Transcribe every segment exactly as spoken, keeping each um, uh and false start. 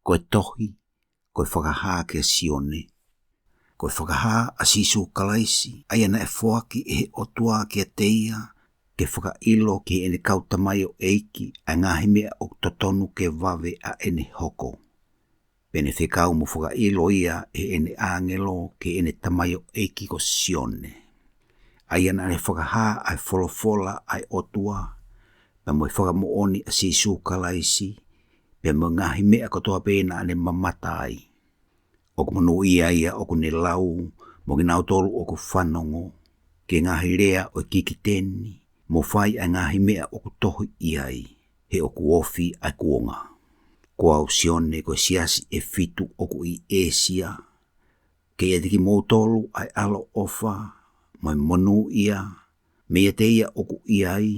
Ko e tohi, ko e fakahā kia Sione. Ko e fakahā ʻa Sīsū Kalaisi, ʻa ia naʻe foaki ʻe he ʻOtua kiate ia, ke fakaʻilo ki heʻene kau tamaioʻeiki ʻa e ngaahi meʻa ʻoku totonu ke vave ʻa ʻene hoko. Pea ne fekau mo fakaʻilo ia ʻe heʻene ʻāngelo ki heʻene tamaioʻeiki ko Sione, ʻa ia naʻa ne fakahā ʻa e folofola ʻa e ʻOtua, pea mo e fakamoʻoni ʻa Sīsū Kalaisi, pea mo e ngaahi meʻa kotoa pē naʻa ne mamata ai. ʻOku monūʻia ia ʻoku ne lau, mo kinautolu ʻoku fanongo, ki he ngaahi lea ʻo e kikiteni, mo fai ʻa e ngaahi meʻa ʻoku tohi ʻi ai, he ʻoku ofi ʻa e kuonga. Ko au Sione, ko e siasi ʻe fitu ʻoku ʻi ʻĒsia. Ke ʻiate kimoutolu ʻa e ʻaloʻofa, mo e monūʻia, meiate ia ʻoku ʻi ai,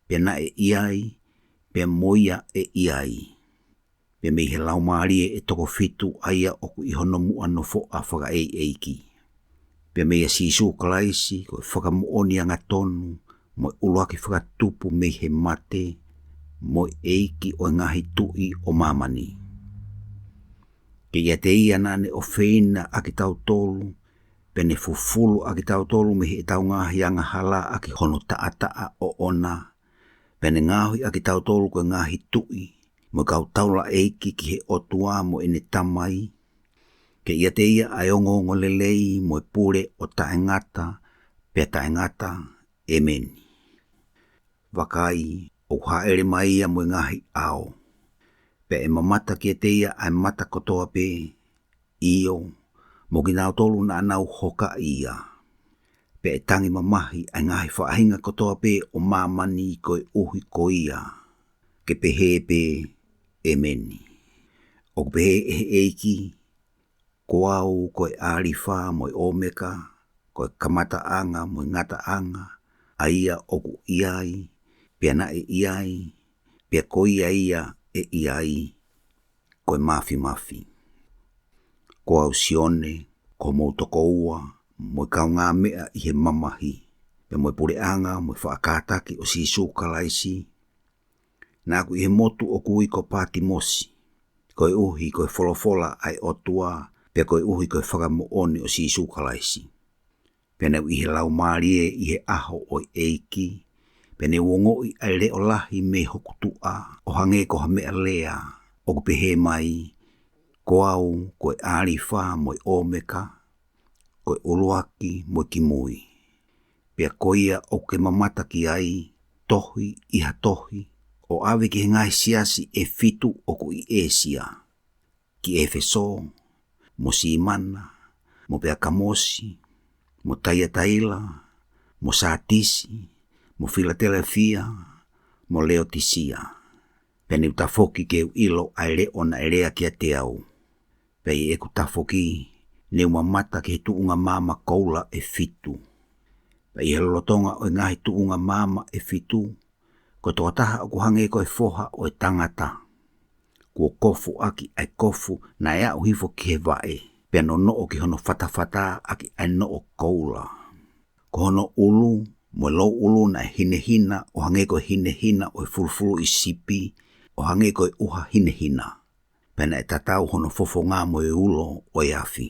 pea naʻe ʻi ai, pea mo ia ʻe ʻi ai, pea mei he Laumālie ʻe toko fitu ʻa ia ʻoku ʻi hono muʻa nofoʻa fakaʻeiʻeiki. Pea meia Sīsū Kalaisi, ko e fakamoʻoni angatonu, mo e ʻuluaki fakatupu mei he mate, mo e ʻEiki ʻo e ngaahi tuʻi ʻo māmani. Ke ʻiate ia naʻa ne ʻofeina ʻa kitautolu, pea ne fufulu ʻa kitautolu mei heʻetau ngaahi angahala ʻaki hono taʻataʻa ʻoʻona, pea ne ngaohi ʻa kitautolu ko e ngaahi tuʻi, mo e kau taulaʻeiki ki he ʻOtua mo ʻene Tamai, ke ʻiate ia ʻa e ongoongolelei mo e pule ʻo taʻengata, pea taʻengata. ʻĒmeni. Vakai, ʻoku hāʻele mai ia mo e ngaahi ʻao, pea ʻe mamata kiate ia ʻa e mata kotoa pē, ʻio, mo kinautolu naʻa nau hokaʻi ia. Pea ʻe tangi mamahi ʻa e ngaahi faʻahinga kotoa pē ʻo māmani koeʻuhi ko ia, ke pehē pē, ʻĒmeni. ʻOku pehē ʻe he ʻEiki, ko au ko e ʻĀlifa mo e ʻŌmeka, ko e kamataʻanga mo e ngataʻanga, ʻa ia ʻoku ʻi ai, pea naʻe ʻi ai, pea ko ia ia ʻe ʻi ai, ko e Māfimafi. Ko au Sione, ko homou tokoua, mo e kaungāmeʻa ʻi he mamahi, pea mo e puleʻanga mo e faʻa kātaki ʻo Sīsū Kalaisi, naʻa ku ʻi he motu ʻoku ui ko Patimosi, koeʻuhi ko e folofola ʻa e ʻOtua, pea koeʻuhi ko e fakamoʻoni ʻo Sīsū Kalaisi. Pea naʻa ku ʻi he Laumālie ʻi he ʻaho ʻo e ʻEiki, pea naʻa ku ongoʻi ʻa e leʻo lahi mei hoku tuʻa, ʻo hangē ko ha meʻa lea, ʻoku pehē mai, ko au ko e ʻĀlifa mo e ʻŌmeka, ko e ʻuluaki mo e kimui. Pea ko ia ʻoku ke mamata ki ai, tohi ʻi ha tohi, ʻo ʻave ki he ngaahi siasi ʻe fitu ʻoku ʻi ʻĒsia, ki ʻEfesō, mo Simana, mo Peakamosi, mo Taiataila, mo Sātisi, mo Filatelefia, mo Leotisia. Pea ne u tafoki ke u ʻilo ʻa e leʻo naʻe lea kiate au. Pea ʻi heʻeku tafoki, ne u mamata ki he tuʻunga maama koula ʻe fitu. Pea ʻi he lolotonga ʻo e ngaahi tuʻunga maama ʻe fitu, ko e tokotaha ʻoku hangē ko e foha ʻo e tangata, kuo kofu ʻaki ʻa e kofu naʻe aʻu hifo ki he vaʻe, pea nonoʻo ki hono fatafata ʻaki ʻa e noʻo koula. Ko hono ʻulu mo e louʻulu naʻe hinehina ʻo hangē ko e hinehina ʻo e fulufuluʻi sipi, ʻo hangē ko e ʻuha hinehina. Pea naʻe tatau hono fofonga mo e ulo ʻo e afi.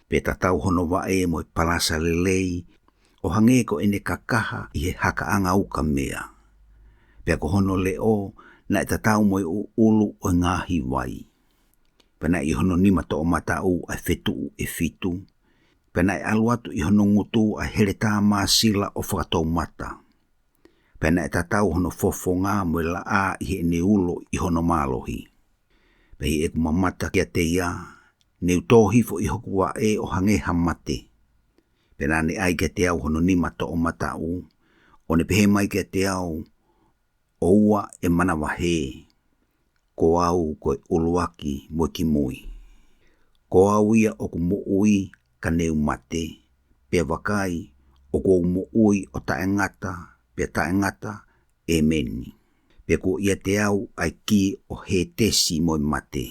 Pea tatau hono vaʻe mo e palasa lelei, ʻo hangē ko ʻene kakaha ʻi he hakaʻanga ukamea. Pea ko hono leʻo naʻe tatau mo e ʻuʻulu ʻo e ngaahi vai. Pea naʻe ʻi hono nima toʻomataʻu ʻa e fetuʻu ʻe fitu. Pea naʻe ʻalu atu ʻi hono ngutu ʻa e heletā māsila ʻo fakatoumata. Pea naʻe tatau hono fofonga mo e laʻā ʻi heʻene ulo ʻi hono mālohi. Pea ʻi heʻeku mamata kiate ia, ne u tō hifo ʻi hoku vaʻe ʻo hangē ha mate. Pea naʻa ne ʻai kiate au hono nima toʻomataʻu, ʻo ne pehē mai kiate au, ʻOua ʻe manavahē, ko au ko e ʻuluaki mo e kimui. Ko au ia ʻoku moʻui ka ne u mate, pea vakai, ʻoku ou moʻui ʻo taʻengata, pea taʻengata. ʻĒmeni. Pea kuo ʻiate au ʻa e kī ʻo Hētesi mo e mate.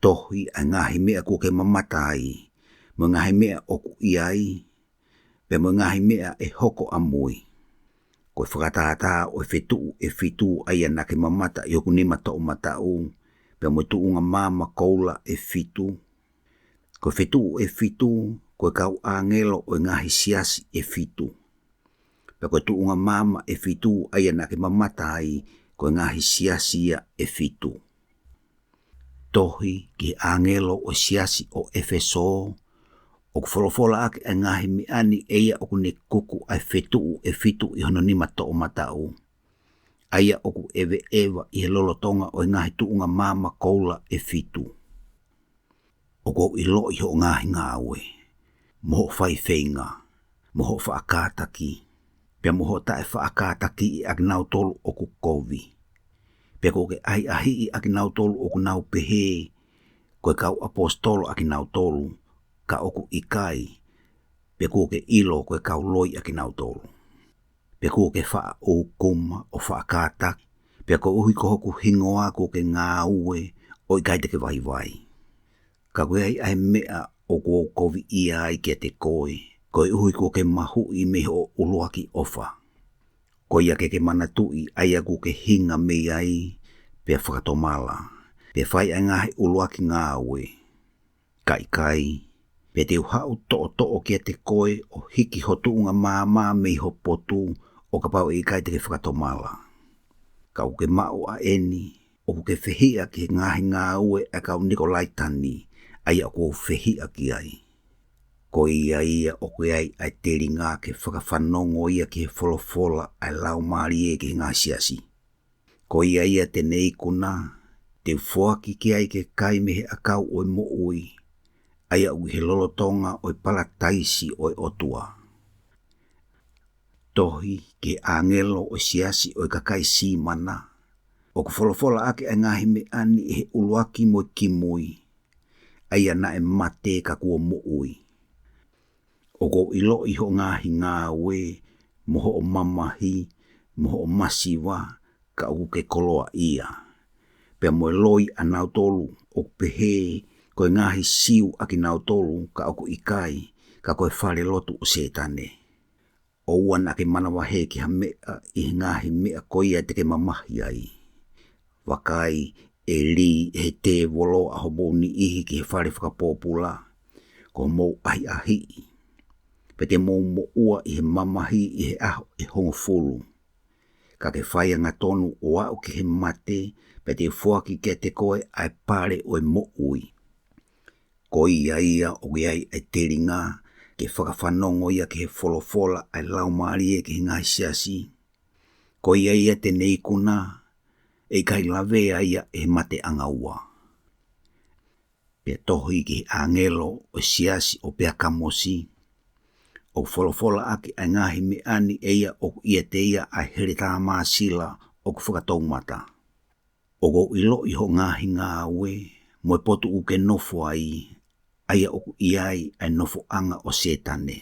Tohi ʻa e ngaahi meʻa kuo ke mamata ai, mo e ngaahi meʻa ʻoku ʻi ai, pea mo e ngaahi meʻa ʻe hoko ʻamui. Ko e fakatātā ʻo e fetuʻu ʻe fitu ʻa ia naʻa ke mamata ʻi hoku nima toʻomataʻu, pea mo e tuʻunga maama koula ʻe fitu. Ko e fetuʻu ʻe fitu, ko e kau ʻāngelo ʻo e ngaahi siasi ʻe fitu. Pea ko e tuʻunga maama ʻe fitu, ʻa ia naʻa ke mamata ai, ko e ngaahi siasi ia ʻe fitu. Tohi ki he ʻāngelo ʻo e siasi ʻo ʻEfesō, ʻoku folofola ʻaki ʻa e ngaahi meʻa ni ʻe ia ʻoku ne kuku ʻa e fetuʻu ʻe fitu ʻi hono nima toʻomataʻu, ʻa ia ʻoku ʻeveʻeva ʻi he lolotonga ʻo e ngaahi tuʻunga maama koula ʻe fitu. ʻOku ou ʻiloʻi hoʻo ngaahi ngāue, mo hoʻo faifeinga, mo hoʻo faʻa kātaki, pea mo hoʻo taʻe faʻa kātakiʻi ʻa kinautolu ʻoku kovi. Pea kuo ke ʻahiʻahiʻi ʻa kinautolu ʻoku nau pehē ko e kau ʻaposetolo ʻa kinautolu, ka ʻoku ʻikai, pea kuo ke ʻilo ko e kau loi ʻa kinautolu. Pea kuo ke faʻa ʻūkuma ʻo faʻa kātaki, pea koeʻuhi ko hoku hingoa kuo ke ngāue ʻo ʻikai te ke vaivai. Ka ko ia ai ʻa e meʻa ʻoku ou koviʻia ai kiate koe, koeʻuhi kuo ke mahuʻi mei hoʻo ʻuluaki ʻofa. Ko ia ke ke manatuʻi ʻa ia kuo ke hinga mei ai, pea fakatomala, pea fai ʻa e ngaahi ʻuluaki ngāue. Ka ʻikai, pea te u haʻu toʻotoʻo kiate koe ʻo hiki ho tuʻunga maama mei ho potu ʻo kapau ʻe ʻikai te ke fakatomala. Ka ʻoku ke maʻu ʻa eni, ʻoku ke fehiʻa ki he ngaahi ngāue ʻa e kau Nikolaitani, ʻa ia ʻoku ou fehiʻa ki ai. Ko ia ia ʻoku ʻi ai ʻa e telinga ke fakafanongo ia ki he folofola ʻa e Laumālie ki he ngaahi siasi. Ko ia ia te ne ikuna, te u foaki ki ai ke kai mei he ʻakau ʻo e moʻui, ʻa ia ʻoku ʻi he lolotonga ʻo e palataisi ʻo e ʻOtua. Tohi ki he ʻāngelo ʻo e siasi ʻo e kakai Simana, ʻoku folofola ʻaki ʻa e ngaahi meʻa ni ʻi he ʻuluaki mo e kimui, ʻa ia naʻe mate ka kuo moʻui. ʻOku ou ʻiloʻi hoʻo ngaahi ngāue, mo hoʻo mamahi, mo hoʻo masiva, ka ʻoku ke koloaʻia. Pea mo e loi ʻanautolu ʻoku pehē ko e ngaahi Siu ʻa kinautolu, ka ʻoku ʻikai, ka ko e falelotu ʻo Sētane. ʻOua naʻa ke manavahē ki ha meʻa ʻi he ngaahi meʻa ko ia te ke mamahi ai. Vakai, ʻe lī ʻe he tēvolo ʻa homou niʻihi ki he fale fakapōpula, ko hoʻomou ʻahiʻahiʻi. Pea te mou moʻua ʻi he mamahi ʻi he ʻaho ʻe hongofulu. Ka ke fai angatonu ʻo aʻu ki he mate, pea te u foaki kiate koe ʻa e pale ʻo e moʻui. Ko ia ia ʻoku ʻi ai ʻa e telinga ke fakafanongo ia ki he folofola ʻa e Laumālie ki he ngaahi siasi. Ko ia ia te ne ikuna, ʻe ʻikai lavea ia ʻe he mate ʻanga ua. Pea tohi ki he ʻāngelo ʻo e siasi ʻo Peakamosi, ʻoku folofola ʻaki ʻa e ngaahi meʻa ni ʻe ia ʻoku ʻiate ia ʻa e heletā māsila ʻoku fakatoumata. ʻOku ou ʻiloʻi hoʻo ngaahi ngāue, mo e potu ʻoku ke nofo ai, ʻa ia ʻoku ʻi ai ʻa e nofoʻanga ʻo Sētane.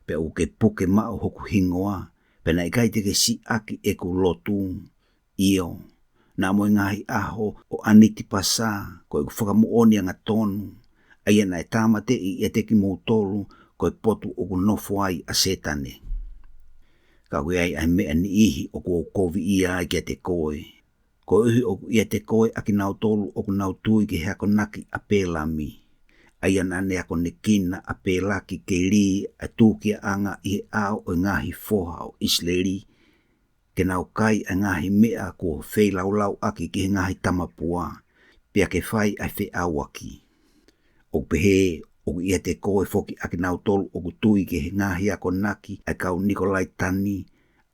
Pea ʻoku ke puke maʻu hoku hingoa, pea naʻe ʻikai te ke siʻaki ʻeku lotu, ʻio, naʻa mo e ngaahi ʻaho ʻo ʻAnitipasa, ko ʻeku fakamoʻoni angatonu, ʻa ia naʻe tāmateʻi ʻiate kimoutolu, ko e potu ʻoku nofo ai ʻa Sētane. Ka ʻoku ʻi ai ʻa e meʻa niʻihi ʻoku ou koviʻia ai kiate koe. Koeʻuhi ʻoku ʻiate koe ʻa kinautolu ʻoku nau tui ki he akonaki ʻa Pēlami, ʻa ia naʻa ne akonekina ʻa Pēlaki ke lī ʻa e tūkiaʻanga ʻi he ʻao ʻo e ngaahi foha ʻo ʻIsileli, ke nau kai ʻa e ngaahi meʻa kuo feilaulau ʻaki ki he ngaahi tamapua, pea ke fai ʻa e feʻauaki. ʻOku pehē, ʻoku ʻiate koe foki ʻa kinautolu ʻoku tui ki he ngaahi akonaki ʻa e kau Nikolaitani,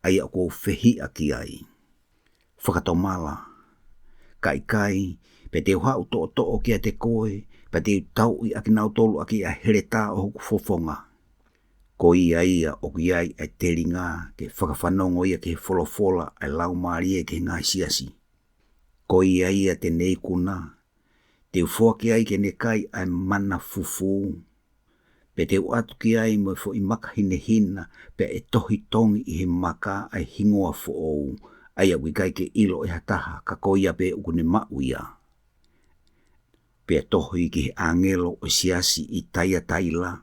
ʻa ia ʻoku ou fehiʻa ki ai. Fakatomala. Ka ʻikai, pea te u haʻu toʻotoʻo kiate koe, pea te u tauʻi ʻa kinautolu ʻaki ʻa e heletā ʻo hoku fofonga. Ko ia ia ʻoku ʻi ai ʻa e telinga ke fakafanongo ia ki he folofola ʻa e Laumālie ki he ngaahi siasi. Ko ia ia te ne ikuna, te u foaki ai ke ne kai ʻa e mana fufū. Pea te u ʻatu ki ai mo e foʻi maka hinehina, pea ʻe tohi tongi ʻi he maka ʻa e hingoa foʻou, ʻa ia ʻoku ʻikai ke ʻilo ʻe ha taha, ka ko ia pē ʻoku ne maʻu ia. Pea tohi ki he ʻāngelo ʻo e siasi ʻi Taiataila,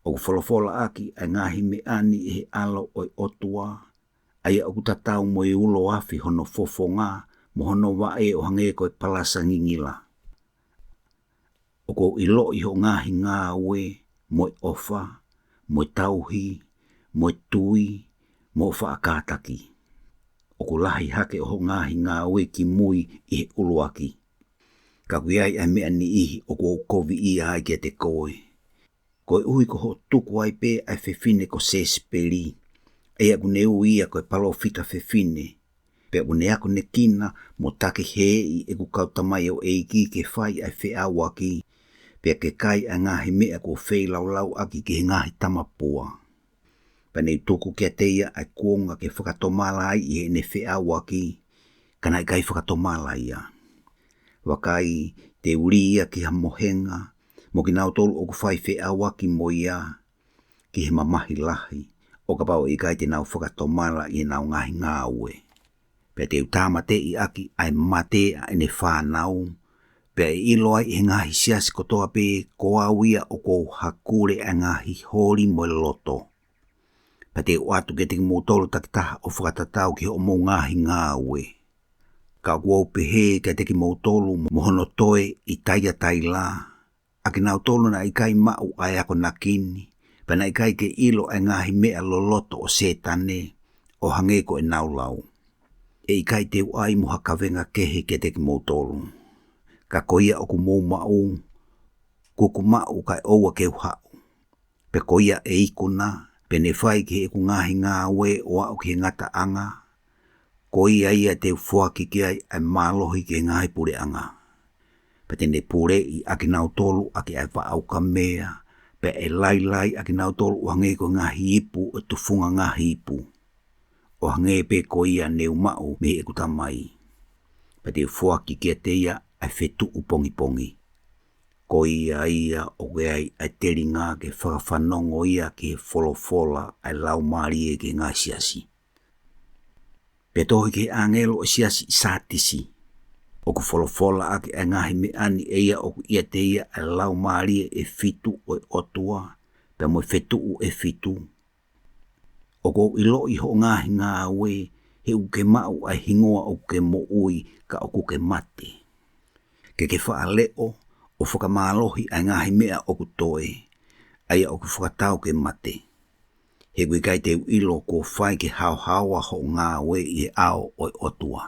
ʻoku folofola ʻaki ʻa e ngaahi meʻa ni ʻe he ʻAlo ʻo e ʻOtua, ʻa ia ʻoku tatau mo e ulo afi hono fofonga, mo hono vaʻe ʻo hangē ko e palasa ngingila. ʻOku ou ʻiloʻi hoʻo ngaahi ngāue, mo e ʻofa, mo e tauhi, mo e tui, mo hoʻo faʻa kātaki. ʻOku lahi hake ʻo hoʻo ngaahi ngāue kimui ʻi he ʻuluaki. Ka ʻoku ʻi ai ʻa e meʻa niʻihi ʻoku ou koviʻia ai kiate koe. Koeʻuhi ko hoʻo tuku ai pē ʻa e fefine ko Sēsipeli, ʻa ia ʻoku ne ui ia ko e palōfita fefine, pea ʻoku ne akonekina mo takihēʻi ʻeku kau tamaioʻeiki ke fai ʻa e feʻauaki, pea ke kai ʻa e ngaahi meʻa kuo feilaulau ʻaki ki he ngaahi tamapua. Pea ne u tuku kiate ia ʻa e kuonga ke fakatomala ai ʻi heʻene feʻauaki, ka naʻe ʻikai fakatomala ia. Vakai, te u lī ia ki ha mohenga, mo kinautolu ʻoku fai feʻauaki mo ia, ki he mamahi lahi, ʻo kapau ʻe ʻikai te nau fakatomala ʻi heʻenau ngaahi ngāue. Pea te u tāmateʻi ʻaki ʻa e mate ʻa ʻene fānau, pea ʻe ʻilo ai ʻe he ngaahi siasi kotoa pē ko au ia ʻoku ou hakule ʻa e ngaahi holi mo e loto. Pea te u ʻoatu kiate kimoutolu takitaha ʻo fakatatau ki hoʻomou ngaahi ngāue. Ka ʻoku ou pehē kiate kimoutolu mo hono toe ʻi Taiataila, ʻa kinautolu naʻe ʻikai maʻu ʻa e akonaki ni, pea naʻe ʻikai ke ʻilo ʻa e ngaahi meʻa loloto ʻo Sētane, ʻo hangē ko ʻenau lau. ʻE ʻikai te u ʻai mo ha kavenga kehe kiate kimoutolu. Ka ko ia ʻoku mou maʻu, kuku maʻu kae ʻoua ke u haʻu. Pea ko ia ʻe ikuna, pea ne fai ki heʻeku ngaahi ngāue ʻo aʻu ki he ngataʻanga, ko ia ia te u foaki ki ai ʻa e mālohi ki he ngaahi puleʻanga. Pea te ne puleʻi ʻa kinautolu ʻaki ʻa e vaʻa ukamea, pea ʻe lailai ʻa kinautolu ʻo hangē ko e ngaahi ipu ʻo e tufunga ngaahi ipu, ʻo hangē pē ko ia ne u maʻu mei heʻeku Tamai. Pea te u foaki kiate ia ʻa e fetuʻu pongipongi. Ko ia ia ʻoku ʻi ai ʻa e telinga ke fakafanongo ia ki he folofola ʻa e Laumālie ki he ngaahi siasi. Pea tohi ki he ʻāngelo ʻo e siasi ʻi Sātisi: ʻOku folofola ʻaki ʻa e ngaahi meʻa ni ʻe ia ʻoku ʻiate ia ʻa e Laumālie ʻe fitu ʻo e ʻOtua, pea mo e fetuʻu ʻe fitu. ʻOku ou ʻiloʻi hoʻo ngaahi ngāue, he ʻoku ke maʻu ʻa e hingoa ʻoku ke moʻui, ka ʻoku ke mate. Ke ke faʻa leʻo ʻo fakamālohi ʻa e ngaahi meʻa ʻoku toe, ʻa ia ʻoku fakatau ke mate. He ʻoku ʻikai te u ʻilo kuo fai ke haohaoa hoʻo ngāue ʻi he ʻao ʻo e ʻOtua.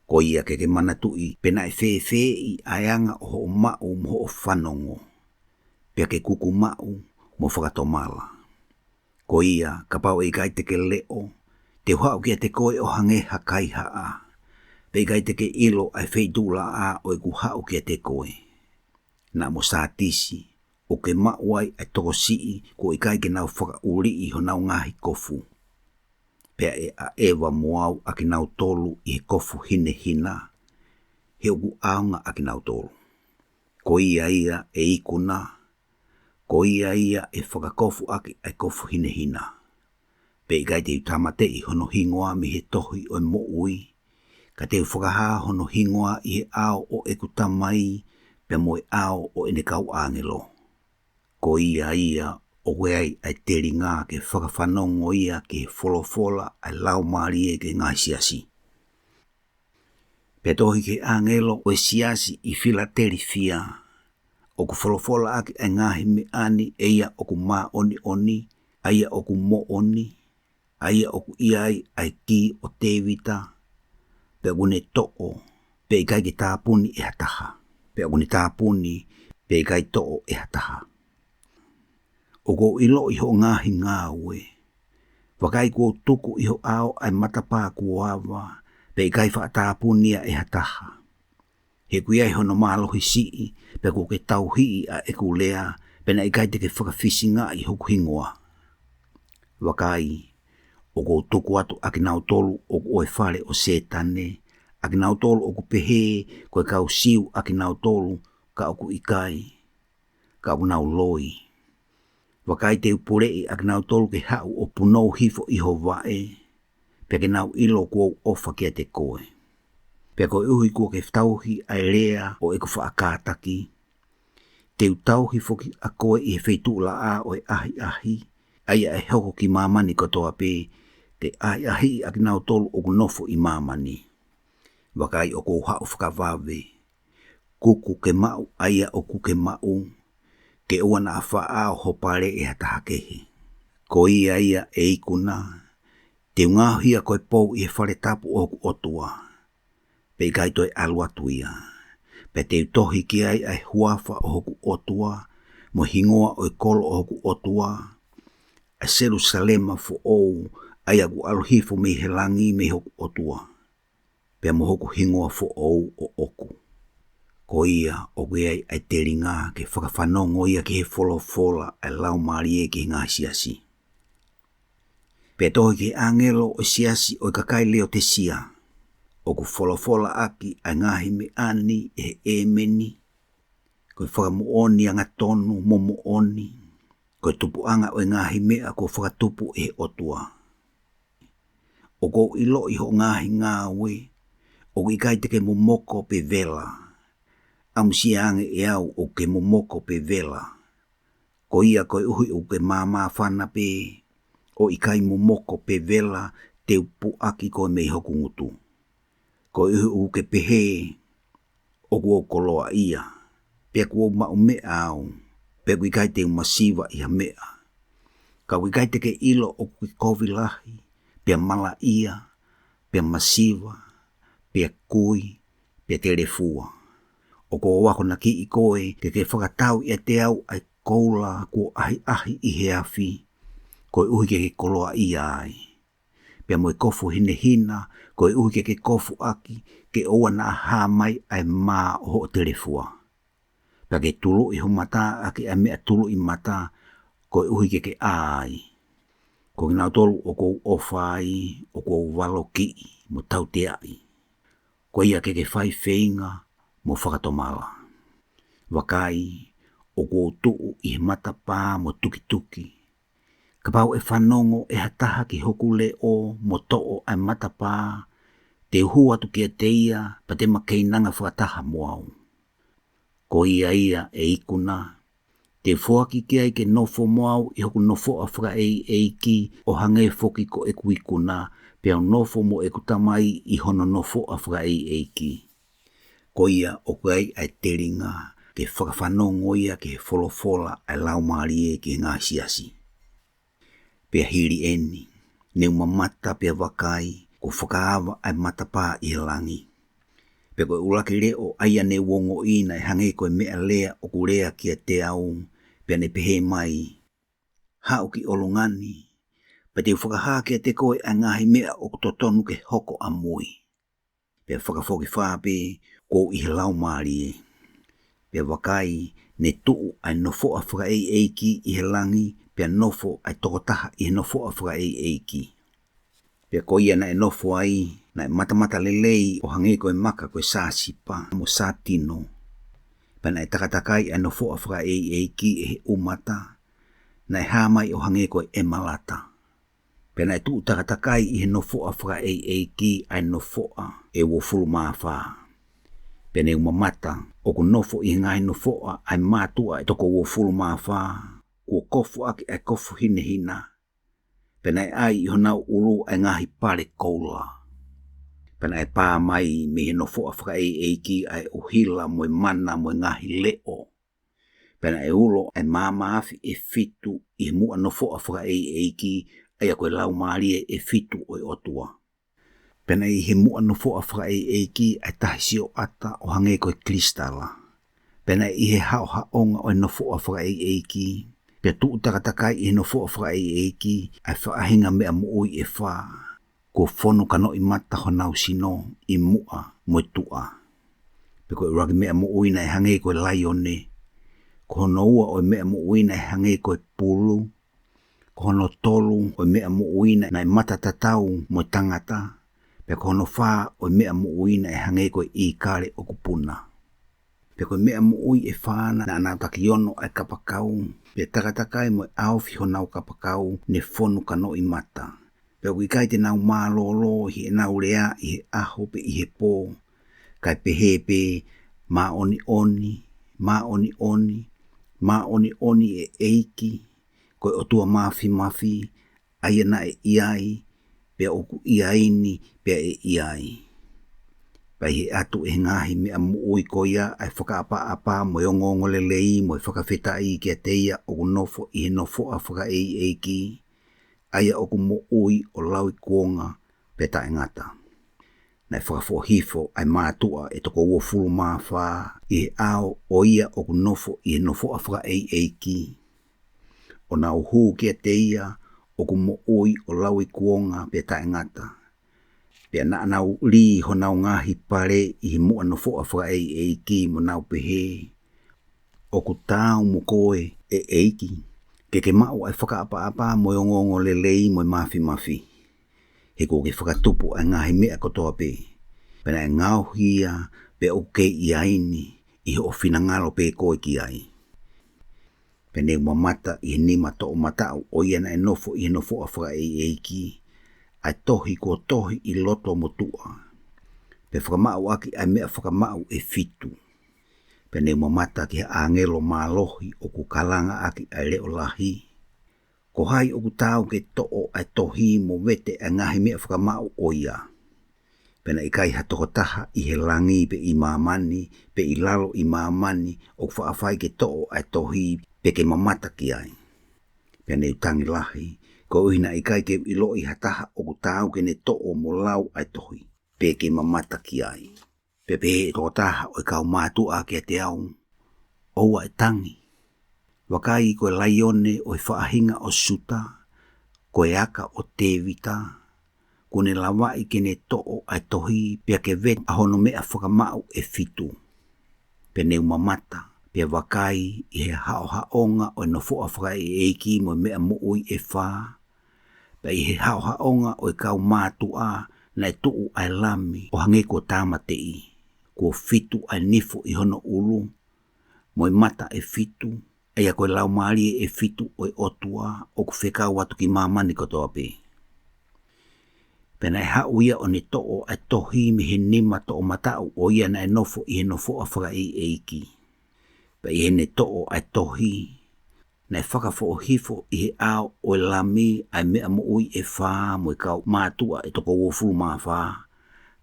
Ko ia ke ke manatuʻi pe naʻe fēfeeʻi ʻa e anga ʻo hoʻo maʻu mo hoʻo fanongo, pea ke kuku maʻu mo fakatomala. Ko ia, kapau ʻe ʻikai te ke leʻo, te u haʻu kiate koe ʻo hangē ha kaihaʻa, pea ʻikai te ke ʻilo ʻa e feituʻulaʻā ʻo ʻeku haʻu kiate koe. Naʻa mo Sātisi, ʻoku ke maʻu ai ʻa e tokosiʻi kuo ʻikai ke nau fakaʻuliʻi honau ngaahi kofu. Pea ʻe ʻaʻeva mo au ʻa kinautolu ʻi he kofu hinehina, he ʻoku ʻaonga ʻa kinautolu. Ko ia ia ʻe ikuna, ko ia ia ʻe fakakofu ʻaki ʻa e kofu hinehina. Pea ʻikai te u tāmateʻi hono hingoa mei he tohi ʻo e moʻui, ka te u fakahā hono hingoa ʻi he ʻao ʻo ʻeku Tamai, pea mo e ʻao ʻo ʻene kau ʻāngelo. Ko ia ia ʻoku ʻi ai ʻa e telinga ke fakafanongo ia ki he folofola ʻa e Laumālie ki he ngaahi siasi. Pea tohi ki he ʻāngelo ʻo e siasi ʻi Filatelifia: ʻOku folofola ʻaki ʻa e ngaahi meʻa ni ʻe ia ʻoku māʻoniʻoni, ʻa ia ʻoku moʻoni, ʻa ia ʻoku ʻi ai ʻa e kī ʻo Tēvita, pea ʻoku ne toʻo, pea ʻikai ke tāpuni ʻe ha taha, pea ʻoku ne tāpuni, pea ʻikai toʻo ʻe ha taha. ʻOku ou ʻiloʻi hoʻo ngaahi ngāue. Vakai, kuo u tuku ʻi ho ʻao ʻa e matapā kuo ava, pea ʻikai faʻa tāpuni ia ʻe ha taha. He ʻoku ʻi ai hono mālohi siʻi, pea kuo ke tauhiʻi ʻa ʻeku lea, pea naʻe ʻikai te ke fakafisingaʻi hoku hingoa. Vakai, ʻoku ou tuku atu ʻa kinautolu ʻoku ʻo e fale ʻo Sētane, ʻa kinautolu ʻoku pehē ko e kau Siu ʻa kinautolu, ka ʻoku ʻikai, ka ʻoku nau loi. Vakai, te u puleʻi ʻa kinautolu ke haʻu ʻo punou hifo ʻi ho vaʻe, pea ke nau ʻilo kuo u ʻofa kiate koe. Pea koeʻuhi kuo ke tauhi ʻa e lea ʻo ʻeku faʻa kātaki, te u tauhi foki ʻa koe ʻi he feituʻulaʻā ʻo e ʻahiʻahi, ʻa ia ʻe hoko ki māmani kotoa pē, ke ʻahiʻahiʻi ʻa kinautolu ʻoku nofo ʻi māmani. Vakai, ʻoku ou haʻu fakavave, kuku ke maʻu ʻa ia ʻoku ke maʻu, ke ʻoua naʻa faʻao ho pale ʻe ha taha kehe. Ko ia ia, ʻe ikuna, te u ngaohi ia ko e pou ʻi he fale tapu ʻo hoku ʻOtua, pea ʻikai toe ʻalu atu ia. Pea te u tohi ki ai ʻa e huafa ʻo hoku ʻOtua, mo e hingoa ʻo e kolo ʻo hoku ʻOtua, ʻa Selūsalema foʻou, ʻa ia kuo ʻalu hifo mei he langi mei hoku ʻOtua, pea mo hoku hingoa foʻou ʻoʻoku. Ko ia ʻoku ʻi ai ʻa e telinga ke fakafanongo ia ki he folofola ʻa e Laumālie ki he ngaahi siasi. Pea tohi ki he ʻāngelo ʻo e siasi ʻo e kakai Leotesia: ʻOku folofola ʻaki ʻa e ngaahi meʻa ni ʻe he ʻĒmeni, ko e fakamoʻoni angatonu mo moʻoni, ko e tupuʻanga ʻo e ngaahi meʻa kuo fakatupu ʻe he ʻOtua. ʻOku ou ʻiloʻi hoʻo ngaahi ngāue, ʻoku ʻikai te ke momoko pe vela. ʻAmusia ange ʻe au ʻoku ke momoko pe vela. Ko ia, koeʻuhi ʻoku ke māmāfana pē ʻo ʻikai momoko pe vela, te u puʻaki koe mei hoku ngutu. Koeʻuhi ʻoku ke pehē, ʻOku ou koloaʻia, pea kuo u maʻu meʻa au, pea ʻoku ʻikai te u masiva ʻi ha meʻa. Ka ʻoku ʻikai te ke ʻilo ʻoku ke kovi lahi, pea malaʻia, pea masiva, pea kui, pea telefua. ʻOku ou akonakiʻi koe ke ke fakatau ʻiate au ʻa e koula kuo ʻahiʻahi ʻi he afi, koeʻuhi ke ke koloaʻia ai. Pea mo e kofu hinehina, koeʻuhi ke ke kofu ʻaki, ke ʻoua naʻa hā mai ʻa e mā ʻo hoʻo telefua. Pea ke tuluʻi ho mata ʻaki ʻa e meʻa tuluʻi mata, koeʻuhi ke ke ʻā ai. Ko kinautolu ʻoku ou ʻofa ai, ʻoku ou valokiʻi mo tauteaʻi. Ko ia, ke ke fai feinga mo fakatomala. Vakai, ʻoku ou tuʻu ʻi he matapā mo tukituki. Kapau ʻe fanongo ʻe ha taha ki hoku leʻo mo toʻo ʻa e matapā, te u hū atu kiate ia, pea te ma keinanga fakataha mo au. Ko ia ia, ʻe ikuna, te u foaki ki ai ke nofo mo au ʻi hoku nofoʻa fakaʻeiʻeiki, ʻo hangē foki ko ʻeku ikuna, pea u nofo mo ʻeku Tamai ʻi hono nofoʻa fakaʻeiʻeiki. Ko ia ʻoku ʻi ai ʻa e telinga ke fakafanongo ia ki he folofola ʻa e Laumālie ki he ngaahi siasi. Pea hili eni, ne u mamata pea vakai, kuo fakaava ʻa e matapā ʻi he langi. Pea ko e ʻuluaki leʻo ʻa ia ne u ongoʻi naʻe hangē ko e meʻa lea ʻoku lea kiate au, pea ne pehē mai, Haʻu ki ʻolunga ni, pea te u fakahā kiate koe ʻa e ngaahi meʻa ʻoku totonu ke hoko ʻamui. Pea fakafokifā pē, kuo u ʻi he Laumālie. Pea vakai, ne tuʻu ʻa e nofoʻa fakaʻeiʻeiki ʻi he langi, pea nofo ʻa e tokotaha ʻi he nofoʻa fakaʻeiʻeiki. Pea ko ia naʻe nofo ai, naʻe matamatalelei ʻo hangē ko e maka ko e sāsipa mo sātino. Pea naʻe takatakai ʻa e nofoʻa fakaʻeiʻeiki ʻe he ʻumata, naʻe hā mai ʻo hangē ko e ʻemalata. Pea naʻe tuʻu takatakai ʻi he nofoʻa fakaʻeiʻeiki ʻa e nofoʻa ʻe uofulu mā fā. Pea ne u mamata, ʻoku nofo ʻi he ngaahi nofoʻa ʻa e mātuʻa ʻe toko uofulu mā fā, kuo kofu ʻaki ʻa e kofu hinehina. Pea naʻe ʻai ʻi honau ʻulu ʻa e ngaahi pale koula. Pea naʻe pā mai mei he nofoʻa fakaʻeiʻeiki ʻa e ʻuhila mo e mana mo e ngaahi leʻo. Pea naʻe ulo ʻa e maama afi ʻe fitu ʻi he muʻa nofoʻa fakaʻeiʻeiki, ʻa ia ko e laumālie ʻe fitu ʻo e ʻOtua. Pea naʻe ʻi he muʻa nofoʻa fakaʻeiʻeiki ʻa e tahi sioʻata ʻo hangē ko e kilisitala. Pea naʻe ʻi he haʻohaʻonga ʻo e nofoʻa fakaʻeiʻeiki, pea tuʻu takatakai ʻi he nofoʻa fakaʻeiʻeiki ʻa e faʻahinga meʻa moʻui ʻe fā, kuo fonu kanoʻimata honau sino ʻi muʻa mo e tuʻa. Pea ko e ʻuluaki meʻa moʻui naʻe hangē ko e laione, ko hono ua ʻo e meʻa moʻui naʻe hangē ko e pulu, ko hono tolu ʻo e meʻa moʻui naʻe matatatau mo e tangata, pea ko hono fā ʻo e meʻa moʻui naʻe hangē ko e ʻīkale ʻoku puna. Pea ko e meʻa moʻui ʻe fā naʻa nau takiono ʻa e kapakau, pea takatakai mo e ʻaofi honau kapakau ne fonu kanoʻimata. Pea ʻoku ʻikai te nau mālōlō ʻi heʻenau lea ʻi he ʻaho pe ʻi he pō, kae pehē pē, Māʻoniʻoni, māʻoniʻoni, māʻoniʻoni ʻe ʻEiki, ko e ʻOtua Māfimafi, ʻa ia naʻe ʻi ai, pea ʻoku ʻi ai ni, pea ʻe ʻi ai. Pea ʻi he ʻatu ʻe he ngaahi meʻa moʻui ko ia ʻa e fakaʻapaʻapa mo e ongoongolelei mo e fakafetaʻi kiate ia ʻoku nofo ʻi he nofoʻa fakaʻeiʻeiki, ʻa ia ʻoku moʻui ʻo lauikuonga pea taʻengata. Naʻe fakafoʻohifo ʻa e mātuʻa ʻe toko uofulu mā fā ʻi he ʻao ʻo ia ʻoku nofo ʻi he nofoʻa fakaʻeiʻeiki, ʻo nau hū kiate ia ʻoku moʻui ʻo lauikuonga pea taʻengata. Pea naʻa nau lī honau ngaahi pale ʻi he muʻa nofoʻa fakaʻeiʻeiki mo nau pehē, ʻOku taau mo koe, ʻe ʻEiki, ke ke maʻu ʻa e fakaʻapaʻapa mo e ongoongolelei mo e māfimafi. He kuo ke fakatupu ʻa e ngaahi meʻa kotoa pē. Pea naʻe ngaohi ia pea ʻoku kei ʻi ai ni, ʻi hoʻo finangalo pē koe ki ai. Pea ne u mamata ʻi he nima toʻomataʻu ʻo ia naʻe nofo ʻi he nofoʻa fakaʻeiʻeiki, ʻa e tohi kuo tohi ʻi loto mo tuʻa, pea fakamaʻu ʻaki ʻa e meʻa fakamaʻu ʻe fitu. Pea ne u mamata ki he ʻāngelo mālohi ʻoku kalanga ʻaki ʻa e leʻo lahi, Ko hai ʻoku taau ke toʻo ʻa e tohi mo vete ʻa e ngaahi meʻa fakamaʻu ʻo ia? Pea naʻe ʻikai ha tokotaha ʻi he langi pe ʻi māmani, pe ʻi lalo ʻi māmani, ʻoku faʻa fai ke toʻo ʻa e tohi, pe ke mamata ki ai. Pea ne u tangi lahi, koeʻuhi naʻe ʻikai ke u ʻiloʻi ha taha ʻoku taau ke ne toʻo mo lau ʻa e tohi, pe ke mamata ki ai. Pea pehē ʻe he tokotaha ʻo e kau mātuʻa kiate au, ʻOua ʻe tangi. Vakai, ko e laione ʻo e faʻahinga ʻo Siuta, ko e aka ʻo Tēvita, kuo ne lavaʻi ke ne toʻo ʻa e tohi pea ke vete ʻa hono meʻa fakamaʻu ʻe fitu. Pea ne u mamata, pea vakai, ʻi he haʻohaʻonga ʻo e nofoʻa fakaʻeiʻeiki mo e meʻa moʻui ʻe fā, pea ʻi he haʻohaʻonga ʻo e kau mātuʻa naʻe tuʻu ʻa e Lami ʻo hangē kuo tāmateʻi, kuo fitu ʻa e nifo ʻi hono ʻulu, mo e mata ʻe fitu, ʻa ia ko e laumālie ʻe fitu ʻo e ʻOtua ʻoku fekau atu ki māmani kotoa pē. Pea naʻe haʻu ia ʻo ne toʻo ʻa e tohi mei he nima toʻomataʻu ʻo ia naʻe nofo ʻi he nofoʻa fakaʻeiʻeiki. Pea ʻi heʻene toʻo ʻa e tohi, naʻe fakafoʻohifo ʻi he ʻao ʻo e Lami ʻa e meʻa moʻui ʻe fā mo e kau mātuʻa ʻe toko uofulu mā fā,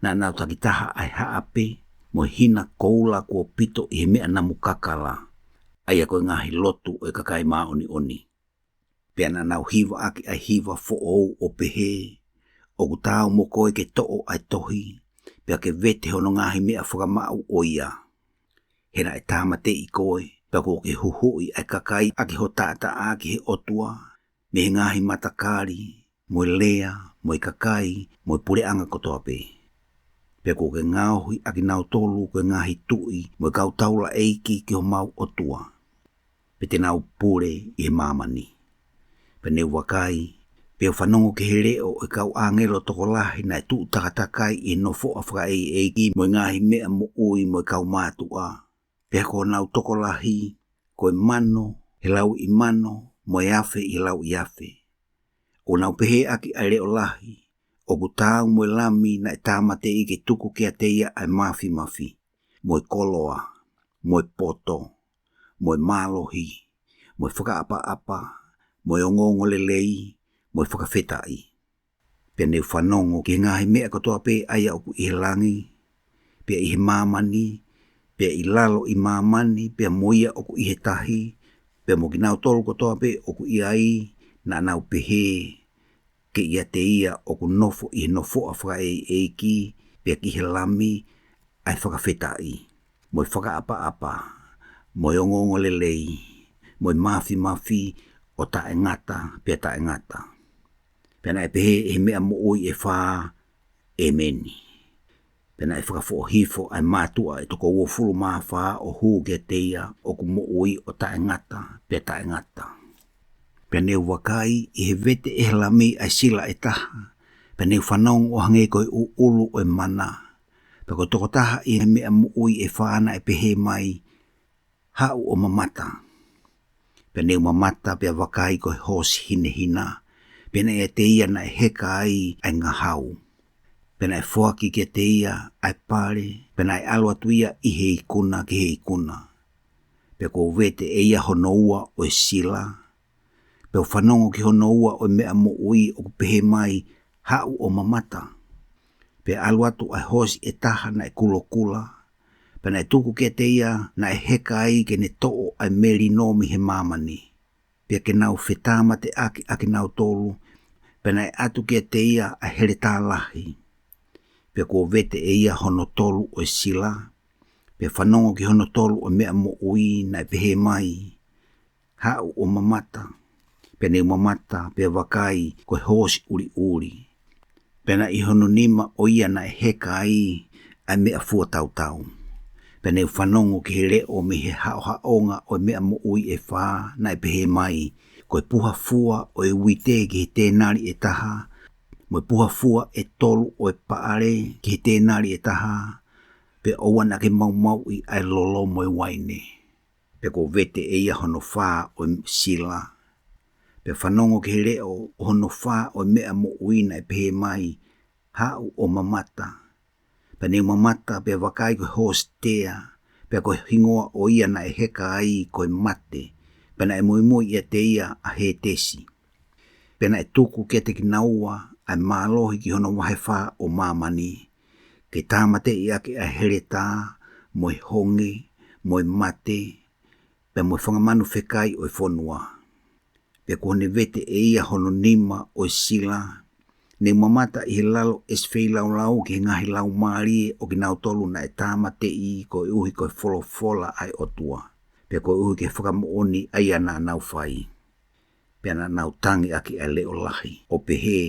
naʻa nau takitaha ʻa e haʻape mo e hina koula kuo pito ʻi he meʻa namu kakala, ʻa ia ko e ngaahi lotu ʻo e kakai māʻoniʻoni. Pea naʻa nau hiva ʻaki ʻa e hiva foʻou ʻo pehē, ʻOku taau mo koe ke toʻo ʻa e tohi, pea ke vete hono ngaahi meʻa fakamaʻu ʻo ia. He naʻe tāmateʻi koe, pea kuo ke huhuʻi ʻa e kakai ʻaki ho taʻataʻa ki he ʻOtua, mei he ngaahi matakali, mo e lea, mo e kakai, mo e puleʻanga kotoa pē. Pea kuo ke ngaohi ʻa kinautolu ko e ngaahi tuʻi mo e kau taulaʻeiki ki homau ʻOtua, pea te nau pule ʻi he māmani. Pea ne u vakai, pea u fanongo ki he leʻo ʻo e kau ʻāngelo tokolahi naʻe tuʻu takatakai ʻi he nofoʻa fakaʻeiʻeiki mo e ngaahi meʻa moʻui mo e kau mātuʻa. Pea ko honau tokolahi, ko e mano ʻi he lauʻi mano, mo e afe ʻi he lauʻi afe. ʻO nau pehē ʻaki ʻa e leʻo lahi, ʻOku taau mo e Lami naʻe tāmateʻi ke tuku kiate ia ʻa e māfimafi, mo e koloa, mo e poto, mo e mālohi, mo e fakaʻapaʻapa, mo e ongoongolelei, mo e fakafetaʻi. Pea ne u fanongo ki he ngaahi meʻa kotoa pē ʻa ia ʻoku ʻi he langi, pea ʻi he māmani, pea ʻi lalo ʻi māmani, pea mo ia ʻoku ʻi he tahi, pea mo kinautolu kotoa pē ʻoku ʻi ai, naʻa nau pehē, Ke ʻiate ia ʻoku nofo ʻi he nofoʻa fakaʻeiʻeiki, pea ki he Lami, ʻa e fakafetaʻi, mo e fakaʻapaʻapa, mo e ongoongolelei, mo e māfimafi ʻo taʻengata pea taʻengata. Pea naʻe pehē ʻe he meʻa moʻui ʻe fā, ʻĒmeni. Pea naʻe fakafoʻohifo ʻa e mātuʻa ʻe toko uofulu mā fā ʻo hū kiate ia ʻoku moʻui ʻo taʻengata pea taʻengata. Pea ne u vakai, ʻi he vete ʻe he Lami ʻa e sila ʻe taha, pea ne u fanongo ʻo hangē ko e ʻuʻulu ʻo e mana. Pea ko e tokotaha ʻi he meʻa moʻui ʻe fā naʻe pehē mai, Haʻu ʻo mamata. Pea ne u mamata pea vakai ko e hoosi hinehina, pea naʻe ʻiate ia naʻe heka ai ʻa e ngahau. Pea naʻe foaki kiate ia ʻa e pale, pea naʻe ʻalu atu ia ʻi he ikuna ki he ikuna. Pea kuo vete ʻe ia hono ua ʻo e sila. Pea u fanongo ki hono ua ʻo e meʻa moʻui ʻoku pehē mai, Haʻu ʻo mamata. Pea ʻalu atu ʻa e hoosi ʻe taha naʻe kulokula, pea naʻe tuku kiate ia naʻe heka ai ke ne toʻo ʻa e melino mei he māmani, pea ke nau fetāmateʻaki ʻa kinautolu, pea naʻe ʻatu kiate ia ʻa e heletā lahi. Pea kuo vete ʻe ia hono tolu ʻo e sila, pea fanongo ki hono tolu ʻo e meʻa moʻui naʻe pehē mai, Haʻu ʻo mamata. Pea ne u mamata, pea vakai, ko e hoosi ʻuliʻuli. Pea naʻe ʻi hono nima ʻo ia naʻe heka ai ʻa e meʻa fua tautau. Pea ne u fanongo ki he leʻo mei he haʻohaʻonga ʻo e meʻa moʻui ʻe fā, naʻe pehē mai, Ko e puha fua ʻo e uite ki he tēnali ʻe taha, mo e puha fua ʻe tolu ʻo e paʻale ki he tēnali ʻe taha, pea ʻoua naʻa ke maumauʻi ʻa e lolo mo e uaine. Pea kuo vete ʻe ia hono fā ʻo e sila. Pea fanongo ki he leʻo ʻo hono fā ʻo e meʻa moʻui naʻe pehē mai, Haʻu ʻo mamata. Pea ne u mamata, pea vakai ko e hoosi tea, pea ko e hingoa ʻo ia naʻe heka ai ko e Mate, pea naʻe muimui ʻiate ia ʻa Hētesi. Pea naʻe tuku kiate kinaua ʻa e mālohi ki hono vahe fā ʻo māmani, ke tāmateʻi ʻaki ʻa e heletā, mo e honge, mo e mate, pea mo e fanga manu fekai ʻo e fonua. Pea kuo ne vete ʻe ia hono nima ʻo e sila, ne u mamata ʻi he lalo ʻesi feilaulau ki he ngaahi laumālie ʻo kinautolu naʻe tāmateʻi koeʻuhi ko e folofola ʻa e ʻOtua, pea koeʻuhi ke fakamoʻoni ʻa ia naʻa nau fai. Pea naʻa nau tangi ʻaki ʻa e leʻo lahi, ʻo pehē,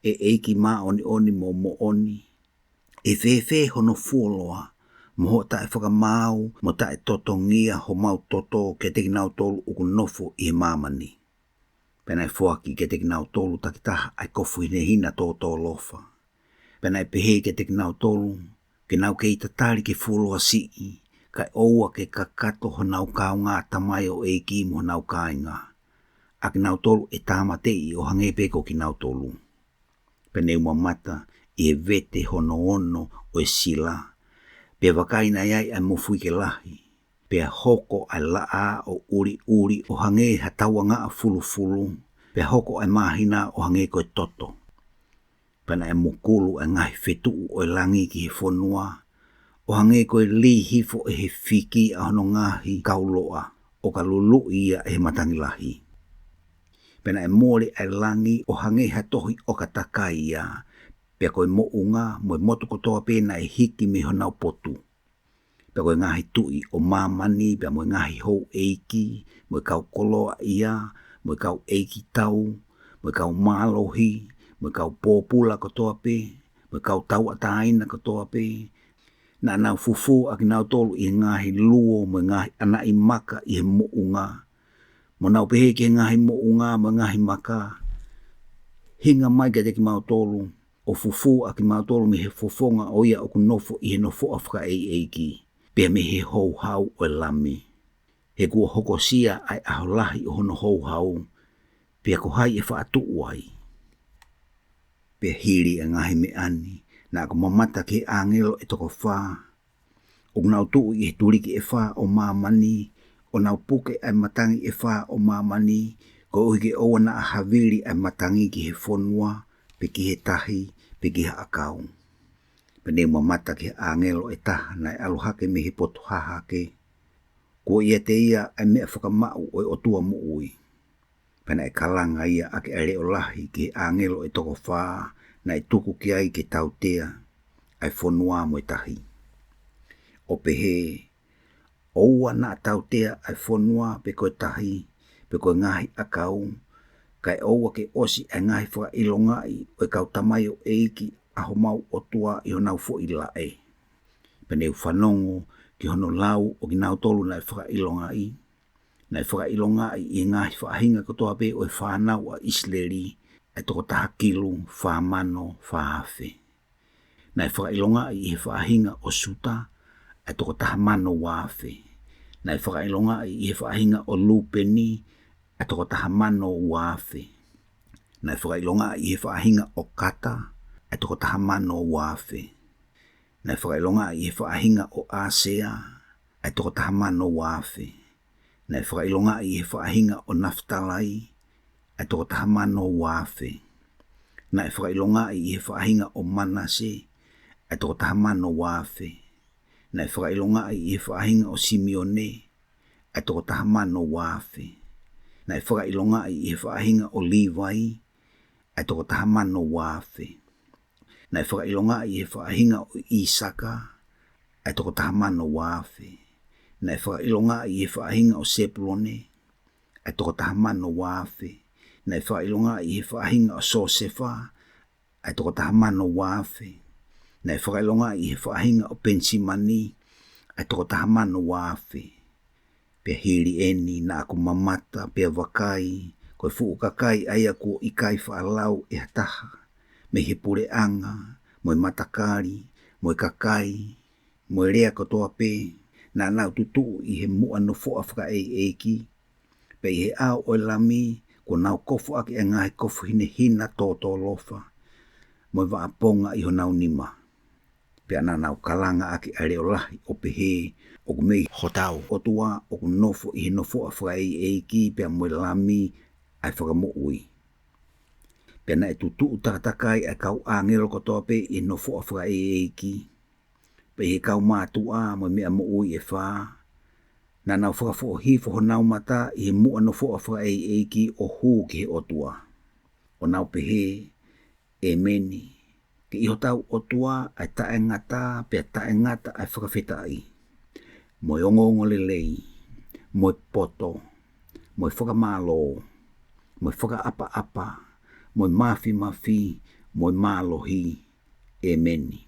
ʻE ʻEiki māʻoniʻoni mo moʻoni, ʻe fēfē hono fuoloa, mo hoʻo taʻefakamaau, mo taʻetotongia homau toto kiate kinautolu ʻoku nofo ʻi he māmani? Pea naʻe foaki kiate kinautolu takitaha ʻa e kofu hinehina tōtōlofa. Pea naʻe pehē kiate kinautolu, ke nau kei tatali ke fuoloa siʻi, kae ʻoua ke kakato honau kaungā tamaioʻeiki mo honau kāinga, ʻa kinautolu ʻe tāmateʻi ʻo hangē pē ko kinautolu. Pea ne u mamata ʻi he vete hono ono ʻo e sila, pea vakai naʻe ʻi ai ʻa e mofuike lahi, pea hoko ʻa e laʻā ʻo ʻuliʻuli ʻo hangē ha tauangaʻa fulufulu, pea hoko ʻa e māhina ʻo hangē ko e toto. Pea naʻe mokulu ʻa e ngaahi fetuʻu ʻo e langi ki he fonua, ʻo hangē ko e lī hifo ʻe he fiki ʻa hono ngaahi kauloʻa, ʻo ka luluʻi ia ʻe he matangi lahi. Pea naʻe mole ʻa e langi ʻo hangē ha tohi ʻoka takai ia, pea ko e moʻunga mo e motu kotoa pē naʻe hiki mei honau potu. Pea ko e ngaahi tuʻi ʻo māmani, pea mo e ngaahi houʻeiki, mo e kau koloaʻia, mo e kau ʻeikitau, mo e kau mālohi, mo e kau pōpula kotoa pē, mo e kau tauʻatāina kotoa pē, naʻa nau fufū ʻa kinautolu ʻi he ngaahi luo mo e ngaahi ʻanaʻi maka ʻi he moʻunga, mo nau pehē ki he ngaahi moʻunga mo e ngaahi maka, Hinga mai kiate kimautolu, ʻo fufū ʻa kimautolu mei he fofonga ʻo ia ʻoku nofo ʻi he nofoʻa fakaʻeiʻeiki, pea mei he houhau ʻo e Lami. He kuo hokosia ʻa e ʻaho lahi ʻo hono houhau, pea ko hai ʻe faʻa tuʻu ai? Pea hili ʻa e ngaahi meʻa ni, naʻa ku mamata ki he ʻāngelo ʻe toko fā, ʻoku nau tuʻu ʻi he tuliki ʻe fā ʻo māmani, ʻo nau puke ʻa e matangi ʻe fā ʻo māmani, koeʻuhi ke ʻoua naʻa havili ʻa e matangi ki he fonua, pe ki he tahi, pe ki ha ʻakau. Pea ne u mamata ki he ʻāngelo ʻe taha naʻe ʻalu hake mei he potu hahake, kuo ʻiate ia ʻa e meʻa fakamaʻu ʻo e ʻOtua moʻui. Pea naʻe kalanga ia ʻaki ʻa e leʻo lahi ki he ʻāngelo ʻe toko fā, naʻe tuku ki ai ke tautea ʻa e fonua mo e tahi, ʻo pehē, ʻOua naʻa tautea ʻa e fonua pe ko e tahi, pe ko e ngaahi ʻakau, kae ʻoua ke ʻosi ʻa e ngaahi fakaʻilongaʻi ʻo e kau tamaioʻeiki ʻa homau ʻOtua ʻi honau foʻi laʻe. Pea ne u fanongo ki hono lau ʻo kinautolu naʻe fakaʻilongaʻi, naʻe fakaʻilongaʻi ʻi he ngaahi faʻahinga kotoa pē ʻo e fānau ʻa ʻIsileli, ʻa e toko taha kilu, fā mano, fā afe. Naʻe fakaʻilongaʻi ʻi he faʻahinga ʻo Siuta, ʻa e toko taha mano ua afe. Naʻe fakaʻilongaʻi ʻi he faʻahinga ʻo Lūpeni, ʻa e toko taha mano ua afe. Naʻe fakaʻilongaʻi ʻi he faʻahinga ʻo Kata, ʻa e toko taha mano ua afe. Naʻe fakaʻilongaʻi ʻi he faʻahinga ʻo ʻAsea, ʻa e toko taha mano ua afe. Naʻe fakaʻilongaʻi ʻi he faʻahinga ʻo Nafitalai, ʻa e toko taha mano ua afe. Naʻe fakaʻilongaʻi ʻi he faʻahinga ʻo Manase, ʻa e toko taha mano ua afe. Naʻe fakaʻilongaʻi ʻi he faʻahinga ʻo Simione, ʻa e toko taha mano ua afe. Naʻe fakaʻilongaʻi ʻi he faʻahinga ʻo Līvai, ʻa e toko taha mano ua afe. Naʻe fakaʻilongaʻi ʻi he faʻahinga ʻo ʻIsaka, ʻa e toko taha mano ua afe. Naʻe fakaʻilongaʻi ʻi he faʻahinga ʻo Sepulone, ʻa e toko taha mano ua afe. Naʻe fakaʻilongaʻi ʻi he faʻahinga ʻo Siosefa, ʻa e toko taha mano ua afe. Naʻe fakaʻilongaʻi ʻi he faʻahinga ʻo Penisimani, ʻa e toko taha mano ua afe. Pea hili eni naʻa ku mamata, pea vakai, ko e fuʻu kakai ʻa ia kuo ʻikai faʻa lau ʻe ha taha, mei he puleʻanga, mo e matakali, mo e kakai, mo e lea kotoa pē, naʻa nau tutuʻu ʻi he muʻa nofoʻa fakaʻeiʻeiki, pea ʻi he ʻao ʻo e Lami, kuo nau kofu ʻaki ʻa e ngaahi kofu hinehina tōtōlofa, mo e vaʻa ponga ʻi honau nima. Pea naʻa nau kalanga ʻaki ʻa e leʻo lahi ʻo pehē, ʻOku mei hotau ʻOtua ʻoku nofo ʻi he nofoʻa fakaʻeiʻeiki pea mo e Lami ʻa e fakamoʻui. Pea naʻe tutuʻu takatakai ʻa e kau ʻāngelo kotoa pē ʻi he nofoʻa fakaʻeiʻeiki, pea ʻi he kau mātuʻa mo e meʻa moʻui ʻe fā, naʻa nau fakafoʻohifo honau mata ʻi he muʻa nofoʻa fakaʻeiʻeiki ʻo hū ki he ʻOtua, ʻo nau pehē, ʻĒmeni. Ke ʻi hotau ʻOtua ʻa e taʻengata pea taʻengata ʻa e fakafetaʻi, mo e ongoongolelei, mo e poto, mo e fakamālō, mo e fakaʻapaʻapa, mo e māfimafi, mo e mālohi. ʻĒmeni.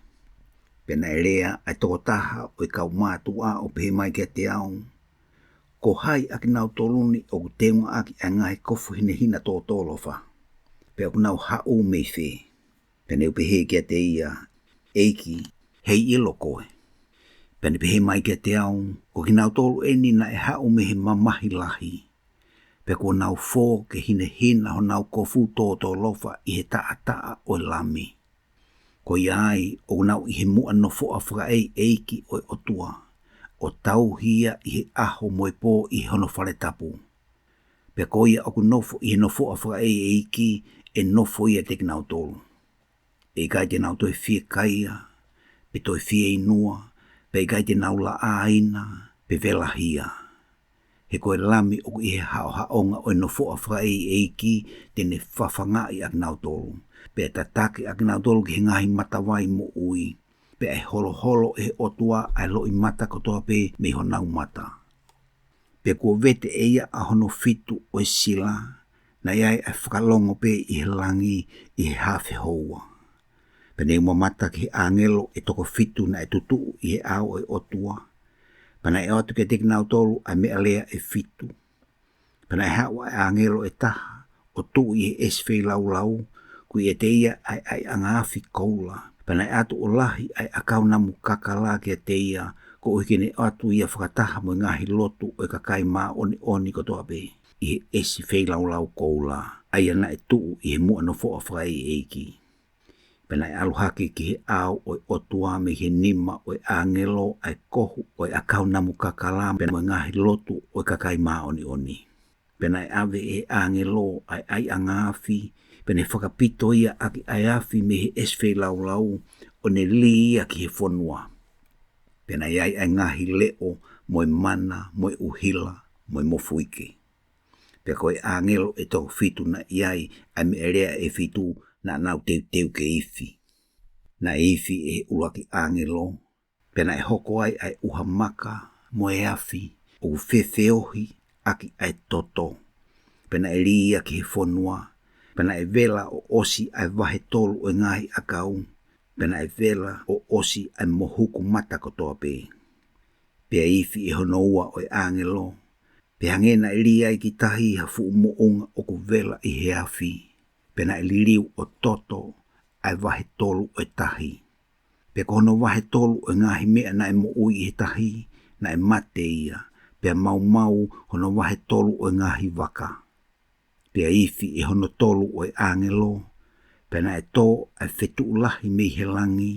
Pea naʻe lea ʻa e tokotaha ʻo e kau mātuʻa ʻo pehē mai kiate au, Ko hai ʻa kinautolu ni ʻoku teunga ʻaki ʻa e ngaahi kofu hinehina tōtōlofa? Pea ʻoku nau haʻu mei fē? Pea ne u pehē kiate ia, ʻEiki, heiʻilo koe. Pea ne pehē mai kiate au, Ko kinautolu eni naʻe haʻu mei he mamahi lahi, pea kuo nau fō ke hinehina honau kofu tōtōlofa ʻi he taʻataʻa ʻo e Lami. Ko ia ai ʻoku nau ʻi he muʻa nofoʻa fakaʻeiʻeiki ʻo e ʻOtua, ʻo tauhi ia ʻi he ʻaho mo e pō ʻi hono fale tapu. Pea ko ia ʻoku nofo ʻi he nofoʻa fakaʻeiʻeiki ʻe nofo ia ʻiate kinautolu. ʻE ʻikai te nau toe fiekaia, pe toe fieinua, pea ʻikai te nau laʻāina, pe velahia. He ko e Lami ʻoku ʻi he haʻohaʻonga ʻo e nofoʻa fakaʻeiʻeiki te ne fafangaʻi ʻa kinautolu, pea tataki ʻa kinautolu ki he ngaahi matavai moʻui, pea ʻe holoholo ʻe he ʻOtua ʻa e loʻimata kotoa pē mei honau mata. Pea kuo vete ʻe ia ʻa hono fitu ʻo e sila, naʻe ʻi ai ʻa e fakalongo pē ʻi he langi ʻi he haafe houa. Pea ne u mamata ki he ʻāngelo ʻe toko fitu naʻe tutuʻu ʻi he ʻao ʻo e ʻOtua. Pea naʻe ʻoatu kiate kinautolu ʻa e meʻalea ʻe fitu. Pea naʻe haʻu ʻa e ʻāngelo ʻe taha, ʻo tuʻu ʻi he ʻesi feilaulau, ʻoku ʻiate ia ʻa e ʻaiʻanga afi koula. Pea naʻe ʻatu ʻo lahi ʻa e ʻakau namu kakala kiate ia, koeʻuhi ke ne ʻoatu ia fakataha mo e ngaahi lotu ʻo e kakai māʻoniʻoni kotoa pē, ʻi he ʻesi feilaulau koula, ʻa ia naʻe tuʻu ʻi he muʻa nofoʻa fakaʻeiʻeiki. Pea naʻe ʻalu hake ki he ʻao ʻo e ʻOtua mei he nima ʻo e ʻāngelo ʻa e kohu ʻo e ʻakau namu kakala pea mo e ngaahi lotu ʻo e kakai māʻoniʻoni. Pea naʻe ʻave ʻe he ʻāngelo ʻa e ʻaiʻanga afi, pea ne fakapito ia ʻaki ʻa e afi mei he ʻesi feilaulau, ʻo ne lī ia ki he fonua. Pea naʻe ʻi ai ʻa e ngaahi leʻo, mo e mana, mo e ʻuhila, mo e mofuike. Pea ko e ʻāngelo ʻe toko fitu naʻe ʻi ai ʻa e meʻalea ʻe fitu naʻa nau teuteu ke ifi. Naʻe ifi ʻe he ʻuluaki ʻāngelo, pea naʻe hoko ai ʻa e ʻuha maka mo e afi ʻoku fefeohi ʻaki ʻa e toto. Pea naʻe lī ia ki he fonua, pea naʻe vela ʻo ʻosi ʻa e vahe tolu ʻo e ngaahi ʻakau, pea naʻe vela ʻo ʻosi ʻa e mohuku mata kotoa pē. Pea ifi ʻe hono ua ʻo e ʻāngelo, pea hangē naʻe lī ai ki tahi ha fuʻu moʻunga ʻoku vela ʻi he afi, pea naʻe liliu ʻo toto ʻa e vahe tolu ʻo e tahi. Pea ko hono vahe tolu ʻo e ngaahi meʻa naʻe moʻui ʻi he tahi, naʻe mate ia, pea maumau hono vahe tolu ʻo e ngaahi vaka. Pea ifi ʻe hono tolu ʻo e ʻāngelo, pea naʻe tō ʻa e fetuʻu lahi mei he langi,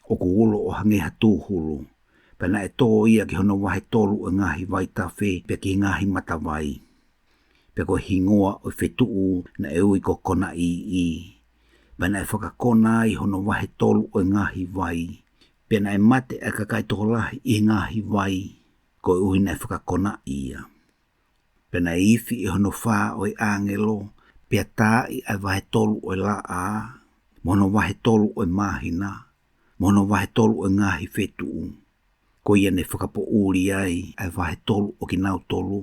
ʻoku ulo ʻo hangē ha tūhulu, pea naʻe tō ia ki hono vahe tolu ʻo e ngaahi vaitafe pea ki he ngaahi matavai. Pea ko e hingoa ʻo e fetuʻu naʻe ui ko Konaʻīʻī. Pea naʻe fakakona ai hono vahe tolu ʻo e ngaahi vai, Pea naʻe mate ʻa e kakai tokolahi ʻi he ngaahi vai, koeʻuhi naʻe fakakonaʻi ia. Pea naʻe ifi ʻe hono fā ʻo e ʻāngelo, pea taaʻi ʻa e vahe tolu ʻo e laʻā, mo hono vahe tolu ʻo e māhina, mo hono vahe tolu ʻo e ngaahi fetuʻu. Ko ia ne fakapoʻuli ai ʻa e vahe tolu ʻo kinautolu.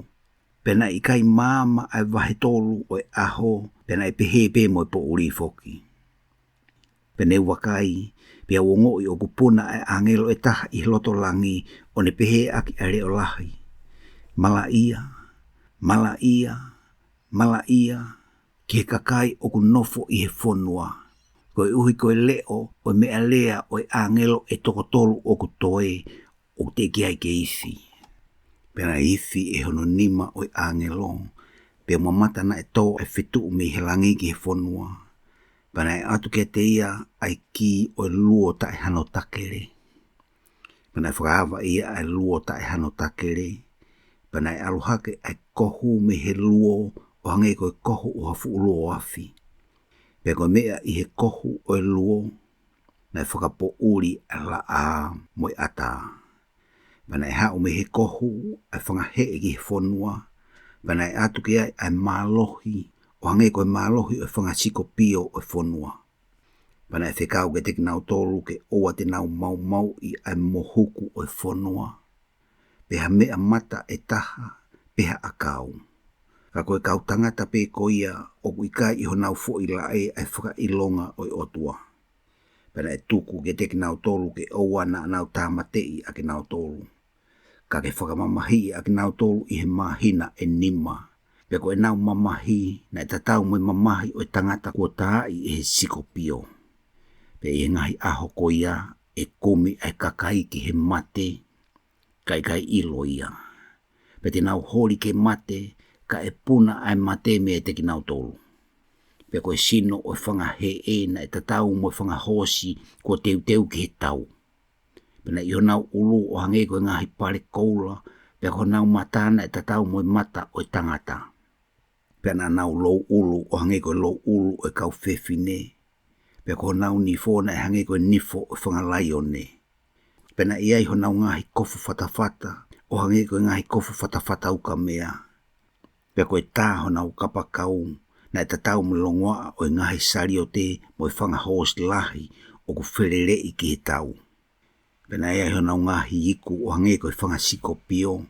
Pea naʻe ʻikai maama ʻa e vahe tolu ʻo e ʻaho, pea naʻe pehē pē mo e poʻuli foki. Pea ne u vakai, pea u ongoʻi ʻoku puna ʻa e ʻāngelo ʻe taha ʻi he loto langi, ʻo ne pehē ʻaki ʻa e leʻo lahi: Malaʻia, malaʻia, malaʻia, ki he kakai ʻoku nofo ʻi he fonua, koeʻuhi ko e leʻo ʻo e meʻa lea ʻo e ʻāngelo ʻe toko tolu ʻoku toe, ʻoku teʻeki ai ke ifi. Pea naʻe ifi ʻe hono nima ʻo e ʻāngelo, pea mamata naʻe tō ʻa e fetuʻu mei he langi ki he fonua. Pea naʻe ʻatu kiate ia ʻa e kī ʻo e luo taʻe hano takele. Pea naʻe fakaava ia ʻa e luo taʻe hano takele. Pea naʻe ʻalu hake ʻa e kohu mei he luo ʻo hangē ko e kohu ʻo ha fuʻu luo afi. Pea ko e meʻa ʻi he kohu ʻo e luo, naʻe fakapoʻuli ʻa e laʻā mo e ʻatā. Pea naʻe haʻu mei he kohu ʻa e fanga heʻe ki he fonua. Pea naʻe ʻatu ki ai ʻa e mālohi ʻo hangē ko e mālohi ʻo e fanga sikopio ʻo e fonua. Pea naʻe fekau kiate kinautolu ke ʻoua te nau maumauʻi ʻa e mohuku ʻo e fonua, pe ha meʻa mata ʻe taha, pe ha ʻakau. Ka ko e kau tangata pē ko ia ʻoku ʻikai ʻi honau foʻi laʻe ʻa e fakaʻilonga ʻo e ʻOtua. Pea naʻe tuku kiate kinautolu ke ʻoua naʻa nau tāmateʻi ʻa kinautolu, ka ke fakamamahiʻi ʻa kinautolu ʻi he māhina ʻe nima. Pea ko ʻenau mamahi naʻe tatau mo e mamahi ʻo e tangata kuo taaʻi ʻe he sikopio. Pea ʻi he ngaahi ʻaho ko ia ʻe kumi ʻa e kakai ki he mate, ka ʻikai ʻilo ia. Pea te nau holi ke mate, ka ʻe puna ʻa e mate meiate kinautolu. Pea ko e sino ʻo e fanga heʻe naʻe tatau mo e fanga hoosi kuo teuteu ki he tau. Pea naʻe ʻi honau ʻulu ʻo hangē ko e ngaahi pale koula, pea ko honau mata naʻe tatau mo e mata ʻo e tangata. Pea naʻa nau louʻulu ʻo hangē ko e louʻulu ʻo e kau fefine, pea ko honau nifo naʻe hangē ko e nifo ʻo e fanga laione. Pea naʻe ʻi ai honau ngaahi kofu fatafata ʻo hangē ko e ngaahi kofu fatafata ukamea. Pea ko e tā honau kapakau naʻe tatau mo e longoaʻa ʻo e ngaahi saliote mo e fanga hoosi lahi ʻoku feleleʻi ki he tau. Pea naʻe ʻi ai honau ngaahi iku ʻo hangē ko e fanga sikopio,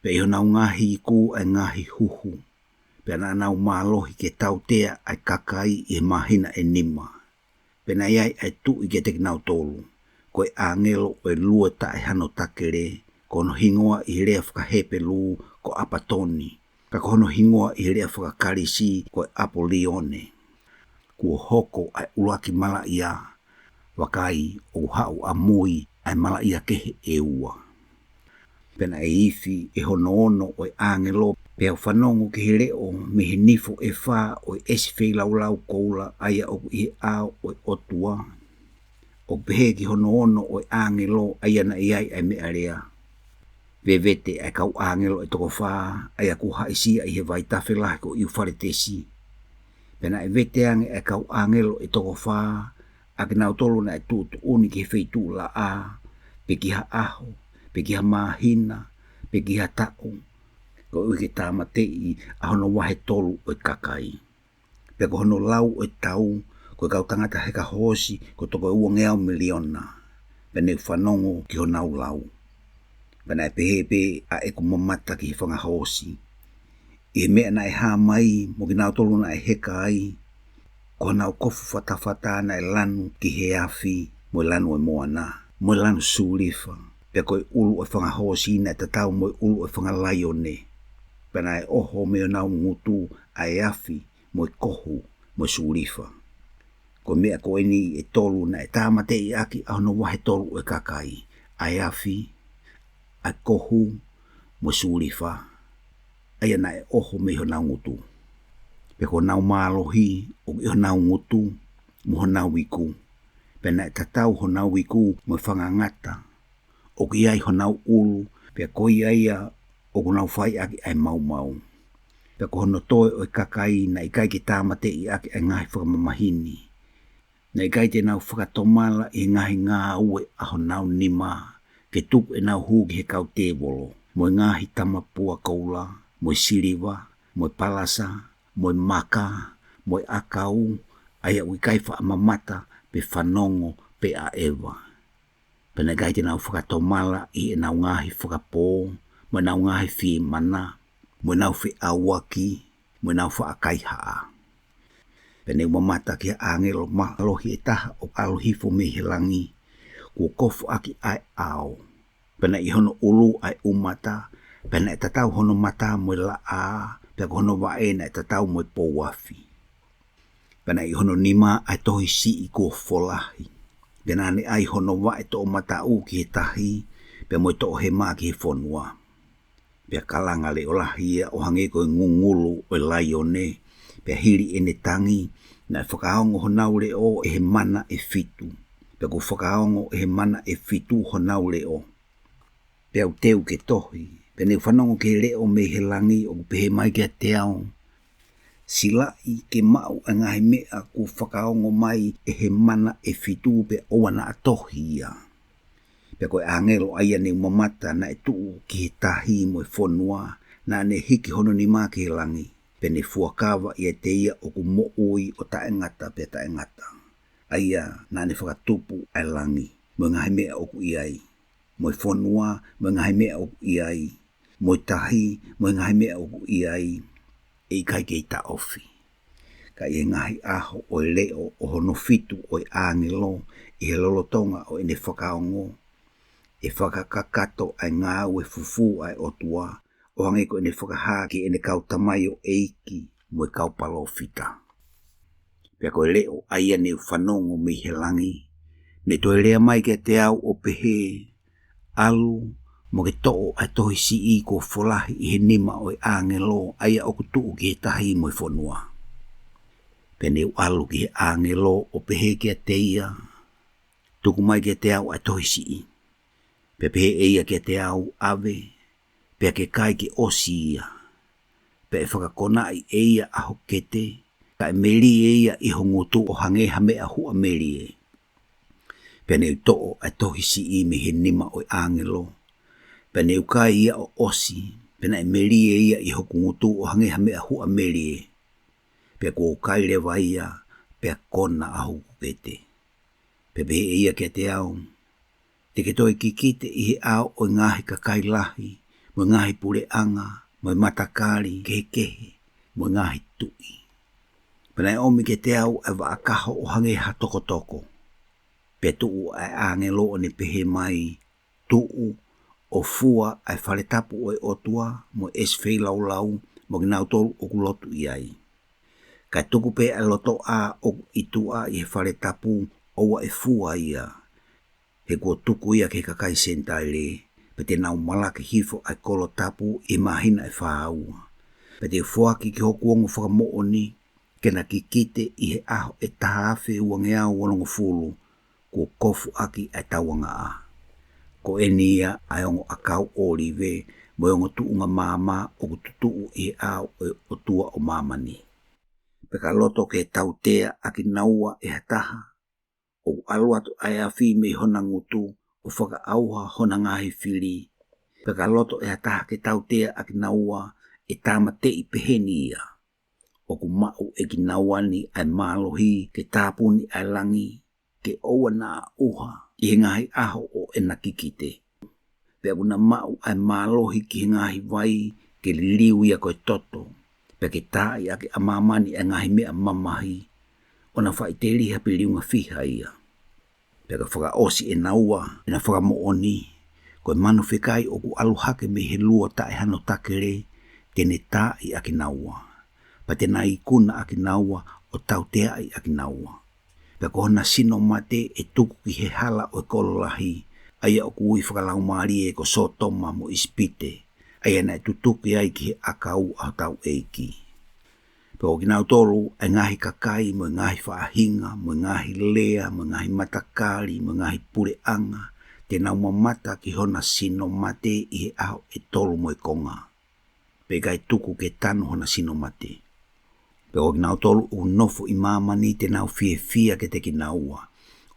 pea ʻi honau ngaahi iku ʻa e ngaahi huhu. Pea naʻa nau mālohi ke tautea ʻa e kakai ʻi he māhina ʻe nima. Pea naʻe ʻi ai ʻa e tuʻi kiate kinautolu, ko e ʻāngelo ʻo e luo taʻe hano takele, ko hono hingoa ʻi he lea faka-Hepelū ko ʻApatoni, ka ko hono hingoa ʻi he lea faka-Kalisi ko e ʻApolione. Kuo hoko ʻa e ʻuluaki malaʻia, vakai, ʻoku haʻu ʻamui ʻa e malaʻia kehe ʻe ua. Pea naʻe ifi ʻe hono ono ʻo e ʻāngelo, pea u fanongo ki he leʻo mei he nifo ʻe fā ʻo e ʻesi feilaulau koula, ʻa ia ʻoku ʻi he ʻao ʻo e ʻOtua, ʻo pehē ki hono ono ʻo e ʻāngelo, ʻa ia naʻe ʻi ai ʻa e meʻalea: Vevete ʻa e kau ʻāngelo ʻe toko fā, ʻa ia kuo haʻisia ʻi he vaitafe lahi ko ʻIufaletesi. Pea naʻe vete ange ʻa e kau ʻāngelo ʻe toko fā, ʻa kinautolu naʻe tuʻutuʻuni ki he feituʻu laʻā, pe ki ha ʻaho, pe ki ha māhina, pe ki ha taʻu, koeʻuhi ke tāmateʻi ʻa hono vahe tolu ʻo e kakai. Pea ko hono lau ʻo e tau, ko e kau tangata heka hoosi, ko e toko uangeau miliona. Pea ne u fanongo ki honau lau. Pea naʻe pehē pē ʻa ʻeku mamata ki he fanga hoosi, ʻi he meʻa naʻe hā mai mo kinautolu naʻe heka ai, ko honau kofu fatafata naʻe lanu ki he afi, mo e lanu ʻo e moana, mo e lanu sulifa. Pea ko e ʻulu ʻo e fanga hoosi naʻe tatau mo e ʻulu ʻo e fanga laione. Pea naʻe ʻoho mei honau ngutu ʻa e afi, mo e kohu, mo e sulifa. Ko e meʻa ko eni ʻe tolu naʻe tāmateʻi ʻaki ʻa hono vahe tolu ʻo e kakai, ʻa e afi, ʻa e kohu, mo e sulifa, ʻa ia naʻe ʻoho mei honau ngutu. Pea ko honau mālohi ʻoku ʻi honau ngutu mo honau iku. Pea naʻe tatau honau iku mo e fanga ngata ʻoku ʻi ai honau ʻulu, pea ko ia ia ʻoku nau fai ʻaki ʻa e maumau. Pea ko hono toe ʻo e kakai naʻe ʻikai ke tāmateʻi ʻaki ʻa e ngaahi fakamamahi ni, Naʻe ʻikai te nau fakatomala ʻi he ngaahi ngāue ʻa honau nima, ke tuku ʻenau hū ki he kau tēvolo, mo e ngaahi tamapua koula, mo e siliva, mo e palasa, mo e maka, mo e ʻakau, ʻa ia ʻoku ʻikai faʻa mamata, pe fanongo, pe ʻaʻeva. Pea naʻe ʻikai te nau fakatomala ʻi heʻenau ngaahi fakapō, mo ʻenau ngaahi fiemana, mo ʻenau feʻauaki, mo ʻenau faʻa kaihaʻa. Pea ne u mamata ki ha ʻāngelo mālohi ʻe taha ʻoku ʻalu hifo mei he langi, kuo kofu ʻaki ʻa e ʻao. Pea naʻe ʻi hono ʻulu ʻa e ʻumata, pea naʻe tatau hono mata mo e laʻā, pea ko hono vaʻe naʻe tatau mo e pou afi. Pea naʻe ʻi hono nima ʻa e tohi siʻi kuo folahi. Pea naʻa ne ʻai hono vaʻe toʻomataʻu ki he tahi, pea mo e toʻohema ki he fonua. Pea kalanga leʻo lahi ia ʻo hangē ko e ngungulu ʻo e laione, pea hili ʻene tangi, naʻe fakaongo honau leʻo ʻe he mana ʻe fitu. Pea kuo fakaongo ʻe he mana ʻe fitu honau leʻo. Pea u teu ke tohi, pea ne u fanongo ki he leʻo mei he langi ʻoku pehē mai kiate au: Silaʻi ke maʻu ʻa e ngaahi meʻa kuo fakaongo mai ʻe he mana ʻe fitu, pea ʻoua naʻa tohi ia. Pea ko e ʻāngelo ʻa ia ne u mamata naʻe tuʻu ki he tahi mo e fonua, naʻa ne hiki hono nima ki he langi, pea ne fuakava ʻiate ia ʻoku moʻui ʻo taʻengata pea taʻengata, ʻa ia naʻa ne fakatupu ʻa e langi, mo e ngaahi meʻa ʻoku ʻi ai, mo e fonua, mo e ngaahi meʻa ʻoku ʻi ai, mo e tahi, mo e ngaahi meʻa ʻoku ʻi ai, ʻe ʻikai kei taʻofi. Ka ʻi he ngaahi ʻaho ʻo e leʻo ʻo hono fitu ʻo e ʻāngelo, ʻi he lolotonga ʻo ʻene fakaongo, ʻe fakakakato ʻa e ngāue fufū ʻa e ʻOtua, ʻo hangē ko ʻene fakahā ki heʻene kau tamaioʻeiki mo e kau palōfita. Pea ko e leʻo ʻa ia ne u fanongo mei he langi, ne toe lea mai kiate au ʻo pehē: ʻAlu, mo ke toʻo ʻa e tohi siʻi kuo folahi ʻi he nima ʻo e ʻāngelo ʻa ia ʻoku tuʻu ki he tahi mo e fonua. Pea ne u ʻalu ki he ʻāngelo ʻo pehē kiate ia: Tuku mai kiate au ʻa e tohi siʻi. Pea pehē ʻe ia kiate au: ʻAve, pea ke kai ke ʻosi ia. Pea ʻe fakakonaʻi ʻe ia ʻa ho kete, kae melie ia ʻi ho ngutu ʻo hangē ha meʻa huʻa melie. Pea ne u toʻo ʻa e tohi siʻi mei he nima ʻo e ʻāngelo. Pea ne u kai ia ʻo ʻosi, pea naʻe melie ia ʻi hoku ngutu ʻo hangē ha meʻa huʻa melie. Pea kuo u kai leva ia, pea kona ʻa hoku kete. Pea pehē ʻe ia kiate au: Te ke toe kikite ʻi he ʻao ʻo e ngaahi kakai lahi, mo e ngaahi puleʻanga, mo e matakali kehekehe, mo e ngaahi tuʻi. Pea naʻe ʻomi kiate au ʻa e vaʻa kaho ʻo hangē ha tokotoko. Pea tuʻu ʻa e ʻāngelo ʻo ne pehē mai: Tuʻu, ʻo fua ʻa e fale tapu ʻo e ʻOtua, mo e ʻesi feilaulau, mo kinautolu ʻoku lotu ʻi ai. Kae tuku pē ʻa e lotoʻā ʻoku ʻi tuʻa ʻi he fale tapu, ʻoua ʻe fua ia. He kuo tuku ia ki he kakai Senitaile, pea te nau malaki hifo ʻa e kolo tapu ʻi he māhina ʻe fā ua. Pea te u foaki ki hoku ongo fakamoʻoni, ke na kikite ʻi he ʻaho ʻe taha afe uangeau onongofulu, kuo kofu ʻaki ʻa e tauangaʻa. Ko eni ia ʻa e ongo ʻakau ʻōlive, mo e ongo tuʻunga maama ʻoku tutuʻu ʻi he ʻao ʻo e ʻOtua ʻo māmani. Pea ka loto ke tautea ʻa kinaua ʻe ha taha, ʻoku ʻalu atu ʻa e afi mei hona ngutu, ʻo fakaʻauha hona ngaahi fili. Pea ka loto ʻe ha taha ke tautea ʻa kinaua, ʻe tāmateʻi peheni ia. ʻOku maʻu ʻe kinaua ni ʻa e mālohi ke tāpuni ʻa e langi, ke ʻoua naʻa ʻuha ʻi he ngaahi ʻaho ʻo ʻena kikite. Pea ʻoku na maʻu ʻa e mālohi ki he ngaahi vai, ke liliu ia ko e toto, pea ke taaʻi ʻaki ʻa māmani ʻa e ngaahi meʻa mamahi, ʻo na faʻiteliha pe liunga fiha ia. Pea ka fakaʻosi ʻe naua ʻena fakamoʻoni, ko e manu fekai ʻoku ʻalu hake mei he luo taʻe hano takele, te ne taaʻi ʻa kinaua. Pea te na ikuna ʻa kinaua, ʻo tauteaʻi ʻa kinaua. Pea ko hona sino mate ʻe tuku ki he hala ʻo e kolo lahi, ʻa ia ʻoku ui fakalaumālie ko Sōtoma mo ʻIsipite, ʻa ia naʻe tutuki ai ki he ʻakau ʻa hotau ʻEiki. Pea ko kinautolu, ʻa e ngaahi kakai, mo e ngaahi faʻahinga, mo e ngaahi lea, mo e ngaahi matakali, mo e ngaahi puleʻanga, te nau mamata ki hona sino mate ʻi he ʻaho ʻe tolu mo e konga. Pea ʻikai tuku ke tanu hona sino mate. Pea ko kinautolu ʻoku nofo ʻi māmani te nau fiefia kiate kinaua,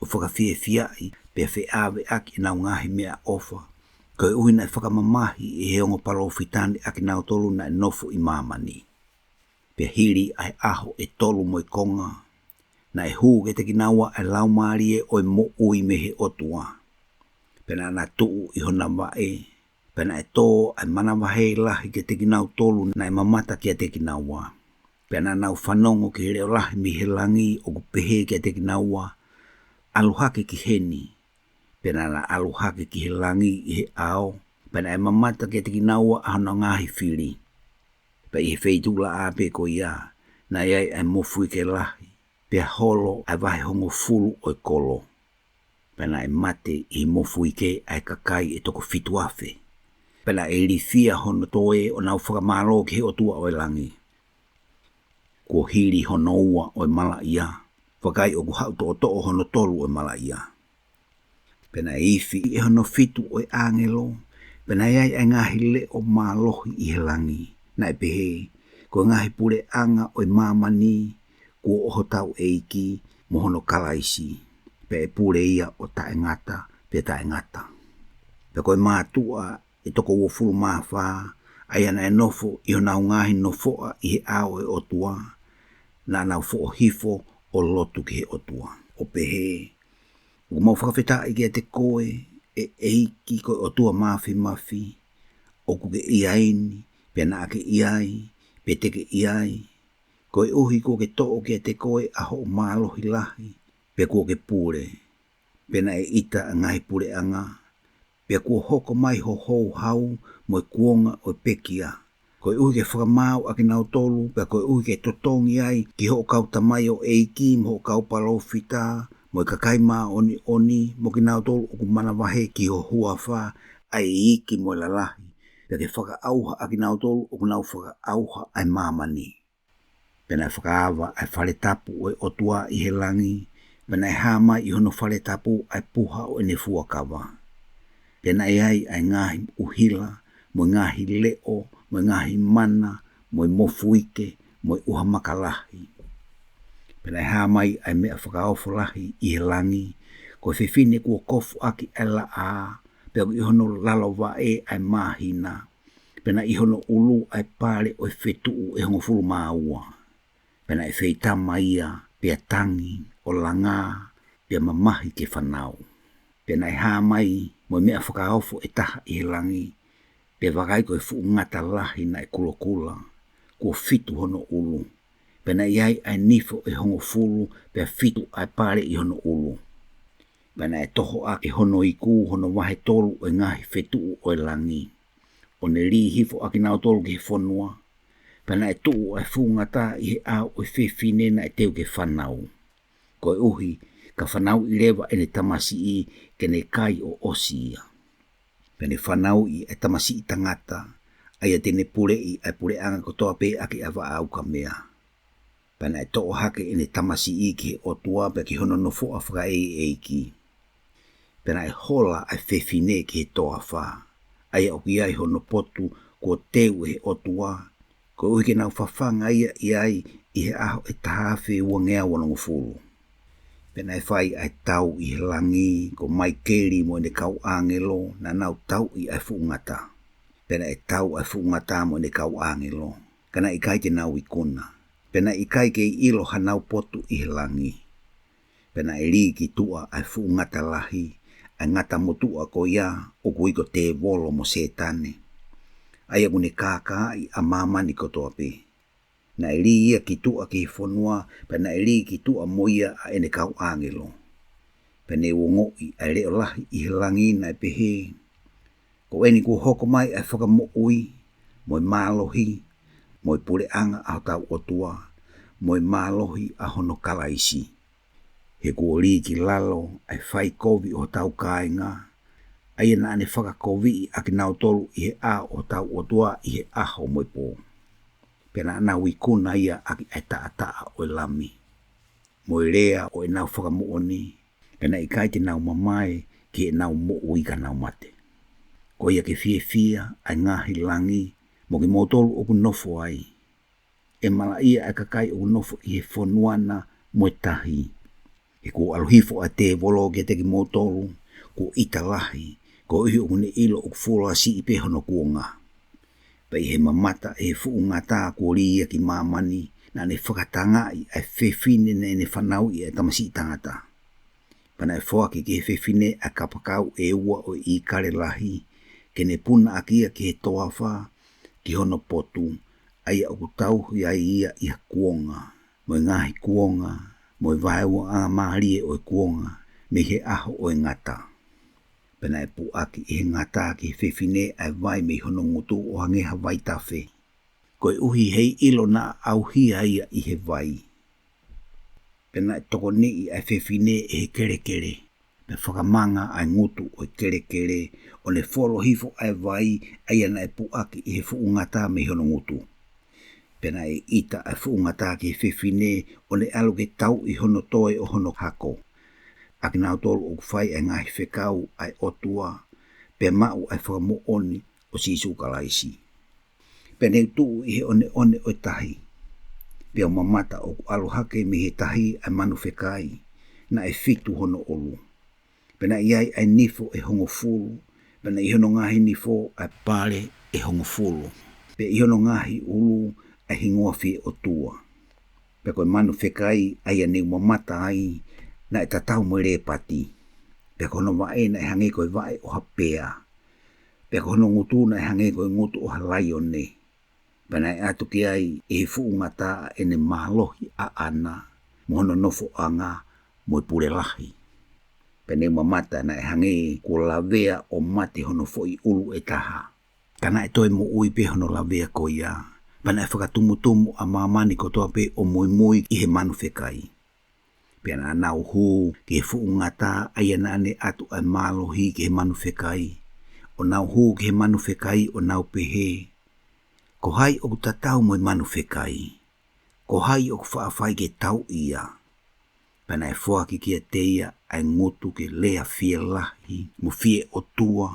ʻo fakafiefiaʻi, pea feʻaveʻaki ʻenau ngaahi meʻaʻofa, koeʻuhi naʻe fakamamahi ʻe he ongo palōfita ni ʻa kinautolu naʻe nofo ʻi māmani. Pea hili ʻa e ʻaho ʻe tolu mo e konga, naʻe hū kiate kinaua ʻa e Laumālie ʻo e moʻui mei he ʻOtua. Pea naʻa na tuʻu ʻi hona vaʻe, pea naʻe tō ʻa e manavahē lahi kiate kinautolu naʻe mamata kiate kinaua. Pea naʻa nau fanongo ki he leʻo lahi mei he langi ʻoku pehē kiate kinaua, ʻAlu hake ki heni. Pea naʻa na ʻalu hake ki he langi ʻi he ʻao, pea naʻe mamata kiate kinaua ʻa hona ngaahi fili. Pea ʻi he feituʻulaʻā pē ko ia, naʻe ʻi ai ʻa e mofuike lahi, pea holo ʻa e vahe hongofulu ʻo e kolo. Pea naʻe mate ʻi he mofuike ʻa e kakai ʻe toko fitu afe. Pea naʻe ilifia hono toe ʻo nau fakamālō ki he ʻOtua ʻo e langi. Kuo hili hono ua ʻo e malaʻia, vakai ʻoku haʻu toʻotoʻo hono tolu ʻo e malaʻia. Pea naʻe ifi ʻe hono fitu ʻo e ʻāngelo, pea naʻe ʻi ai ʻa e ngaahi leʻo mālohi ʻi he langi, naʻe pehē, Ko e ngaahi puleʻanga ʻo e māmani, kuo ʻo hotau ʻEiki mo hono Kalaisi, pea ʻe pule ia ʻo taʻengata pea taʻengata. Pea ko e mātuʻa ʻe toko uofulu mā fā, ʻa ia naʻe nofo ʻi honau ngaahi nofoʻa ʻi he ʻao ʻo e ʻOtua, naʻa nau foʻohifo ʻo lotu ki he ʻOtua, ʻo pehē, ʻOku mau fakafetaʻi kiate koe, ʻe ʻEiki ko e ʻOtua Māfimafi, ʻoku ke ʻi ai ni, pea naʻa ke ʻi ai, pea te ke ʻi ai, koeʻuhi kuo ke toʻo kiate koe ʻa hoʻo mālohi lahi, pea kuo ke pule. Pea naʻe ʻita ʻa e ngaahi puleʻanga, pea kuo hoko mai ho houhau mo e kuonga ʻo e pekia, koeʻuhi ke fakamaau ʻa kinautolu, pea koeʻuhi ke totongi ai ki hoʻo kau tamaioʻeiki, mo hoʻo kau palōfita, mo e kakai māʻoniʻoni, mo kinautolu ʻoku manavahē ki ho huafa, ʻa e iiki mo e lalahi, pea ke fakaʻauha ʻa kinautolu ʻoku nau fakaʻauha ʻa e māmani. Pea naʻe fakaava ʻa e fale tapu ʻo e ʻOtua ʻi he langi, pea naʻe hā mai ʻi hono fale tapu ʻa e puha ʻo ʻene fuakava. Pea naʻe ʻi ai ʻa e ngaahi ʻuhila, mo e ngaahi leʻo, mo e ngaahi mana, mo e mofuike, mo e ʻuha maka lahi. Pea naʻe hā mai ʻa e meʻa fakaofo lahi ʻi he langi, ko e fefine kuo kofuʻaki ʻa e laʻā, pea ʻoku ʻi hono lalo vaʻe ʻa e māhina. Pea naʻe ʻi hono ʻulu ʻa e pale ʻo e fetuʻu ʻe hongofulu mā ua. Pea naʻe feitama ia, pea tangi, ʻo langā, pea mamahi ke fanau. Pea naʻe hā mai mo e meʻa fakaofo ʻe taha ʻi he langi, pea vakai ko e fuʻu ngata lahi naʻe kulokula, kuo fitu hono ʻulu. Pea naʻe ʻi ai ʻa e nifo ʻe hongofulu, pea fitu ʻa e pale ʻi hono ʻulu. Pea naʻe toho ʻaki ʻe hono iku hono vahe tolu ʻo e ngaahi fetuʻu ʻo e langi, ʻo ne lī hifo ʻa kinautolu ki he fonua. Pea naʻe tuʻu ʻa e fuʻu ngata ʻi he ʻao ʻo e fefine naʻe teu ke fanau, koeʻuhi ka fanauʻi leva ʻene tamasiʻi ke ne kai ʻo ʻosi ia. Pea ne fanauʻi ʻa e tamasiʻi tangata, ʻa ia te ne puleʻi ʻa e puleʻanga kotoa pē ʻaki ʻa e vaʻa ukamea. Pea naʻe toʻo hake ʻene tamasiʻi ki he ʻOtua pea ki hono nofoʻa fakaʻeiʻeiki. Pea naʻe hola ʻa e fefine ki he toafa, ʻa ia ʻoku ʻi ai hono potu kuo teu ʻe he ʻOtua, koeʻuhi ke nau fafanga ia ʻi ai ʻi he ʻaho ʻe taha afe uangeau onongofulu. Pea naʻe fai ʻa e tau ʻi he langi, ko Maikeli mo ʻene kau ʻāngelo, naʻa nau tauʻi ʻa e fuʻu ngata. Pea naʻe tau ʻa e fuʻu ngata mo ʻene kau ʻāngelo, ka naʻe ʻikai te nau ikuna. Pea naʻe ʻikai kei ʻilo hanau potu ʻi he langi. Pea naʻe lī ki tuʻa ʻa e fuʻu ngata lahi, ʻa e ngata motuʻa ko ia ʻoku ui ko Tēvolo mo Sētane, ʻa ia ʻoku ne kākaaʻi ʻa māmani kotoa pē. Naʻe lī ia ki tuʻa ki he fonua, pea naʻe lī ki tuʻa mo ia ʻa ʻene kau ʻāngelo. Pea ne u ongoʻi ʻa e leʻo lahi ʻi he langi naʻe pehē, Ko eni kuo hoko mai ʻa e fakamoʻui, mo e mālohi, mo e puleʻanga ʻa hotau ʻOtua, mo e mālohi ʻa hono Kalaisi. He kuo lī ki lalo ʻa e faikovi ʻo hotau kāinga, ʻa ia naʻa ne fakakoviʻi ʻa kinautolu ʻi he ʻao ʻo hotau ʻOtua ʻi he ʻaho mo e pō. Pea naʻa nau ikuna ia ʻaki ʻa e taʻataʻa ʻo e Lami, mo e lea ʻo ʻenau fakamoʻoni, pea naʻe ʻikai te nau mamae ki heʻenau moʻui ka nau mate. Ko ia ke fiefia ʻa e ngaahi langi, mo kimoutolu ʻoku nofo ai. ʻe malaʻia ʻa e kakai ʻoku nofo ʻi he fonua na mo e tahi. He kuo ʻalu hifo ʻa e tēvolo kiate kimoutolu, kuo ʻita lahi, koeʻuhi ʻoku ne ʻilo ʻoku fuoloa siʻi pē hono kuonga. Pea ʻi he mamata ʻe he fuʻu ngata kuo lī ia ki māmani, naʻa ne fakatangaʻi ʻa e fefine naʻa ne fanauʻi ʻa e tamasiʻi tangata. Pea naʻe foaki ki he fefine ʻa e kapakau ʻe ua ʻo e ʻīkale lahi, ke ne puna ʻaki ia ki he toafa, ki hono potu, ʻa ia ʻoku tauhi ai ia ʻi ha kuonga, mo e ngaahi kuonga, mo e vaeuaʻanga mālie ʻo e kuonga, mei he ʻaho ʻo e ngata. Pea naʻe puʻaki ʻe he ngata ki he fefine ʻa e vai mei hono ngutu ʻo hangē ha vaitafe, koeʻuhi heʻilo naʻa ʻauhia ia ʻi he vai. Pea naʻe tokoniʻi ʻa e fefine ʻe he kelekele, pea fakamanga ʻa e ngutu ʻo e kelekele, ʻo ne folo hifo ʻa e vai ʻa ia naʻe puʻaki ʻe he fuʻu ngata mei hono ngutu. Pea naʻe ʻita ʻa e fuʻu ngata ki he fefine, ʻo ne ʻalu ke tauʻi hono toe ʻo hono hako, ʻa kinautolu ʻoku fai ʻa e ngaahi fekau ʻa e ʻOtua, pea maʻu ʻa e fakamoʻoni ʻo Sīsū Kalaisi. Pea ne u tuʻu ʻi he ʻoneʻone ʻo e tahi, pea u mamata ʻoku ʻalu hake mei he tahi ʻa e manu fekai, naʻe fitu hono ʻulu. Pea naʻe ʻi ai ʻa e nifo ʻe hongofulu, pea naʻe ʻi hono ngaahi nifo ʻa e pale ʻe hongofulu, pea ʻi hono ngaahi ʻulu ʻa e hingoa fie ʻotua. Pea ko e manu fekai ʻa ia ne u mamata ai, naʻe tatau mo e lēpati. Pea ko hono vaʻe naʻe hangē ko e vaʻe ʻo ha pea. Pea ko hono ngutu naʻe hangē ko e ngutu ʻo ha laione. Pea naʻe ʻatu ki ai ʻe he fuʻu ngata ʻa ʻene mālohi ʻaʻana, mo hono nofoʻanga, mo e pule lahi. Pea ne u mamata naʻe hangē kuo lavea ʻo mate hono foʻi ʻulu ʻe taha. Ka naʻe toe moʻui pē hono lavea ko ia, pea naʻe fakatumutumu ʻa māmani kotoa pē ʻo muimui ʻi he manu fekai. Pea naʻa nau hū ki he fuʻu ngata ʻa ia naʻa ne ʻatu ʻa e mālohi ki he manu fekai, ʻo nau hū ki he manu fekai ʻo nau pehē, Ko hai ʻoku tatau mo e manu fekai? Ko hai ʻoku faʻa fai ke tauʻi ia? Pea naʻe foaki kiate ia ʻa e ngutu ke lea fie lahi mo fie ʻotua.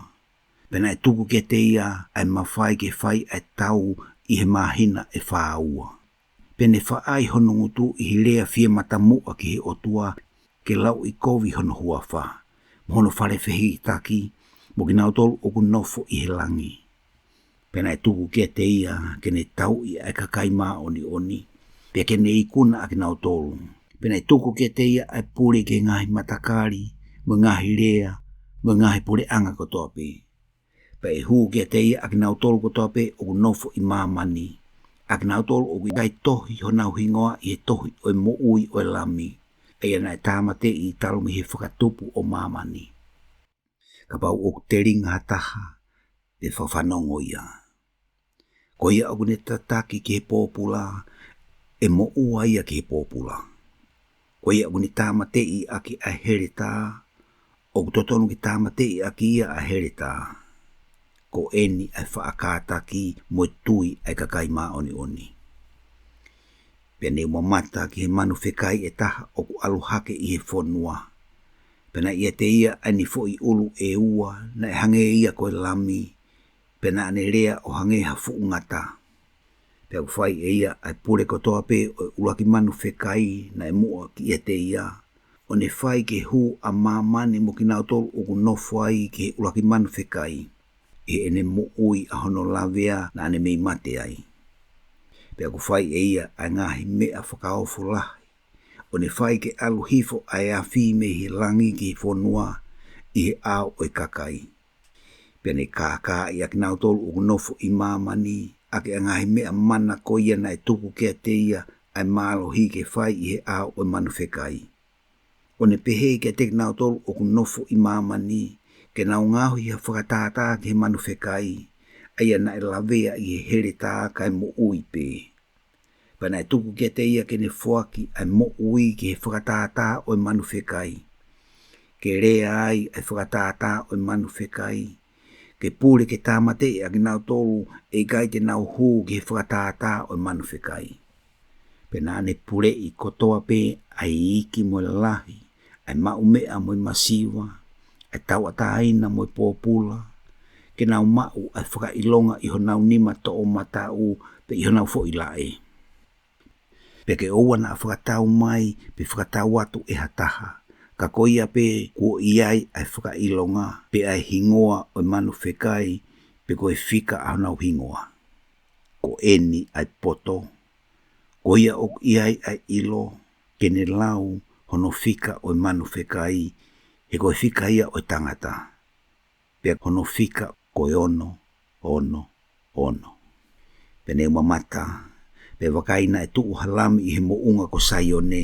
Pea naʻe tuku kiate ia ʻa e mafai ke fai ʻa e tau ʻi he māhina ʻe fā ua. Pea ne faʻai hono ngutu ʻi he lea fie matamuʻa ki he ʻOtua, ke lauʻikovi hono huafa, mo hono fale fehikitaki, mo kinautolu ʻoku nofo ʻi he langi. Pea naʻe tuku kiate ia ke ne tauʻi ʻa e kakai māʻoniʻoni, pea ke ne ikuna ʻa kinautolu. Pea naʻe tuku kiate ia ʻa e pule ki he ngaahi matakali, mo e ngaahi lea, mo e ngaahi puleʻanga kotoa pē. Pea ʻe hū kiate ia ʻa kinautolu kotoa pē ʻoku nofo ʻi māmani, ʻa kinautolu ʻoku ʻikai tohi honau hingoa ʻi he tohi ʻo e moʻui ʻo e Lami, ʻa ia naʻe tāmateʻi talu mei he fakatupu ʻo māmani. Kapau ʻoku telinga ha taha, ʻe fakafanongo ia. Ko ia ʻoku ne tataki ki he pōpula, ʻe moʻua ia ki he pōpula. Ko ia ʻoku ne tāmateʻi ʻaki ʻa e heletā, ʻoku totonu ke tāmateʻi ʻaki ia ʻa e heletā. Ko eni ʻa e faʻa kātaki mo e tui ʻa e kakai māʻoniʻoni. Pea ne u mamata ki he manu fekai ʻe taha ʻoku ʻalu hake ʻi he fonua. Pea naʻe ʻiate ia ʻa ʻene foʻi ʻulu ʻe ua, naʻe hangē ia ko e lami, pea naʻa ne lea ʻo hangē ha fuʻu ngata. Pea ʻoku fai ʻe ia ʻa e pule kotoa pē ʻo e ʻuluaki manu fekai naʻe muʻa ki ʻiate ia, ʻo ne fai ke hū ʻa māmani mo kinautolu ʻoku nofo ai ki he ʻuluaki manu fekai, ʻi heʻene moʻui ʻa hono lavea naʻa ne mei mate ai. Pea ʻoku fai ʻe ia ʻa e ngaahi meʻa fakaofo lahi, ʻo ne fai ke ʻalu hifo ʻa e afi mei he langi ki he fonua ʻi he ʻao ʻo e kakai. Pea ne kākaaʻi ʻa kinautolu ʻoku nofo ʻi māmani, ʻaki ʻa e ngaahi meʻa mana ko ia naʻe tuku kiate ia ʻa e mālohi ke fai ʻi he ʻao ʻo e manu fekai. ʻO ne pehē kiate kinautolu ʻoku nofo ʻi māmani, ke nau ngaohi ha fakatātā ki he manu fekai, ʻa ia naʻe lavea ʻi he heletā kae moʻui pē. Pea naʻe tuku kiate ia ke ne foaki ʻa e moʻui ki he fakatātā ʻo e manu fekai. Ke lea ai ʻa e fakatātā ʻo e manu fekai. Ke pule ke tāmateʻi ʻa kinautolu ʻe ʻikai te nau hū ki he fakatātā ʻo e manu fekai. Pea naʻa ne puleʻi kotoa pē ʻa e iiki mo e lahi, ʻa e maʻumeʻa mo e masiva, ʻa e tauʻatāina mo e pōpula, ke nau maʻu ʻa e fakaʻilonga ʻi honau nima toʻomataʻu pea ʻi honau foʻi laʻe. Pea ke ʻoua naʻa fakatau mai, pe fakatau atu ʻe ha taha. Ka ko ia pē kuo ʻi ai ʻa e fakaʻilonga, pe ʻa e hingoa ʻo e manu fekai, pe ko e fika ʻa honau hingoa. Ko eni ʻa e poto. Ko ia ʻoku ʻi ai ʻa e ʻilo, ke ne lau hono fika ʻo e manu fekai, he ko e fika ia ʻo e tangata. Pea hono fika ko e ono, ono, ono. Pea ne u mamata, pea vakai naʻe tuʻu ha lami ʻi he moʻunga ko Saione.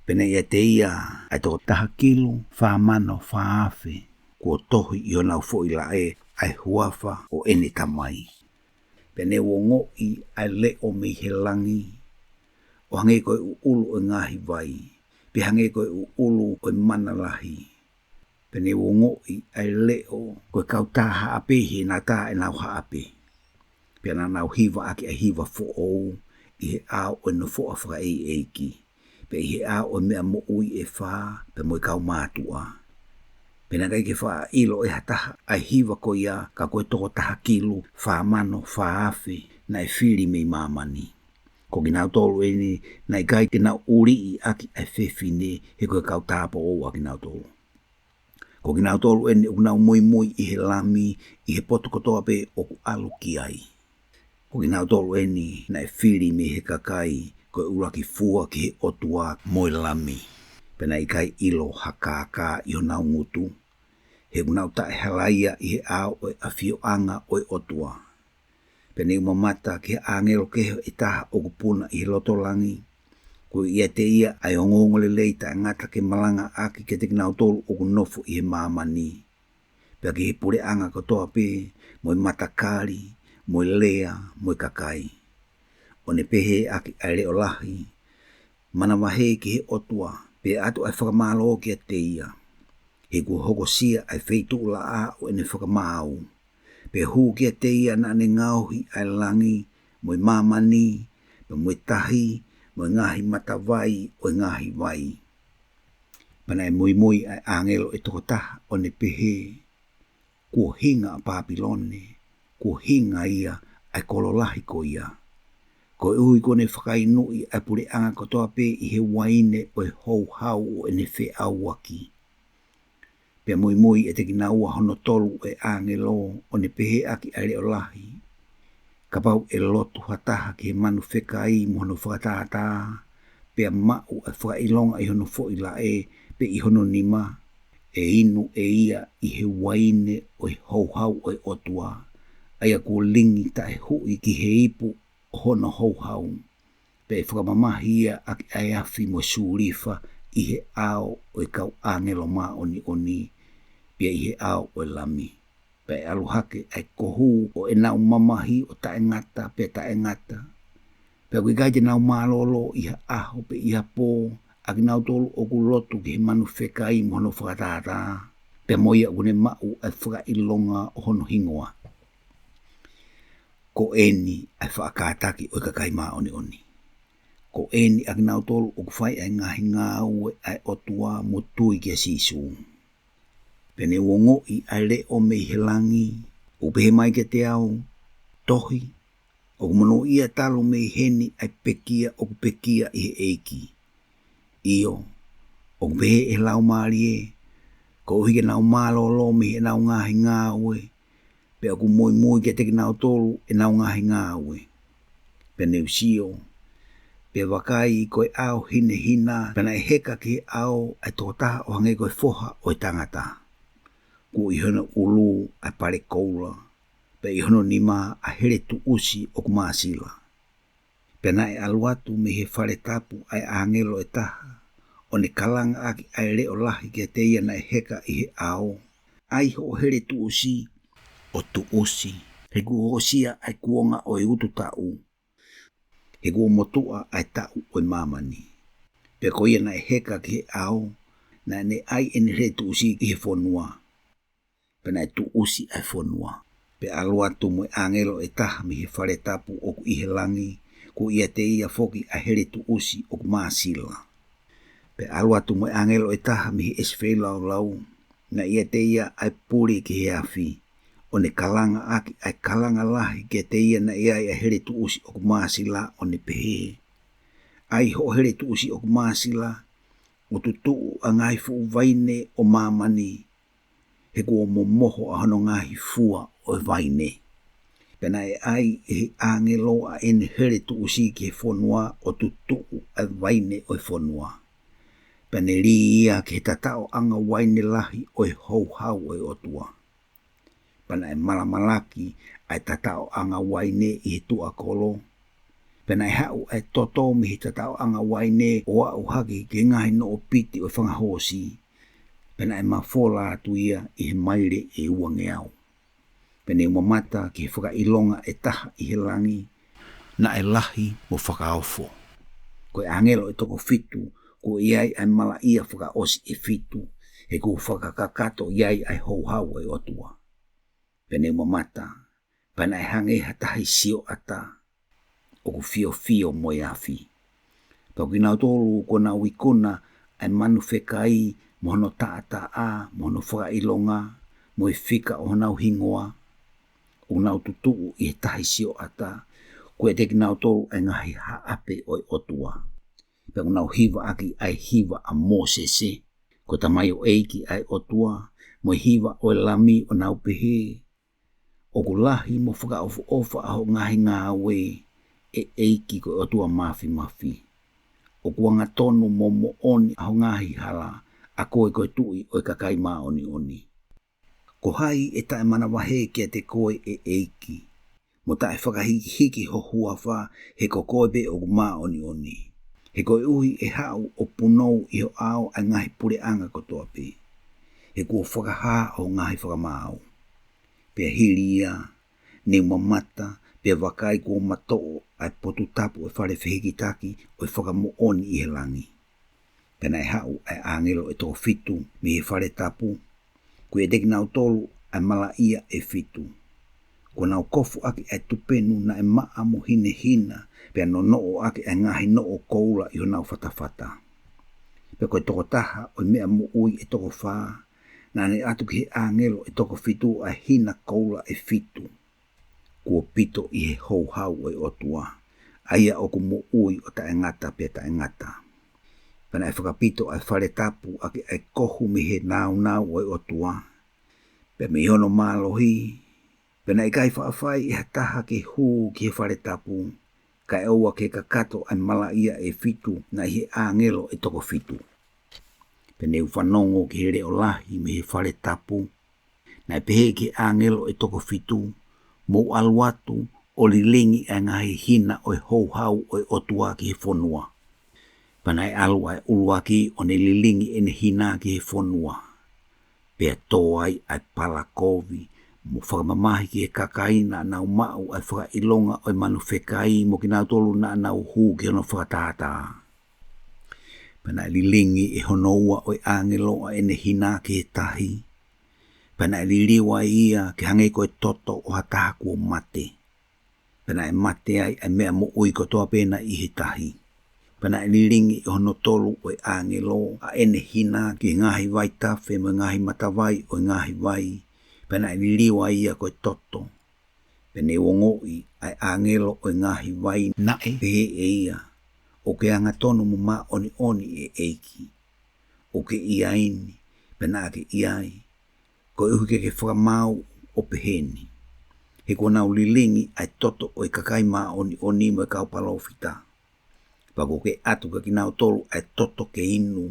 Pea naʻe ʻiate ia ʻa e toko taha kilu, fā mano, fā afe, kuo tohi ʻi honau foʻi laʻe ʻa e huafa ʻo ʻene tamai. Pea ne u ongoʻi ʻa e leʻo mei he langi, ʻo hangē ko e ʻuʻulu ʻo e ngaahi vai, pea hangē ko e ʻuʻulu ʻo e mana lahi. Pea ne u ongoʻi ʻa e leʻo ko e kautā haʻape, he naʻa tā ʻenau haʻape. Pea naʻa nau hiva ʻaki ʻa e hiva foʻou ʻi he ʻao ʻo e nofoʻa fakaʻeiʻeiki, pea ʻi he ʻao ʻo e meʻa moʻui ʻe fā, pea mo e kau mātuʻa. Pea naʻe ʻikai ke faʻa ʻilo ʻe ha taha ʻa e hiva ko ia, ka ko e toko taha kilu, fā mano, fā afe, naʻe fili mei māmani. Ko kinautolu eni, naʻe ʻikai ke nau ʻuliʻi ʻaki ʻa e fefine, he ko e kau tāupoʻou ʻa kinautolu. Ko kinautolu eni ʻoku nau muimui ʻi he lami, ʻi he potu kotoa pē ʻoku ʻalu ki ai. Ko kinautolu eni naʻe fili mei he kakai, ko e ʻuluaki fua ki he ʻOtua mo e lami. Pea naʻe ʻikai ʻilo ha kākā ʻi honau ngutu, he ʻoku nau taʻehalaia ʻi he ʻao ʻo e ʻafioʻanga ʻo e ʻOtua. Pea ne u mamata ki he ʻāngelo kehe ʻe taha ʻoku puna ʻi he loto langi. Kuo ʻiate ia ʻa e ongoongolelei taʻengata ke malangaʻaki kiate kinautolu ʻoku nofo ʻi he māmani, pea ki he puleʻanga kotoa pē, mo e matakali, mo e lea, mo e kakai. ʻO ne pehē ʻaki ʻa e leʻo lahi: Manavahē ki he ʻOtua, pea ʻatu ʻa e fakamālō kiate ia. He kuo hokosia ʻa e feituʻulaʻā ʻo ʻene fakamaau. Pea hū kiate ia naʻa ne ngaohi ʻa e langi, mo e māmani, pea mo e tahi, mo e ngaahi matavai ʻo e ngaahi vai. Pea naʻe muimui ʻa e ʻāngelo ʻe toko taha ʻo ne pehē: Kuo hinga ʻa Pāpilone, kuo hinga ia, ʻa e kolo lahi ko ia. Koeʻuhi kuo ne fakainuʻi ʻa e puleʻanga kotoa pē ʻi he uaine ʻo e houhau ʻo ʻene feʻauaki. Pea muimui ʻiate kinaua hono tolu ʻa e ʻāngelo, ʻo ne pehē ʻaki ʻa e leʻo lahi: Kapau ʻe lotu ha taha ki he manu fekai mo hono fakatātā, pea maʻu ʻa e fakaʻilonga ʻi hono foʻi laʻe, pe ʻi hono nima, ʻe inu ʻe ia ʻi he uaine ʻo e houhau ʻo e ʻOtua, ʻa ia kuo lingi taʻehuʻi ki he ipu ʻo hono houhau. Pea ʻe fakamamahi ia ʻaki ʻa e afi mo e sulifa ʻi he ʻao ʻo e kau ʻāngelo māʻoniʻoni, pea ʻi he ʻao ʻo e Lami. Pea ʻe ʻalu hake ʻa e kohu ʻo ʻenau mamahi ʻo taʻengata pea taʻengata. Pea ʻoku ʻikai te nau mālōlō ʻi ha ʻaho pe ʻi ha pō, ʻa kinautolu ʻoku lotu ki he manu fekai mo hono fakatātā, pea mo ia ʻoku ne maʻu ʻa e fakaʻilonga ʻo hono hingoa. Ko eni ʻa e faʻa kātaki ʻo e kakai māʻoniʻoni. Ko eni ʻa kinautolu ʻoku fai ʻa e ngaahi ngāue ʻa e ʻOtua mo tui kia Sīsū. Pea ne u ongoʻi ʻa e leʻo mei he langi, ʻo pehē mai kiate au: Tohi, ʻoku monūʻia talu mei heni ʻa e pekia ʻoku pekia ʻi he ʻEiki. ʻIo, ʻoku pehē ʻe he Laumālie, koeʻuhi ke nau mālōlō mei heʻenau ngaahi ngāue, pea ʻoku muimui kiate kinautolu ʻenau ngaahi ngāue. Pea ne u sio, pea vakai, ko e ʻao hinehina, pea naʻe heka ki he ʻao ʻa e tokotaha ʻo hangē ko e foha ʻo e tangata. Kuo ʻi hono ʻulu ʻa e pale koula, pea ʻi hono nima ʻa e hele tuʻusi ʻoku māsila. Pea naʻe ʻalu atu mei he fale tapu ʻa e ʻāngelo ʻe taha, ʻo ne kalanga ʻaki ʻa e leʻo lahi kiate ia naʻe heka ʻi he ʻao: ʻAi hoʻo hele tuʻusi, ʻo tuʻusi, he kuo hokosia ʻa e kuonga ʻo e ututaʻu, he kuo motuʻa ʻa e taʻu ʻo e māmani. Pea ko ia naʻe heka ki he ʻao, naʻa ne ʻai ʻene hele tuʻusi ki he fonua. Pea naʻe tuʻusi ʻa e fonua. Pea ʻalu atu mo e ʻāngelo ʻe taha mei he fale tapu ʻoku ʻi he langi, kuo ʻiate ia foki ʻa e hele tuʻusi ʻoku māsila. Pea ʻalu atu mo e ʻāngelo ʻe taha mei he ʻesi feilaulau, naʻe ʻiate ia ʻa e puli ki he afi, ʻo ne kalanga ʻaki ʻa e kalanga lahi kiate ia naʻe ʻi ai ʻa e hele tuʻusi ʻoku māsila, ʻo ne pehē: ʻai hoʻo hele tuʻusi ʻoku māsila, ʻo tutuʻu ʻa e ngaahi fuʻu vaine ʻo māmani, he kuo momoho ʻa hono ngaahi fua ʻo e vaine. Pea naʻe ʻai ʻe he ʻāngelo ʻa ʻene hele tuʻusi ki he fonua ʻo tutuʻu ʻa e vaine ʻo e fonua. Pea ne lī ia ki he tataʻoʻanga uaine lahi ʻo e houhau ʻo e ʻOtua. Pea naʻe malamalaki ʻa e tataʻoʻanga uaine ʻi he tuʻa kolo. Pea naʻe haʻu ʻa e toto mei he tataʻoʻanga uaine ʻo aʻu hake ki he ngaahi noʻo piti ʻo e fanga hoosi. Pea naʻe mafola atu ia ʻi he maile ʻe uangeau. Pea ne u mamata ki he fakaʻilonga ʻe taha ʻi he langi, naʻe lahi mo fakaofo. Ko e ʻāngelo ʻe toko fitu, kuo ʻi ai ʻa e malaʻia fakaʻosi ʻe fitu, he kuo fakakakato ʻi ai ʻa e houhau ʻo e ʻOtua. Pea ne u mamata, pea naʻe hangē ha tahi sioʻata, ʻoku fiofio mo e afi. Pea ko kinautolu kuo nau ikuna ʻa e manu fekai mo hono taʻataʻa, mo hono fakaʻilonga, mo e fika ʻo honau hingoa, ʻo nau tutuʻu ʻi he tahi sioʻata, kuo ʻiate kinautolu ʻa e ngaahi haʻape ʻo e ʻOtua. Pea ʻoku nau hiva ʻaki ʻa e hiva ʻa Mōsese, ko e tamaioʻeiki ʻa e ʻOtua, mo e hiva ʻo e Lami ʻo nau pehē, ʻOku lahi mo fakaʻofoʻofa ʻa hoʻo ngaahi ngāue, ʻe ʻEiki ko e ʻOtua Māfimafi. ʻOku angatonu mo moʻoni ʻa hoʻo ngaahi hala, ʻa koe ko e Tuʻi ʻo e kakai māʻoniʻoni. Ko hai ʻe taʻemanavahē kiate koe ʻe ʻEiki, mo taʻefakahikihiki ho huafa, he ko koe pē ʻoku māʻoniʻoni. He koeʻuhi ʻe haʻu ʻo punou ʻi ho ʻao ʻa e ngaahi puleʻanga kotoa pē. He kuo fakahā ʻa hoʻo ngaahi fakamaau. Pea hili ia, ne u mamata, pea vakai kuo matoʻo ʻa e potu tapu ʻo e fale fehikitaki ʻo e fakamoʻoni ʻi he langi. Pea naʻe haʻu ʻa e ʻāngelo ʻe toko fitu mei he fale tapu, kuo ʻiate kinautolu ʻa e malaʻia ʻe fitu. Kuo nau kofu ʻaki ʻa e tupenu naʻe maʻa mo hinehina, pea nonoʻo ʻaki ʻa e ngaahi noʻo koula ʻi honau fatafata. Pea ko e tokotaha ʻo e meʻa moʻui ʻe toko fā, naʻa ne ʻatu ki he ʻāngelo ʻe toko fitu ʻa e hina koula ʻe fitu, kuo pito ʻi he houhau ʻo e ʻOtua, ʻa ia ʻoku moʻui ʻo taʻengata pea taʻengata. Pea naʻe fakapito ʻa e fale tapu ʻaki ʻa e kohu mei he nāunau ʻo e ʻOtua, pea mei hono mālohi, pea naʻe ʻikai faʻa fai ʻe ha taha ke hū ki he fale tapu, kae ʻoua ke kakato ʻa e malaʻia ʻe fitu naʻe ʻi he ʻāngelo ʻe toko fitu. Pea ne u fanongo ki he leʻo lahi mei he fale tapu, naʻe pehē ki he ʻāngelo ʻe toko fitu, Mou ʻalu atu ʻo lilingi ʻa e ngaahi hina ʻo e houhau ʻo e ʻOtua ki he fonua. Pea naʻe ʻalu ʻa e ʻuluaki ʻo ne lilingi ʻene hina ki he fonua. Pea tō ai ʻa e pala kovi, mo fakamamahi ki he kakai naʻa nau maʻu ʻa e fakaʻilonga ʻo e manu fekai, mo kinautolu naʻa nau hū ki hono fakatātā. Pea naʻe lilingi ʻe hono ua ʻo e ʻāngelo ʻa ʻene hina ki he tahi. Pea naʻe liliu ai ia ke hangē ko e toto ʻo ha taha kuo mate. Pea naʻe mate ai ʻa e meʻa moʻui kotoa pē naʻe ʻi he tahi. Pea naʻe lilingi ʻe hono tolu ʻo e ʻāngelo ʻa ʻene hina ki he ngaahi vaitafe mo e ngaahi matavai ʻo e ngaahi vai. Pea naʻe liliu ai ia ko e toto. Pea ne u ongoʻi ʻa e ʻāngelo ʻo e ngaahi vai naʻe pehē ʻe ia, ʻOku ke angatonu mo māʻoniʻoni ʻe ʻEiki. ʻOku ke ʻi ai ni, pea naʻa ke ʻi ai, koeʻuhi ke ke fakamaau ʻo pehē ni. He kuo nau lilingi ʻa e toto ʻo e kakai māʻoniʻoni mo e kau palōfita. Pea kuo ke ʻatu kia kinautolu ʻa e toto ke inu,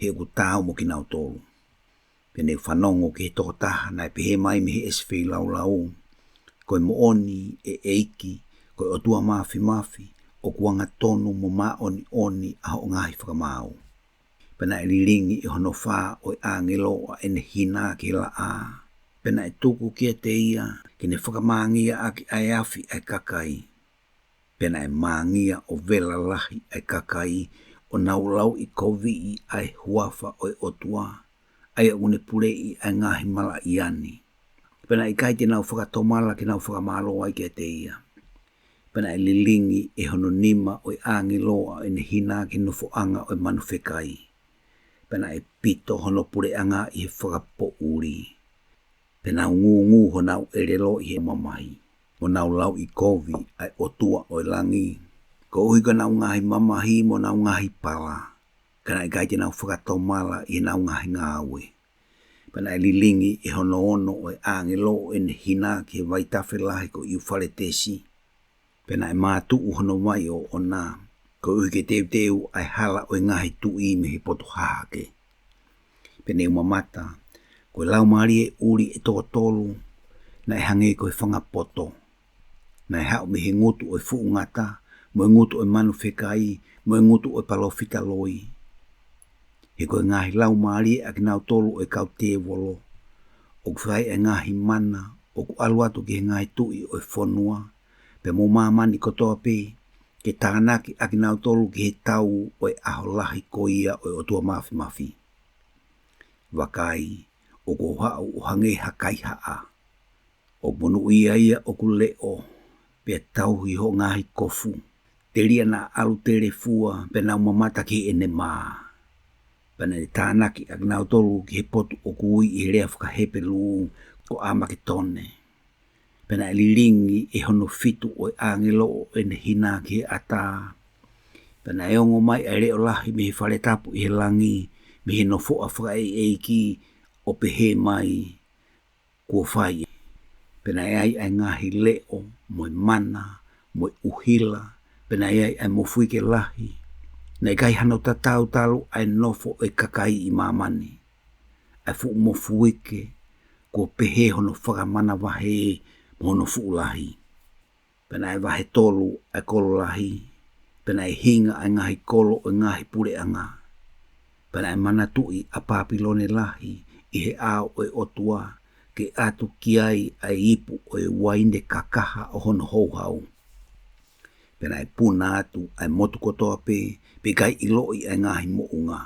he ʻoku taau mo kinautolu. Pea ne u fanongo ki he tokotaha naʻe pehē mai mei he ʻesi feilaulau, Ko e moʻoni ʻe ʻEiki, ko e ʻOtua Māfimafi, ʻoku angatonu mo māʻoniʻoni ʻa hoʻo ngaahi fakamaau. Pea naʻe lilingi ʻe hono fā ʻo e ʻāngelo ʻa ʻene hina ki he laʻā. Pea naʻe tuku kiate ia ke ne fakamāngia ʻaki ʻa e afi ʻa e kakai. Pea naʻe māngia ʻo vela lahi ʻa e kakai, ʻo nau lauʻikoviʻi ʻa e huafa ʻo e ʻOtua, ʻa ia ʻoku ne puleʻi ʻa e ngaahi malaʻia ni. Pea naʻe ʻikai te nau fakatomala ke nau fakamālō ai kiate ia. Pea naʻe lilingi ʻe hono nima ʻo e ʻāngelo ʻa ʻene hina ki he nofoʻanga ʻo e manu fekai. Pea naʻe pito hono puleʻanga ʻi he fakapoʻuli. Pea nau ngūngū honau ʻelelo ʻi he mamahi, mo nau lauʻikovi ʻa e ʻOtua ʻo e langi, koeʻuhi ko ʻenau ngaahi mamahi mo ʻenau ngaahi pala, ka naʻe ʻikai te nau fakatomala ʻi heʻenau ngaahi ngāue. Pea naʻe lilingi ʻe hono ono ʻo e ʻāngelo ʻo ʻene hina ki he vaitafe lahi ko ʻIufaletesi. Pea naʻe mātuʻu hono vai ʻoʻona, koeʻuhi ke teuteu ʻa e hala ʻo e ngaahi tuʻi mei he potu hahake. Pea ne u mamata, ko e laumālie ʻuli ʻe toko tolu, naʻe hangē ko e fanga poto. Naʻe haʻu mei he ngutu ʻo e fuʻu ngata, mo e ngutu ʻo e manu fekai, mo e ngutu ʻo e palōfita loi. He ko e ngaahi laumālie ʻa kinautolu ʻo e kau tēvolo, ʻoku fai ʻa e ngaahi mana, ʻoku ʻalu atu ki he ngaahi tuʻi ʻo e fonua, pea mo māmani kotoa pē, ke tānaki ʻa kinautolu ki he tau ʻo e ʻaho lahi ko ia ʻo e ʻOtua Māfimafi. Vakai, ʻoku ou haʻu ʻo hangē ha kaihaʻa. ʻOku monūʻia ia ʻoku leʻo, pea tauhi hoʻo ngaahi kofu. Telia naʻa ʻalu telefua, pea nau mamata ki heʻene mā. Pea naʻe tānaki ʻa kinautolu ki he potu ʻoku ui ʻi he lea faka-Hepelū ko ʻAmaketone. Pea naʻe lilingi ʻe hono fitu ʻo e ʻāngelo ʻo ʻene hina ki he ʻatā. Pea naʻe ongo mai ʻa e leʻo lahi mei he fale tapu ʻi he langi, mei he nofoʻa fakaʻeiʻeiki, ʻo pehē mai, kuo fai. Pea naʻe ai ʻa e ngaahi leʻo, mo e mana, mo e ʻuhila, pea naʻe ai ʻa e mofuike lahi. Naʻe ʻikai hano tatau talu ʻa e nofo ʻo e kakai ʻi māmani. ʻA e fuʻu mofuike, kuo pehē hono fakamanavahē mo hono fuʻu lahi. Pea naʻe vahe tolu ʻa e kolo lahi, pea naʻe hinga ʻa e ngaahi kolo ʻo e ngaahi puleʻanga. Pea naʻe manatuʻi ʻa Pāpilone lahi ʻi he ʻao ʻo e ʻOtua, ke ʻatu ki ai ʻa e ipu ʻo e uaine kakaha ʻo hono houhau. Pea naʻe puna atu ʻa e motu kotoa pē, pea ʻikai ʻiloʻi ʻa e ngaahi moʻunga.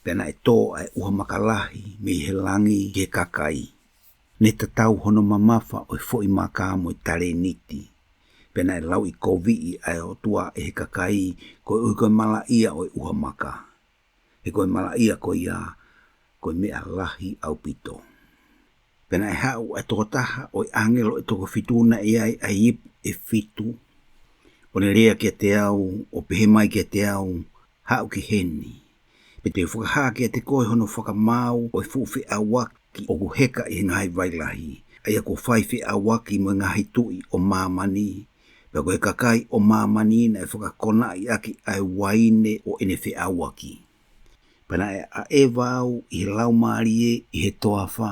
Pea naʻe tō ʻa e ʻuha maka lahi mei he langi ki he kakai. Ne tatau hono mamafa ʻo e foʻi maka mo e talēniti. Pea naʻe lauʻikoviʻi ʻa e ʻOtua ʻe he kakai, koeʻuhi ko e malaʻia ʻo e ʻuha maka. He ko e malaʻia ko ia, ko e meʻa lahi ʻaupito. Pea naʻe haʻu ʻa e tokotaha ʻo e ʻāngelo ʻe toko fitu naʻe ʻi ai ʻa e ipu ʻe fitu, ʻo ne lea kiate au, ʻo pehē mai kiate au, haʻu ki heni. Pea te u fakahā kiate koe hono fakamaau ʻo e fuʻu feʻauaki ʻoku heka ʻi he ngaahi vai lahi. ʻA ia kuo fai feʻauaki mo e ngaahi tuʻi ʻo māmani. Pea ko e kakai ʻo māmani naʻe fakakonaʻi ʻaki ʻa e uaine ʻo ʻene feʻauaki. Pea naʻe ʻaʻeva au ʻi he laumālie ʻi he toafa.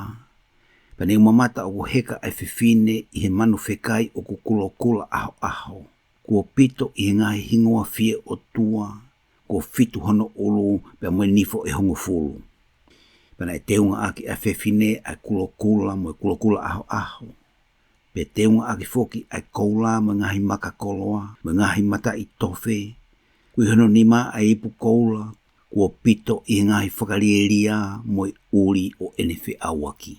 Pea ne u mamata ʻoku heka ʻa e fefine ʻi he manu fekai ʻoku kulokula ʻahoʻaho. Kuo pito ʻi he ngaahi hingoa fie ʻotua, kuo fitu hono ʻulu pea mo e nifo ʻe hongofulu. Pea naʻe teunga ʻaki ʻa e fefine ʻa e kulokula mo e kulokula ʻahoʻaho. Pea teunga ʻaki foki ʻa e koula mo e ngaahi maka koloa, mo e ngaahi mataʻitofe, kuo ʻi hono nima ʻa e ipu koula, kuo pito ʻi he ngaahi fakalielia mo e ʻuli ʻo ʻene feʻauaki.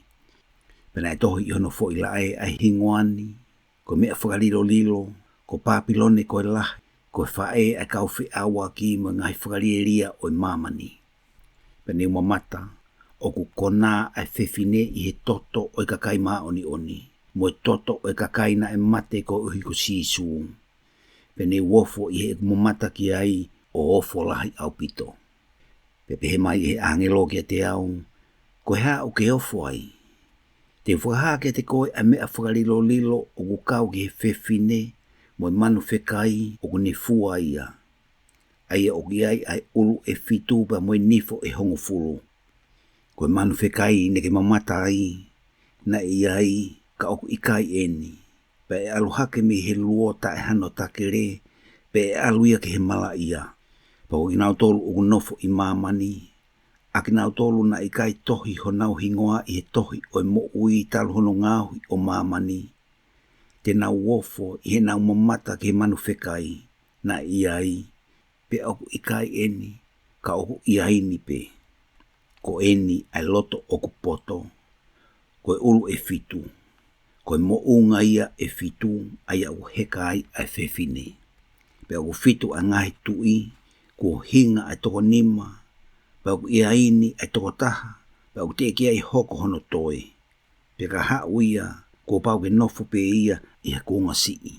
Pea naʻe tohi ʻi hono foʻi laʻe ʻa e hingoa ni, ko e meʻa fakalilolilo, ko Pāpilone ko e lahi, ko e faʻē ʻa e kau feʻauaki mo e ngaahi fakalielia ʻo e māmani. Pea ne u mamata, ʻoku konā ʻa e fefine ʻi he toto ʻo e kakai māʻoniʻoni, mo e toto ʻo e kakai naʻe mate koeʻuhi ko Sīsū. Pea ne u ofo ʻi heʻeku mamata ki ai ʻo ofo lahi ʻaupito. Pea pehē mai ʻe he ʻāngelo kiate au, ko e hā ʻoku ke ofo ai? Te u fakahā kiate koe ʻa e meʻa fakalilolilo ʻoku kau ki he fefine mo e manu fekai ʻoku ne fua ia. ʻA ia ʻoku ʻi ai ʻa e ʻulu ʻe fitu pea mo e nifo ʻe hongofulu. Ko e manu fekai naʻa ke mamata ai, naʻe ʻi ai, ka ʻoku ʻikai ʻeni. Pea ʻe ʻalu hake mei he luo taʻe hano takele, pea ʻe ʻalu ia ki he malaʻia. Pea ko kinautolu ʻoku nofo ʻi māmani, ʻa kinautolu naʻe ʻikai tohi honau hingoa ʻi he tohi ʻo e moʻui talu hono ngaohi ʻo māmani, te nau ofo ʻi heʻenau mamata ki he manu fekai, naʻe ʻi ai, pea ʻoku ʻikai ʻeni, ka ʻoku ʻi ai ni pē. Ko ʻeni ʻa e loto ʻoku poto, ko e ʻulu ʻe fitu, ko e moʻunga ia ʻe fitu, ʻa ia ʻoku heka ai ʻa e fefine. Pea ʻoku fitu ʻa e ngaahi tuʻi, kuo hinga ʻa e toko nima, pea ʻoku ʻi ai ni ʻa e toko taha, pea ʻoku teʻeki ai hoko hono toe. Pea ka haʻu ia, kuo pau ke nofo pē ia ʻi ha kuonga siʻi.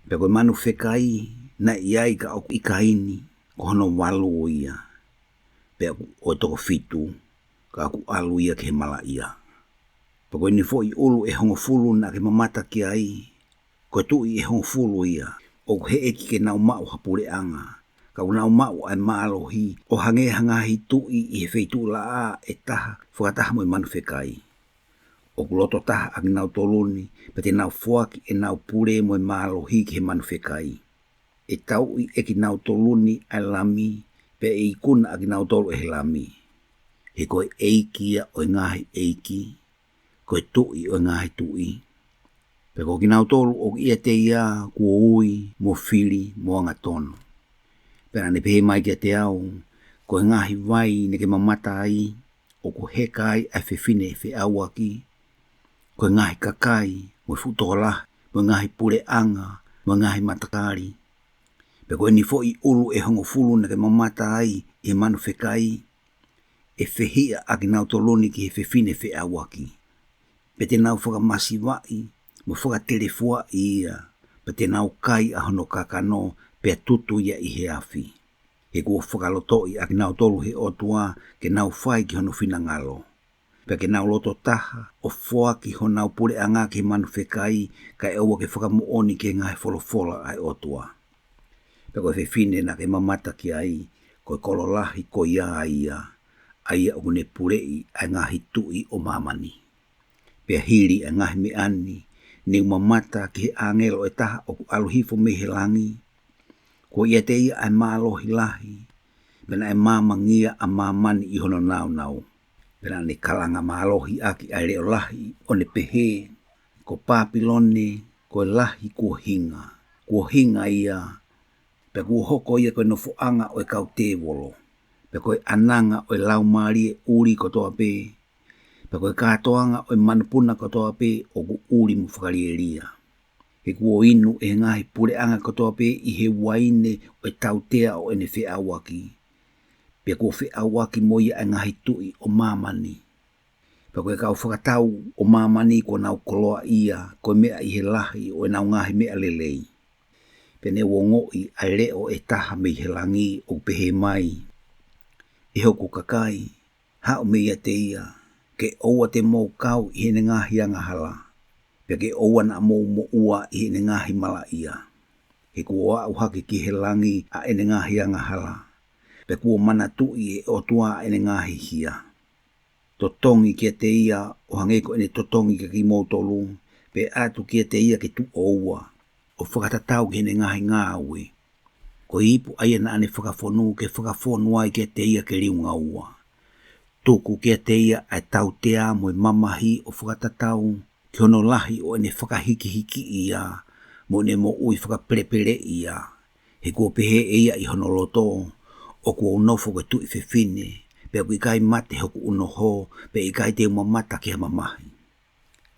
Pea ko e manu fekai, Naʻe ʻi ai ka ʻoku ʻikai ni, ko hono valu ia. Pea ʻoku ʻo e toko fitu, ka ʻoku ʻalu ia ki he malaʻia. Pea ko ʻene foʻi ʻulu ʻe hongofulu naʻa ke mamata ki ai, ko e tuʻi ʻe hongofulu ia, ʻoku heʻeki ke nau maʻu ha puleʻanga, ka ʻoku nau maʻu ʻa e mālohi, ʻo hangē ha ngaahi tuʻi ʻi he feituʻu laʻā ʻe taha, fakataha mo e manu fekai. ʻOku loto taha ʻakinautolu ni, pea te nau foaki ʻenau pule mo e mālohi ki he manu fekai. ʻE tauʻi ʻe kinautolu ni ʻa e Lami, pea ʻe ikuna ʻakinautolu ʻe he Lami. He ko e ʻEiki ia ʻo e ngaahi ʻeiki, ko e Tuʻi ʻo e ngaahi tuʻi. Pea ko kinautolu ʻoku ʻiate ia kuo ui, mo fili, mo angatonu. Pea naʻa ne pehē mai kiate au, ko e ngaahi vai naʻa ke mamata ai, ʻoku heka ai ʻa e fefine feʻauaki, ko e ngaahi kakai, mo e fuʻu tokolahi, mo e ngaahi puleʻanga, mo e ngaahi matakali. Pea ko ʻene foʻi ʻulu ʻe hongofulu naʻa ke mamata ai ʻi he manu fekai, ʻe fehiʻa ʻakinautolu ni ki he fefine feʻauaki. Pea te nau fakamasivaʻi, mo fakatelefuaʻi ia, pea te nau kai ʻa hono kakano, pea tutu ia ʻi he afi. He kuo fakalotoʻi ʻakinautolu ʻe he ʻOtua ke nau fai ki hono finangalo. Pea ke nau loto taha, ʻo foaki honau puleʻanga ki he manu fekai, kae ʻoua ke fakamoʻoni ki he ngaahi folofola ʻa e ʻOtua. Pea ko e fefine naʻa ke mamata ki ai, ko e kolo lahi ko ia ia, ʻa ia ʻoku ne puleʻi ʻa e ngaahi tuʻi ʻo māmani. Pea hili ʻa e ngaahi meʻa ni, ne u mamata ki he ʻāngelo ʻe taha ʻoku ʻalu hifo mei he langi, kuo ʻiate ia ʻa e mālohi lahi, pea naʻe māmangia ʻa māmani ʻi hono nāunau. Pea naʻa ne kalanga mālohi ʻaki ʻa e leʻo lahi, ʻo ne pehē, ko Pāpilone, ko e lahi kuo hinga, kuo hinga ia, pea kuo hoko ia ko e nofoʻanga ʻo e kau tēvolo, pea ko e ʻananga ʻo e laumālie ʻuli kotoa pē, pea ko e kātoanga ʻo e manupuna kotoa pē ʻoku ʻuli mo fakalielia. He kuo inu ʻe he ngaahi puleʻanga kotoa pē ʻi he uaine ʻo e tautea ʻo ʻene feʻauaki. Pea kuo feʻauaki mo ia ʻa e ngaahi tuʻi ʻo māmani. Pea ko e kau fakatau ʻo māmani kuo nau koloaʻia, ko e meʻa ʻi he lahi ʻo ʻenau ngaahi meʻa lelei. Pea ne u ongoʻi ʻa e leʻo ʻe taha mei he langi ʻoku pehē mai, ʻE hoku kakai, haʻu meiate ia, ke ʻoua te mou kau ʻi heʻene ngaahi angahala, pea ke ʻoua naʻa mou moʻua ʻi heʻene ngaahi malaʻia. He kuo aʻu hake ki he langi ʻa ʻene ngaahi angahala, pea kuo manatuʻi ʻe he ʻOtua ʻa ʻene ngaahi hia. Totongi kiate ia ʻo hangē ko ʻene totongi kiate kimoutolu, pea ʻatu kiate ia ke tuʻo ua, ʻo fakatatau ki heʻene ngaahi ngāue. Ko e ipu ʻa ia naʻa ne fakafonu, ke fakafonu ai kiate ia ke liunga ua. Tuku kiate ia ʻa e tautea mo e mamahi ʻo fakatatau ki hono lahi ʻo ʻene fakahīkihikiʻi ia, mo ʻene moʻui fakapelepeleʻi ia. He kuo pehē ʻe ia ʻi hono loto, ʻOku ou nofo ko e tuʻi fefine, pea ʻoku ʻikai mate hoku ʻunoho, pea ʻikai te u mamata ki ha mamahi.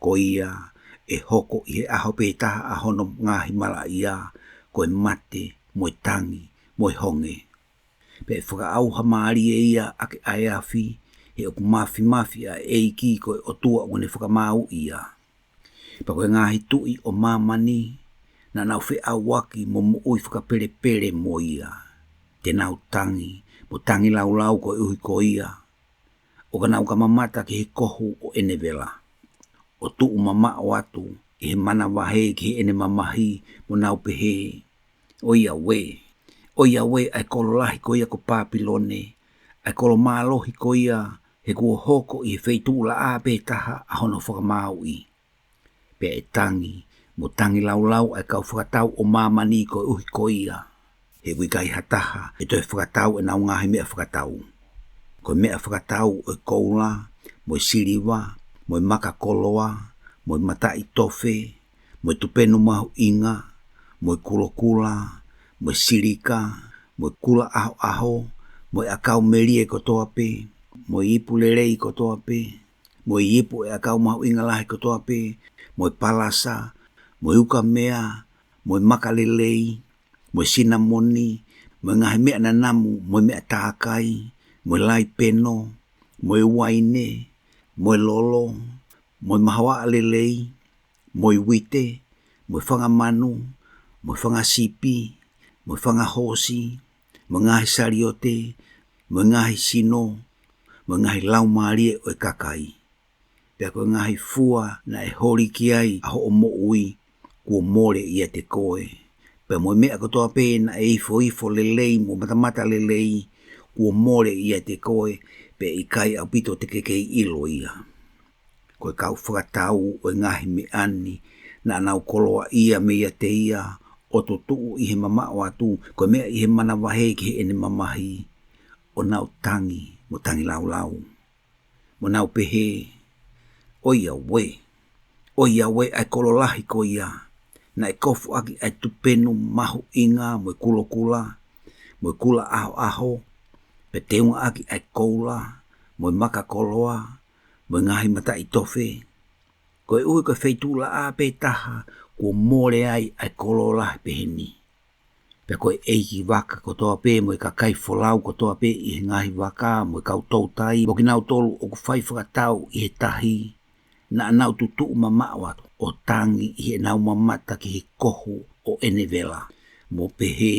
Ko ia, ʻe hoko ʻi he ʻaho pē taha ʻa hono ngaahi malaʻia, ko e mate, mo e tangi, mo e honge. Pea ʻe fakaʻauha mālie ia ʻaki ʻa e afi, he ʻoku māfimafi ʻa e ʻEiki ko e ʻOtua ʻoku ne fakamāuʻi ia. Pea ko e ngaahi tuʻi ʻo māmani, naʻa nau feʻauaki mo moʻui fakapelepele mo ia. Te nau tangi, mo tangilaulau koeʻuhi ko ia, ʻo ka nau ka mamata ki he kohu ʻo ʻene vela, ʻo tuʻu mamaʻo atu ʻi he manavahē ki heʻene mamahi, mo nau pehē, ʻOiauē, ʻoiauē ʻa e kolo lahi ko ia ko Pāpilone, ʻa e kolo mālohi ko ia, he kuo hoko ʻi he feituʻu laʻā pē taha ʻa hono fakamāuʻi. Pea ʻe tangi, mo tangilaulau ʻa e kau fakatau ʻo māmani koeʻuhi ko ia. He ʻoku ʻikai ha taha ʻe toe fakatau ʻenau ngaahi meʻa fakatau. Ko e meʻa fakatau ʻo e koula, mo e siliva, mo e maka koloa, mo e mataʻitofe, mo e tupenu mahuʻinga, mo e kulokula, mo e silika, mo e kula ʻahoʻaho, mo e ʻakau melie kotoa pē, mo e ipu lelei kotoa pē, mo e ipu ʻo e ʻakau mahuʻinga lahi kotoa pē, mo e palasa, mo e ukamea, mo e maka lelei, mo e sinamoni, mo e ngaahi meʻa nanamu, mo e meʻa tākai, mo e laipeno, mo e uaine, mo e lolo, mo e mahoaʻa lelei, mo e uite, mo e fanga manu, mo e fanga sipi, mo e fanga hoosi, mo e ngaahi saliote, mo e ngaahi sino, mo e ngaahi laumālie ʻo e kakai. Pea ko e ngaahi fua naʻe holi ki ai ʻa hoʻo moʻui, kuo mole ʻiate koe. Pea mo e meʻa kotoa pē naʻe ifoifo lelei mo matamata lelei, kuo mole ʻiate koe, pea ʻikai ʻaupito te ke kei ʻilo ia. Ko e kau fakatau ʻo e ngaahi meʻa ni, naʻa nau koloaʻia meiate ia, ʻo tutuʻu ʻi he mamaʻo atu, ko e meʻa ʻi he manavahē ki heʻene mamahi, ʻo nau tangi mo tangilaulau. Mo nau pehē, ʻOiauē, ʻoiauē ʻa e kolo lahi ko ia, naʻe kofu ʻaki ʻa e tupenu mahuʻinga mo e kulokula, mo e kula ʻahoʻaho, pea teunga ʻaki ʻa e koula, mo e maka koloa, mo e ngaahi mataʻitofe. Koeʻuhi ko e feituʻulaʻā pē taha kuo mole ai ʻa e kolo lahi pehē ni. Pea ko e ʻeiki vaka kotoa pē mo e kakai folau kotoa pē ʻi he ngaahi vaka mo e kau toutai mo kinautolu ʻoku fai fakatau ʻi he tahi, naʻa nau tutuʻu mamaʻo atu ʻo tangi ʻi heʻenau mamata ki he kohu ʻo ʻene vela, mo pehē,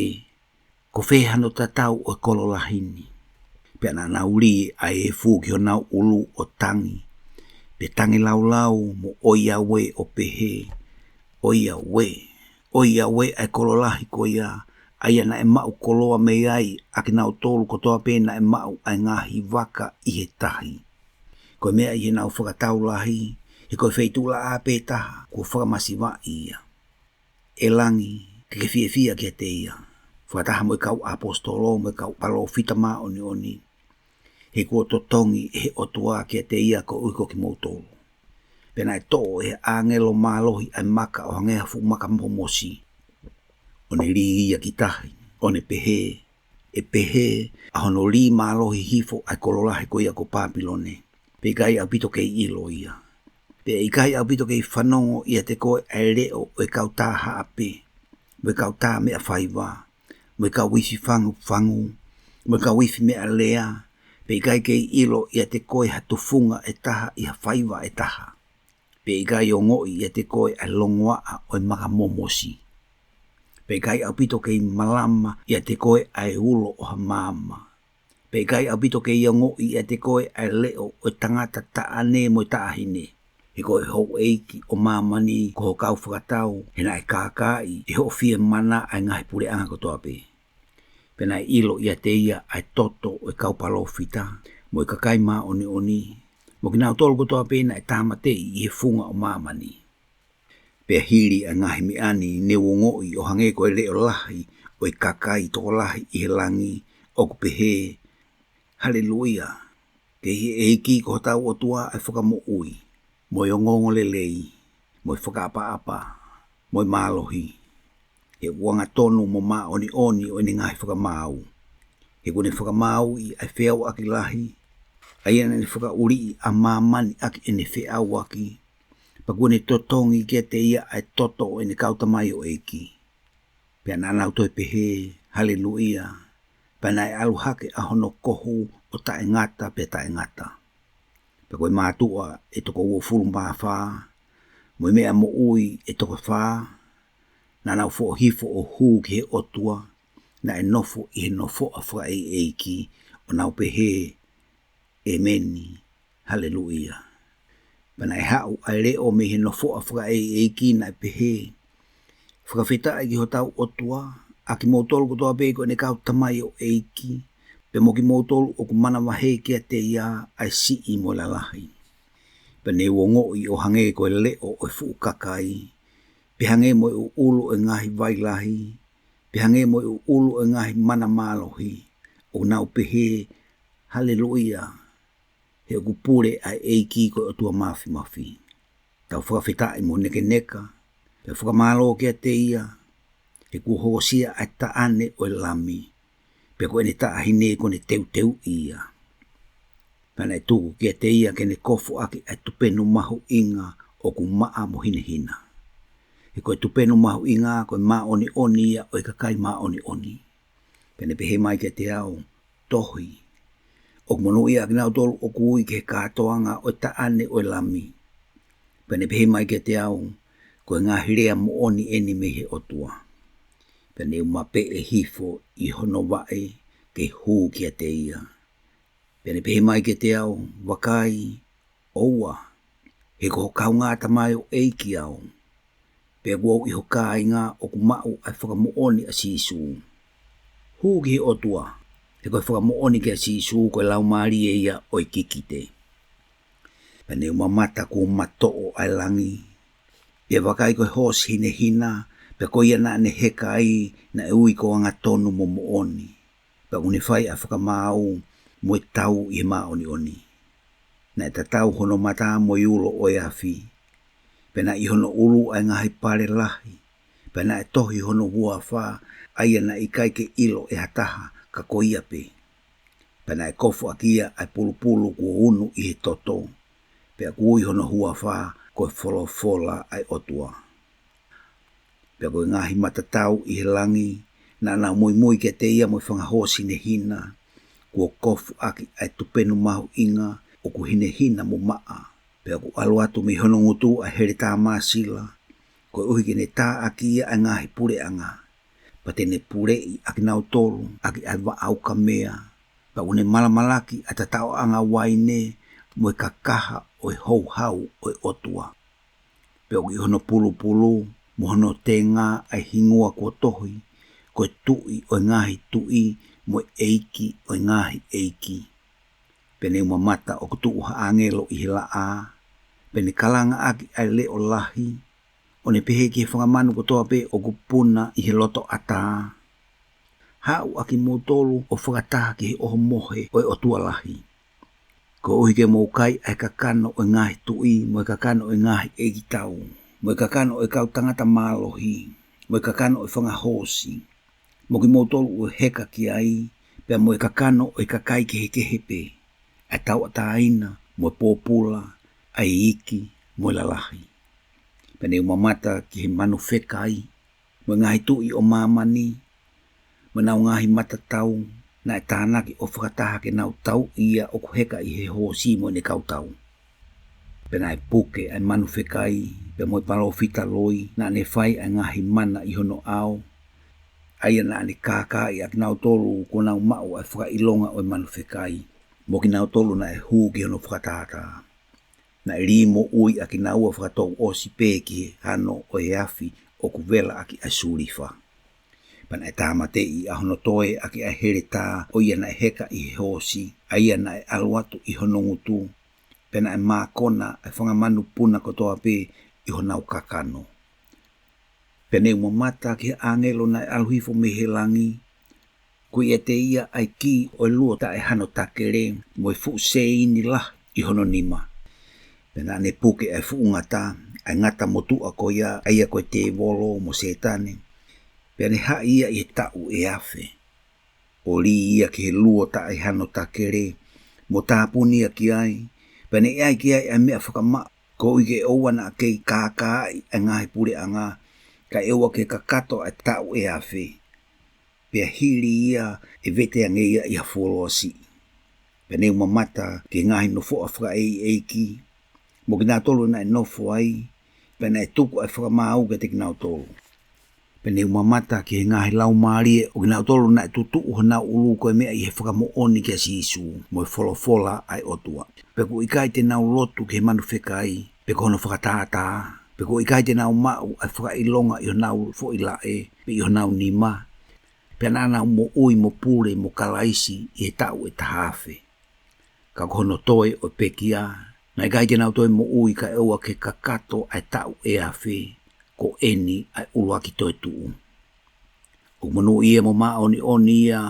Ko fē hano tatau ʻo e kolo lahi ni? Pea naʻa nau lī ʻa e efu ki honau ʻulu ʻo tangi, pea tangilaulau mo ʻoiauē ʻo pehē, ʻOiauē, ʻoiauē ʻa e kolo lahi ko ia, ʻa ia naʻe maʻu koloa mei ai ʻa kinautolu kotoa pē naʻe maʻu ʻa e ngaahi vaka ʻi he tahi. Ko e meʻa ʻi heʻenau fakatau lahi, he ko e feituʻulaʻā pē taha kuo fakamasivaʻi ia. ʻE langi, ke ke fiefia kiate ia, fakataha mo e kau ʻaposetolo mo e kau palōfita māʻoniʻoni, he kuo totongi ʻe he ʻOtua kiate ia koeʻuhi ko kimoutolu. Pea naʻe toʻo ʻe he ʻāngelo mālohi ʻa e maka ʻo hangē ha fuʻu maka momosi, ʻo ne lī ia ki tahi, ʻo ne pehē, ʻE pehē ʻa hono lī mālohi hifo ʻa e kolo lahi ko ia ko Pāpilone, pea ʻikai ʻaupito kei ʻilo ia. Pea ʻikai ʻaupito kei fanongo ʻiate koe ʻa e leʻo ʻo e kau tā haʻape, mo e kau tā meʻa faiva, mo e kau ifi fangufangu, mo e kau ifi meʻalea, pea ʻikai kei ʻilo ʻiate koe ha tufunga ʻe taha ʻi ha faiva ʻe taha. Pea ʻikai ongoʻi ʻiate koe ʻa e longoaʻa ʻo e maka momosi. Pea ʻikai ʻaupito kei malama ʻiate koe ʻa e ulo ʻo ha maama. Pea ʻikai ʻaupito kei ongoʻi ʻiate koe ʻa e leʻo ʻo e tangata taʻane mo e taʻahine. He ko e houʻeiki ʻo māmani ko ho kau fakatau, he naʻe kākaaʻi ʻe hoʻo fie mana ʻa e ngaahi puleʻanga kotoa pē. Pea naʻe ʻilo ʻiate ia ʻa e toto ʻo e kau palōfita, mo e kakai māʻoniʻoni, mo kinautolu kotoa pē naʻe tāmateʻi ʻi he funga ʻo māmani. Pea hili ʻa e ngaahi meʻa ni ne u ongoʻi ʻo hangē ko e leʻo lahi ʻo e kakai tokolahi ʻi he langi, ʻoku pehē, Haleluia! Ke ʻi he ʻEiki ko hotau ʻOtua ʻa e fakamoʻui, mo e ongoongolelei, mo e fakaʻapaʻapa, mo e mālohi. He ʻoku angatonu mo māʻoniʻoni ʻo ʻene ngaahi fakamaau. He kuo ne fakamāuʻi ʻa e feʻauaki lahi, ʻa ia naʻa ne fakaʻuliʻi ʻa māmani ʻaki ʻene feʻauaki, pea kuo ne totongi kiate ia ʻa e toto ʻo ʻene kau tamaioʻeiki. Pea naʻa nau toe pehē, Haleluia! Pea naʻe ʻalu hake ʻa hono kohu ʻo taʻengata pea taʻengata. Pea ko e mātuʻa ʻe toko uofulu mā fā, mo e meʻa moʻui ʻe toko fā, naʻa nau foʻohifo ʻo hū ki he ʻOtua, naʻe nofo ʻi he nofoʻa fakaʻeiʻeiki, ʻo nau pehē, ʻEmeni, Haleluia. Pea naʻe haʻu ʻa e leʻo mei he nofoʻa fakaʻeiʻeiki naʻe pehē, Fakafetaʻi ki hotau ʻOtua, ʻa kimoutolu kotoa pē ko ʻene kau tamaioʻeiki, pea mo kimoutolu ʻoku manavahē kiate ia ʻa e siʻi mo e lalahi. Pea ne u ongoʻi ʻo hangē ko e leʻo ʻo e fuʻu kakai, pea hangē mo e ʻuʻulu ʻo e ngaahi vai lahi, pea hangē mo e ʻuʻulu ʻo e ngaahi mana mālohi, ʻo nau pehē, Haleluia! He ʻoku pule ʻa e ʻEiki ko e ʻOtua Māfimafi. Tau fakafetaʻi mo nekeneka, pea fakamālō kiate ia, he kuo hokosia ʻa e taʻane ʻo e Lami, pea ko ʻene taʻahine kuo ne teuteuʻi ia. Pea naʻe tuku kiate ia ke ne kofu ʻaki ʻa e tupenu mahuʻinga ʻoku maʻa mo hinehina. He ko e tupenu mahuʻinga ko e māʻoniʻoni ia ʻo e kakai māʻoniʻoni. Pea ne pehē mai kiate au, Tohi, ʻOku monūʻia ʻa kinautolu ʻoku ui ki he kātoanga ʻo e taʻane ʻo e Lami. Pea ne pehē mai kiate au, Ko e ngaahi lea moʻoni eni mei he ʻOtua. Pea ne u mapeʻe hifo ʻi hono vaʻe ke hū kiate ia. Pea ne pehē mai kiate au, Vakai, ʻoua, he ko ho kaungātamai ʻo ʻEiki au, pea kuo u ʻi ho kāinga ʻoku maʻu ʻa e fakamoʻoni ʻa Sīsū. Hū ki he ʻOtua, he ko e fakamoʻoni kia Sīsū ko e laumālie ia ʻo e kikite. Pea ne u mamata kuo matoʻo ʻa e langi. Pea vakai, ko e hoosi hinehina, pea ko ia naʻa ne heka ai naʻe ui ko Angatonu mo Moʻoni, pea ʻoku ne fai ʻa e fakamaau mo e tau ʻi he māʻoniʻoni. Naʻe tatau hono mata mo e ulo ʻo e afi. Pea naʻe ʻi hono ʻulu ʻa e ngaahi pale lahi. Pea naʻe tohi hono huafa, ʻa ia naʻe ʻikai ke ʻilo ʻe ha taha, ka ko ia pē. Pea naʻe kofu ʻaki ia ʻa e pulupulu kuo unu ʻi he toto, pea ʻoku ui hono huafa ko e Folofola ʻa e ʻOtua. Pea ko e ngaahi matatau ʻi he langi, naʻa nau muimui kiate ia mo e fanga hoosi hinehina, kuo kofu ʻaki ʻa e tupenu mahuʻinga ʻoku hinehina mo maʻa. Pea ʻoku ʻalu atu mei hono ngutu ʻa e heletā māsila, koeʻuhi ke ne tā ʻaki ia ʻa e ngaahi puleʻanga. Pea te ne puleʻi ʻakinautolu ʻaki ʻa e vaʻa ukamea, pea ʻoku ne malamalaki ʻa e tataʻoʻanga uaine mo e kakaha ʻo e houhau ʻo e ʻOtua. Pea ʻoku ʻi hono pulupulu mo hono tenga ʻa e hingoa kuo tohi, ko e Tuʻi ʻo e ngaahi tuʻi mo e ʻEiki ʻo e ngaahi ʻeiki. Pea ne u mamata ʻoku tuʻu ha ʻāngelo ʻi he laʻā, pea ne kalanga ʻaki ʻa e leʻo lahi, ʻo ne pehē ki he fanga manu kotoa pē ʻoku puna ʻi he loto ʻatā, Haʻu ʻa kimoutolu ʻo fakataha ki he ʻohomohe ʻo e ʻOtua lahi, koeʻuhi ke mou kai ʻa e kakano ʻo e ngaahi tuʻi, mo e kakano ʻo e ngaahi ʻeikitau, mo e kakano ʻo e kau tangata mālohi, mo e kakano ʻo e fanga hoosi, mo kimoutolu ʻoku heka ki ai, pea mo e kakano ʻo e kakai kehekehe pē, ʻa e tauʻatāina, mo e pōpula, ʻa e iiki, mo e lalahi. Pea ne u mamata ki he manu fekai, mo e ngaahi tuʻi ʻo māmani, mo ʻenau ngaahi matatau, naʻe tānaki ʻo fakataha ke nau tauʻi ia ʻoku heka ʻi he hoosi mo ʻene kau tau. Pea naʻe puke ʻa e manu fekai, pea mo e palōfita loi, naʻa ne fai ʻa e ngaahi mana ʻi hono ʻao, ʻa ia naʻa ne kākaaʻi ʻakinautolu kuo nau maʻu ʻa e fakaʻilonga ʻo e manu fekai, mo kinautolu naʻe hū ki hono fakatātā. Naʻe lī moʻui ʻakinaua fakatouʻosi pē ki he hano ʻo e afi ʻoku vela ʻaki ʻa e sulifa. Pea naʻe tāmateʻi ʻa hono toe ʻaki ʻa e heletā ʻo ia naʻe heka ʻi he hoosi, ʻa ia naʻe ʻalu atu ʻi hono ngutu, pea naʻe mākona ʻa e fanga manu puna kotoa pē ʻi honau kakano. Pea ne u mamata ki he ʻāngelo naʻe ʻalu hifo mei he langi, ʻoku ʻiate ia ʻa e kī ʻo e luo taʻehano takele, mo e fuʻu seini lahi ʻi hono nima. Pea naʻa ne puke ʻa e fuʻu ngata, ʻa e ngata motuʻa ko ia, ʻa ia ko e tēvolo mo Sētane. Pea ne haʻi ia ʻi he taʻu ʻe afe, ʻo lī ia ki he luo taʻehano takele, mo tāpuni ia ki ai, pea ne ʻai ki ai ʻa e meʻa fakamaʻa, koeʻuhi ke ʻoua naʻa kei kākaaʻi ʻa e ngaahi puleʻanga, kae ʻoua ke kakato ʻa e taʻu ʻe afe. Pea hili ia ʻe vete ange ia ʻi ha fuoloa siʻi. Pea ne u mamata ki he ngaahi nofoʻa fakaʻeiʻeiki, mo kinautolu naʻe nofo ai, pea naʻe tuku ʻa e fakamaau kiate kinautolu. Pea ne u mamata ki he ngaahi laumālie ʻo kinautolu naʻe tutuʻu honau ʻulu ko e meʻa ʻi he fakamoʻoni kia Sīsū, mo e Folofola ʻa e ʻOtua. Pea ʻoku ʻikai te nau lotu ki he manu fekai, pe ko hono fakatātā, pe ʻoku ʻikai te nau maʻu ʻa e fakaʻilonga ʻi honau foʻi laʻe, pe ʻi honau nima. Pea naʻa nau moʻui mo pule mo Kalaisi ʻi he taʻu ʻe taha afe. Ka ko hono toe ʻo e pekia, naʻe ʻikai te nau toe moʻui kae ʻoua ke kakato ʻa e taʻu ʻe afe, ko eni ʻa e ʻuluaki toetuʻu. ʻOku monūʻia mo māʻoniʻoni ia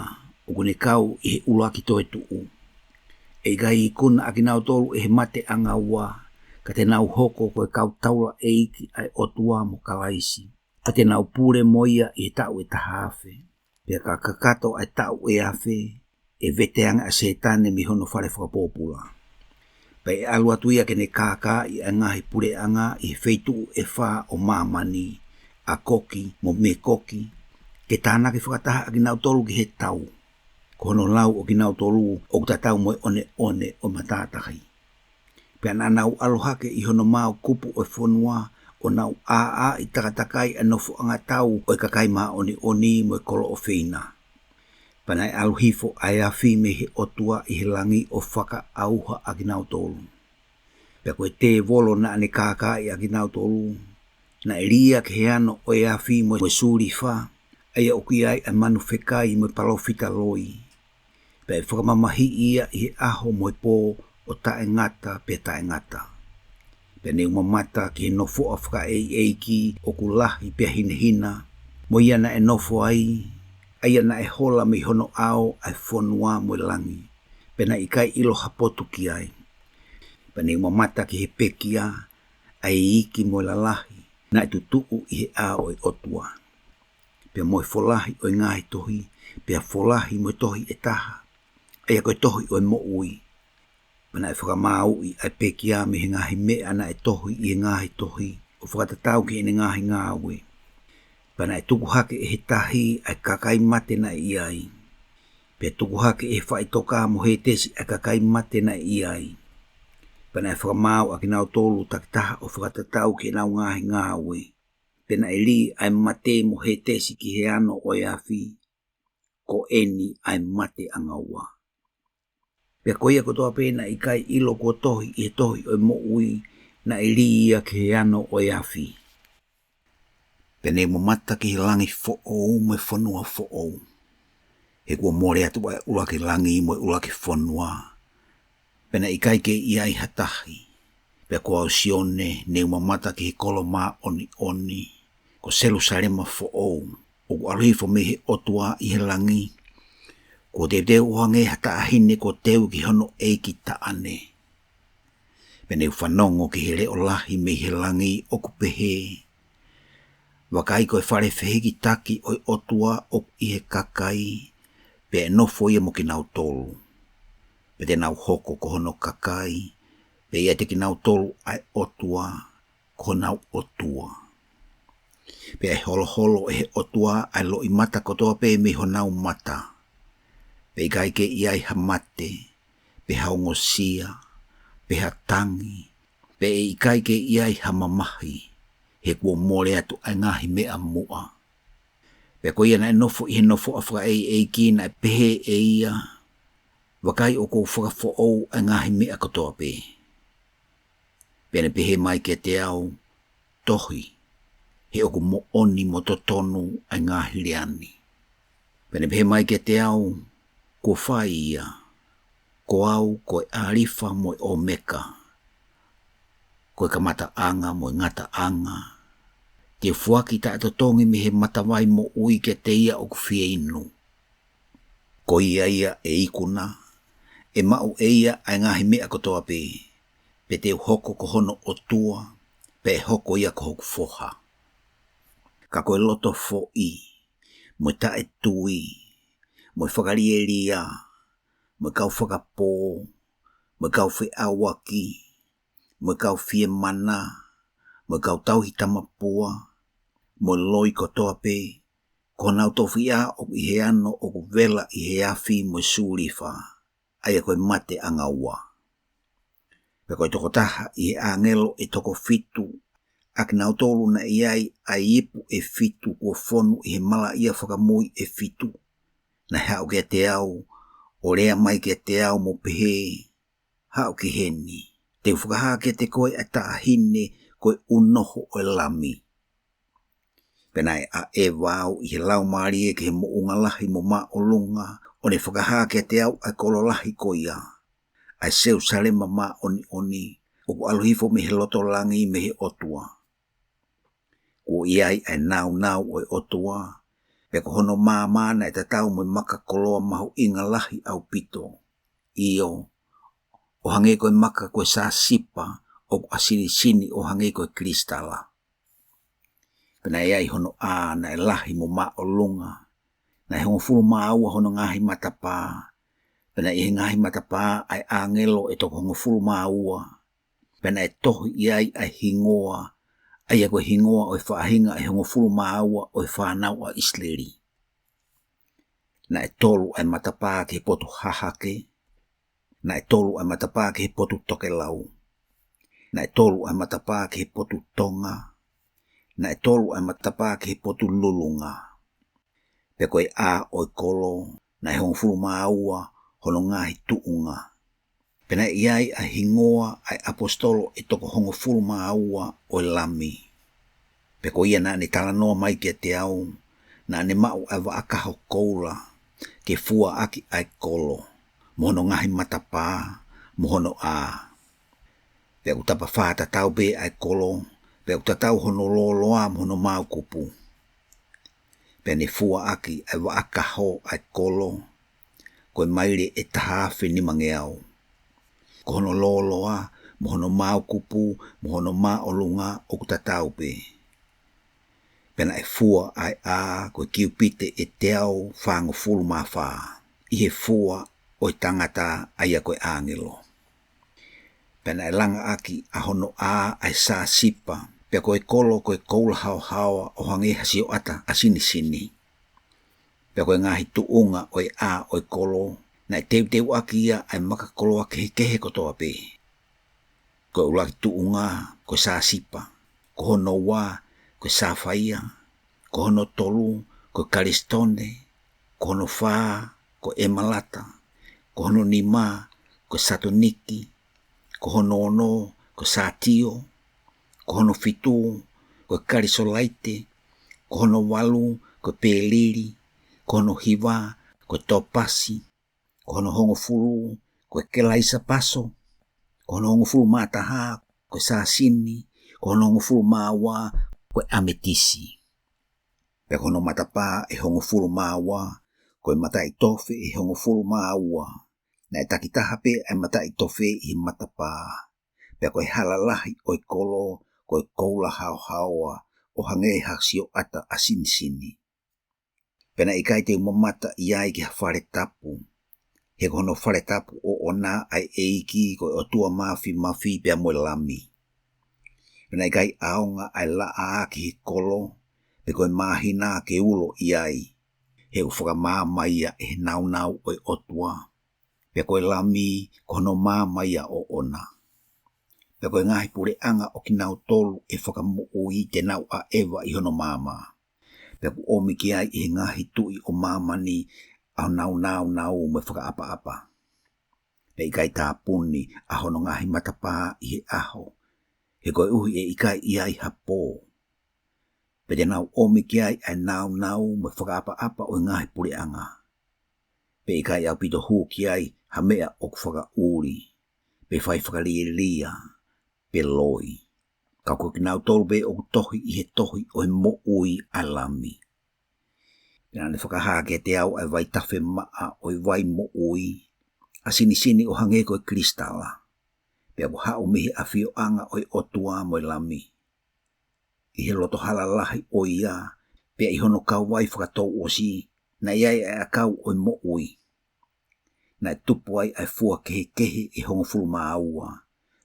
ʻoku ne kau ʻi he ʻuluaki toetuʻu. ʻE ʻikai ikuna ʻa kinautolu ʻe he mate ʻanga ua, ka te nau hoko ko e kau taulaʻeiki ʻa e ʻOtua mo Kalaisi, ka te nau pule mo ia ʻi he taʻu ʻe taha afe. Pea ka kakato ʻa e taʻu ʻe afe, ʻe vete ange ʻa Sētane mei hono fale fakapōpula. Pea ʻe ʻalu atu ia ke ne kākaaʻi ʻa e ngaahi puleʻanga ʻi he feituʻu ʻe fā ʻo māmani, ʻAkoki mo Mekoki, ke tānaki fakataha ʻa kinautolu ki he tau. Ko hono lau ʻo kinautolu ʻoku tatau mo e ʻoneʻone ʻo e matātahi. Pea naʻa nau ʻalu hake ʻi hono maau kupu ʻo e fonua, ʻo nau ʻāʻā ʻi takatakai ʻa e nofoʻanga tau ʻo e kakai māʻoniʻoni mo e kolo ʻofeina. Pea naʻe ʻalu hifo ʻa e afi mei he ʻOtua ʻi he langi ʻo fakaʻauha ʻa kinautolu. Pea ko e tēvolo naʻa ne kākaaʻi ʻa kinautolu, naʻe lī ia ki he ano ʻo e afi mo e sulifa, ʻa ia ʻoku ʻi ai ʻa e manu fekai mo e palōfita loi. Pea ʻe fakamamahiʻi ia ʻi he ʻaho mo e pō ʻo taʻengata pea taʻengata. Pea ne u mamata ki he nofoʻa fakaʻeiʻeiki ʻoku lahi pea hinehina, mo ia naʻe nofo ai, ʻa ia naʻe hola mei hono ʻao ʻa e fonua mo e langi, pea naʻe ʻikai ʻilo ha potu ki ai. Pea ne u mamata ki he pekia, ʻa e iiki mo e lalahi, naʻe tutuʻu ʻi he ʻao ʻo e ʻOtua. Pea mo e folahi ʻo e ngaahi tohi, pea folahi mo e tohi ʻe taha, ʻa ia ko e tohi ʻo e moʻui. Pea naʻe fakamāuʻi ʻa e pekia mei he ngaahi meʻa naʻe tohi ʻi he ngaahi tohi, ʻo fakatatau ki heʻene ngaahi ngāue. Pea naʻe tuku hake ʻe he tahi ʻa e kakai mate naʻe ʻi ai. Pea tuku hake ʻe he faʻitoka mo Hētesi ʻa e kakai mate naʻe ʻi ai. Pea naʻe fakamaau ʻa kinautolu takitaha ʻo fakatatau ki heʻenau ngaahi ngāue. Pea naʻe lī ʻa e mate mo Hētesi ki he ano ʻo e afi. Ko eni ʻa e mate ʻanga ua. Pea ko ia kotoa pē naʻe ʻikai ʻilo kuo tohi ʻi he tohi ʻo e moʻui, naʻe lī ia ki he ano ʻo e afi. Pea ne u mamata ki he langi foʻou mo e fonua foʻou. He kuo mole atu ʻa e ʻuluaki langi mo e ʻuluaki fonua. Pea naʻe ʻikai ke ʻi ai ha tahi. Pea ko au Sione ne u mamata ki he kolo māʻoniʻoni, ko Selūsalema foʻou, ʻoku ʻalu hifo mei he ʻOtua ʻi he langi. Kuo teuteu ʻo hangē ha taʻahine kuo teu ki hono ʻeiki taʻane. Pea ne u fanongo ki he leʻo lahi mei he langi ʻoku pehē: Vakai, ko e fale fehikitaki ʻo e ʻOtua ʻoku ʻi he kakai, pea ʻe nofo ia mo kinautolu. Pea te nau hoko ko hono kakai, pea ʻiate kinautolu ʻa e ʻOtua, ko honau ʻOtua. Pea ʻe holoholo ʻe he ʻOtua ʻa e loʻimata kotoa pē mei honau mata. Pea ʻikai ke ʻi ai ha mate, pe ha ongosia, pe ha tangi, pea ʻe ʻikai ke ʻi ai ha mamahi, he kuo mole atu ʻa e ngaahi meʻa muʻa. Pea ko ia naʻe nofo ʻi he nofoʻa fakaʻeiʻeiki naʻe pehē ʻe ia: Vakai, ʻoku ou fakafoʻou ʻa e ngaahi meʻa kotoa pē. Pea ne pehē mai kiate au: Tohi, he ʻoku moʻoni mo totonu ʻa e ngaahi lea ni. Pea ne pehē mai kiate au: Kuo fai ia. Ko au ko e ʻAlifa mo e ʻOmeka, ko e kamataʻanga mo e ngataʻanga. Te u foaki taʻetotongi mei he matavai moʻui kiate ia ʻoku fie inu. Ko ia ia ʻe ikuna, ʻe maʻu ʻe ia ʻa e ngaahi meʻa kotoa pē, pea te u hoko ko hono ʻOtua, pea ʻe hoko ia ko hoku foha. Ka ko e loto foʻi, mo e taʻetui, mo e fakalielia, mo e kau fakapō, mo e kau feʻauaki, mo e kau fiemana, mo e kau tauhi tamapua, mo e loi kotoa pē, ko honau tofiʻa ʻoku ʻi he ano ʻoku vela ʻi he afi mo e sulifa, ʻa ia ko e mate ʻanga ua. Pea ko e tokotaha ʻi he ʻāngelo ʻe toko fitu, ʻa kinautolu naʻe ʻi ai ʻa e ipu ʻe fitu kuo fonu ʻi he malaʻia fakamui ʻe fitu, naʻe haʻu kiate au, ʻo lea mai kiate au mo pehē: Haʻu ki heni, te u fakahā kiate koe ʻa e taʻahine ko e ʻunoho ʻo e Lami. Pea naʻe ʻaʻeva au ʻi he Laumālie ki he moʻunga lahi mo māʻolunga, ʻo ne fakahā kiate au ʻa e kolo lahi ko ia, ʻa e Selūsalema māʻoniʻoni, ʻoku ʻalu hifo mei he loto langi mei he ʻOtua. Kuo ʻi ai ʻa e nāunau ʻo e ʻOtua, pea ko hono maama naʻe tatau mo e maka koloa mahuʻinga lahi ʻaupito. ʻIo, ʻo hangē ko e maka ko e sasipa, ʻoku ʻasilisini ʻo hangē ko e kilisitala. Pea naʻe ʻi ai hono ʻā naʻe lahi mo māʻolunga, naʻe hongofulu mā ua hono ngaahi matapā. Pea naʻe ʻi he ngaahi matapā ʻa e ʻāngelo ʻe toko hongofulu mā ua. Pea naʻe tohi ʻi ai ʻa e hingoa, ʻa ia ko e hingoa ʻo e faʻahinga ʻe hongofulu mā ua ʻo e fānau ʻa ʻIsileli. Naʻe tolu ʻa e matapā ki he potu hahake, naʻe tolu ʻa e matapā ki he potu tokelau, naʻe tolu ʻa e matapā ki he potu tonga, naʻe tolu ʻa e matapā ki he potu lulunga. Pea ko e ʻā ʻo e kolo, naʻe hongofulu mā ua hono ngaahi tuʻunga. Pea naʻe ʻi ai ʻa e hingoa ʻa e ʻaposetolo ʻe toko hongofulu mā ua ʻo e Lami. Pea ko ia naʻa ne talanoa mai kiate au, naʻa ne maʻu ʻa e vaʻa kaho koula, ke fua ʻaki ʻa e kolo, mo hono ngaahi matapā, mo hono ʻā. Pea ʻoku tapafā tatau pē ʻa e kolo, pea ʻoku tatau hono lōloa mo hono maokupu. Pea ne fua ʻaki ʻa e vaʻa kaho ʻa e kolo, ko e maile ʻe taha afe nimangeau. Ko hono lōloa, mo hono maokupu, mo hono māʻolunga ʻoku tatau pē. Pea naʻe fua ʻa e ʻā ko e kiupite ʻe teau fāngofulu mā fā, ʻi he fua ʻo e tangata ʻa ia ko e ʻāngelo. Pea naʻe langa ʻaki ʻa hono ʻā ʻa e sāsipa, pea ko e kolo ko e koula haohaoa ʻo hangē ha sioʻata ʻa sinisini. Pea ko e ngaahi tuʻunga ʻo e ʻā ʻo e kolo, naʻe teuteuʻaki ia ʻa e maka koloa kehekehe kotoa pē. Ko e ʻuluaki tuʻunga, ko e sāsipa, ko hono ua, ko e sāfaia, ko hono tolu, ko e kalisitone, ko hono fā, ko e ʻemalata, ko hono nima, ko e satoniki, ko hono ono, ko e sātio, ko hono fitu, ko e kalisolaite, ko hono valu, ko e pēlili, ko hono hiva, ko e topasi, ko hono hongofulu, ko e kelaisapaso, ko hono hongofulu mā taha, ko e sāsini, ko hono hongofulu mā ua, ko e ʻametisi. Pea ko hono matapā ʻe hongofulu mā ua, ko e mataʻitofe ʻe hongofulu mā ua, naʻe takitaha pē ʻa e mataʻitofe ʻi he matapā. Pea ko e hala lahi ʻo e kolo, ko e koula haohaoa, ʻo hangē ha sioʻata ʻa sinisini. Pea naʻe ʻikai te u mamata ʻi ai ki ha fale tapu. He ko hono fale tapu ʻoʻona ʻa e ʻEiki ko e ʻOtua Māfimafi pea mo e Lami. Pea naʻe ʻikai ʻaonga ʻa e laʻā ki he kolo, pe ko e māhina ke ulo ʻi ai. He ʻoku fakamaama ia ʻe he nāunau ʻo e ʻOtua. Pea ko e Lami ko hono maama ia ʻoʻona. Pea ko e ngaahi puleʻanga ʻo kinautolu ʻe fakamoʻui te nau ʻaʻeva ʻi hono maama. Pea ʻoku ʻomi ki ai ʻe he ngaahi tuʻi ʻo māmani ʻa honau nāunau mo e fakaʻapaʻapa. Pea ʻikai tāpuni ʻa hono ngaahi matapā ʻi he ʻaho. He koeʻuhi ʻe ʻikai ʻi ai ha pō. Pea te nau ʻomi ki ai ʻa e nāunau mo e fakaʻapaʻapa ʻo e ngaahi puleʻanga. Pea ʻikai ʻaupito hū ki ai ha meʻa ʻoku fakaʻuli, pe fai fakalielia, pe loi. Ka ko kinautolu pē ʻoku tohi ʻi he tohi ʻo e moʻui ʻa e Lami. Pea naʻa ne fakahā kiate au ʻa e vaitafe maʻa ʻo e vai moʻui, ʻa sinisini ʻo hangē ko e kilisitala. Pea ʻoku haʻu mei he ʻafioʻanga ʻo e ʻOtua mo e Lami. ʻI he loto hala lahi ʻo ia, pea ʻi hono kauvai fakatouʻosi, naʻe ʻi ai ʻa e ʻakau ʻo e moʻui. Naʻe tupu ai ʻa e fua kehekehe ʻe hongofulu mā ua,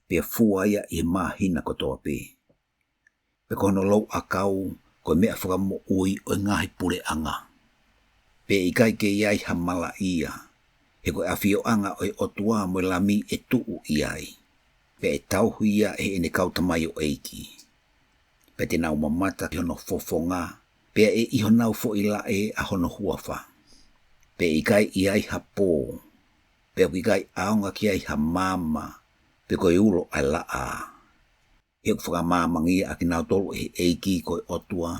pea fua ia ʻi he māhina kotoa pē. Pea ko hono louʻakau, ko e meʻa fakamoʻui ʻo e ngaahi puleʻanga. Pea ʻikai ke ʻi ai ha malaʻia, he ko e ʻafioʻanga ʻo e ʻOtua mo e Lami ʻe tuʻu ʻi ai. Pea ʻe tauhi ia ʻe heʻene kau tamaioʻeiki. Pea te nau mamata ki hono fofonga, pea ʻe ʻi honau foʻi laʻe ʻa hono huafa. Pea ʻikai ʻi ai ha pō, pea ʻoku ʻikai ʻaonga ki ai ha maama, pe ko e ulo ʻa e laʻā. He ʻoku fakamāmangia ʻa kinautolu ʻe he ʻEiki ko e ʻOtua,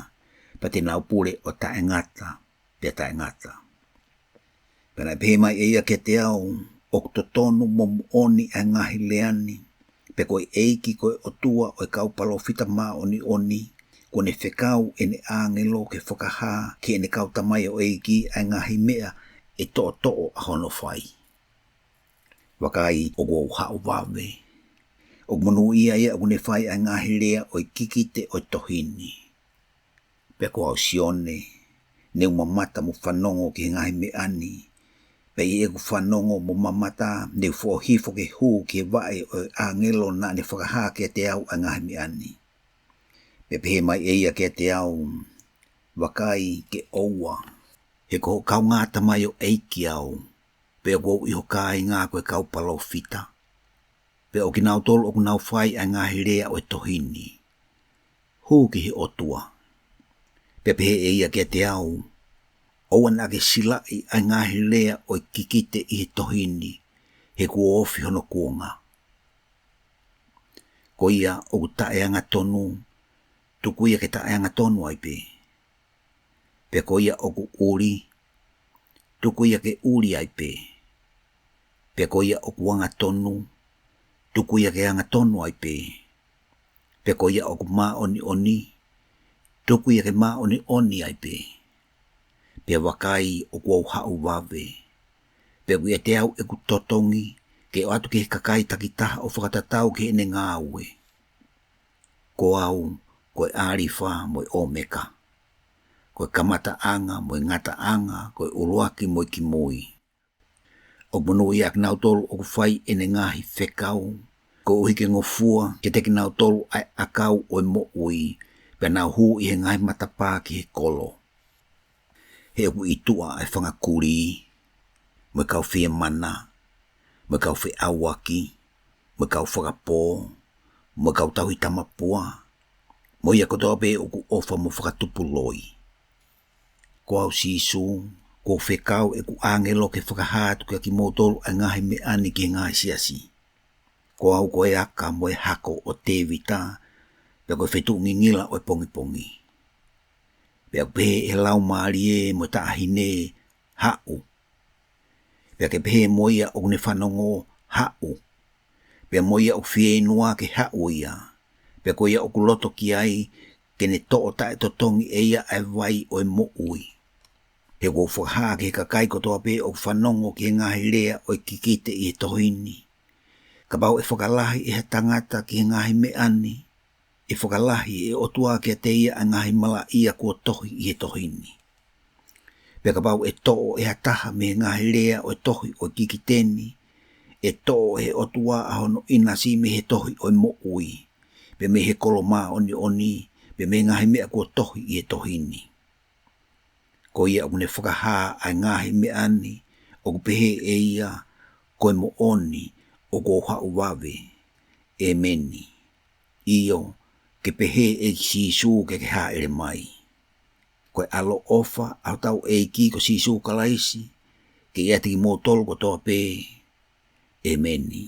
pea te nau pule ʻo taʻengata, pea taʻengata. Pea naʻe pehē mai ʻe ia kiate au, ʻoku totonu mo moʻoni ʻa e ngaahi lea ni, pea ko e ʻEiki ko e ʻOtua ʻo e kau palōfita māʻoniʻoni, kuo ne fekau ʻene ʻāngelo ke fakahā ki heʻene kau tamaioʻeiki ʻa e ngaahi meʻa ʻe toʻotoʻo ʻa hono fai. Vakai, ʻoku ou haʻu vave. ʻOku monūʻia ia ʻoku ne fai ʻa e ngaahi lea ʻo e kikite ʻo e tohi ni. Pea ko au Sione, ne u mamata mo fanongo ki he ngaahi meʻa ni. Pea ʻi heʻeku fanongo mo mamata, ne u foʻohifo ke hū ki he vaʻe ʻo e ʻāngelo naʻa ne fakahā kiate au ʻa e ngaahi meʻa ni. Pea pehē mai ʻe ia kiate au, vakai ke ʻoua, he ko hoʻo kaungā tamaioʻeiki au, pea ʻoku ou ʻi ho kāinga ko e kau palōfita. Pea ʻo kinautolu ʻoku nau fai ʻa e ngaahi lea ʻo e tohi ni. Hū ki he ʻOtua. Pea pehē ʻe ia kiate au, ʻOua naʻa ke silaʻi ʻa e ngaahi lea ʻo e kikite ʻi he tohi ni, he kuo ofi hono kuonga. Ko ia ʻoku taʻeangatonu, tuku ia ke taʻeangatonu ai pē. Pea ko ia ʻoku ʻuli, tuku ia ke ʻuli ai pē. Pea ko ia ʻoku angatonu, tuku ia ke angatonu ai pē. Pea ko ia ʻoku māʻoniʻoni, tuku ia ke māʻoniʻoni ai pē. Pea vakai, ʻoku ou haʻu vave. Pea ʻoku ʻiate au ʻeku totongi ke ʻoatu ki he kakai takitaha ʻo fakatatau ki heʻene ngāue. Ko au, ko e ʻAlifa mo e ʻOmeka, ko e kamataʻanga mo e ngataʻanga, ko e ʻuluaki mo e kimui. ʻOku monūʻia ʻa kinautolu ʻoku fai ʻene ngaahi fekau, koeʻuhi ke ngofua kiate kinautolu ʻa e ʻakau ʻo e moʻui, pea nau hū ʻi he ngaahi matapā ki he kolo. He ʻoku ʻi tuʻa ʻa e fanga kulī, mo e kau fiemana, mo e kau feʻauaki, mo e kau fakapō, mo e kau tauhi tamapua, mo ia kotoa pē ʻoku ʻofa mo fakatupu loi. Ko au Sīsū, kuo u fekau ʻeku ʻāngelo ke fakahā atu kiate kimoutolu ʻa e ngaahi meʻa ni ki he ngaahi siasi. Ko au ko e aka mo e hako ʻo Tēvita, pea ko e fetuʻu ngingila ʻo e pongipongi. Pea ʻoku pehē ʻe he Laumālie mo e Taʻahine, Haʻu. Pea ke pehē mo ia ʻoku ne fanongo, Haʻu. Pea mo ia ʻoku fieinua ke haʻu ia, pea ko ia ʻoku loto ki ai, ke ne toʻo taʻetotongi ʻe ia ʻa e vai ʻo e moʻui. He ʻoku ou fakahā ki he kakai kotoa pē ʻoku fanongo ki he ngaahi lea ʻo e kikite ʻi he tohi ni, kapau ʻe fakalahi ʻe ha tangata ki he ngaahi meʻa ni, ʻe fakalahi ʻe he ʻOtua kiate ia ʻa e ngaahi malaʻia kuo tohi ʻi he tohi ni. Pea kapau ʻe toʻo ʻe ha taha mei he ngaahi lea ʻo e tohi ʻo e kikite ni, ʻe toʻo ʻe he ʻOtua ʻa hono ʻinasi mei he tohi ʻo e moʻui, pea mei he kolo māʻoniʻoni, pea mei he ngaahi meʻa kuo tohi ʻi he tohi ni. Ko ia ʻoku ne fakahā ʻa e ngaahi meʻa ni, ʻoku pehē ʻe ia, Ko e moʻoni, ʻoku ou haʻu vave. ʻEmeni. ʻIo, ke pehē ʻe Sīsū ke ke hāʻele mai. Ko e ʻaloʻofa ʻa hotau ʻEiki ko Sīsū Kalaisi, ke ʻiate kimoutolu kotoa pē. ʻEmeni.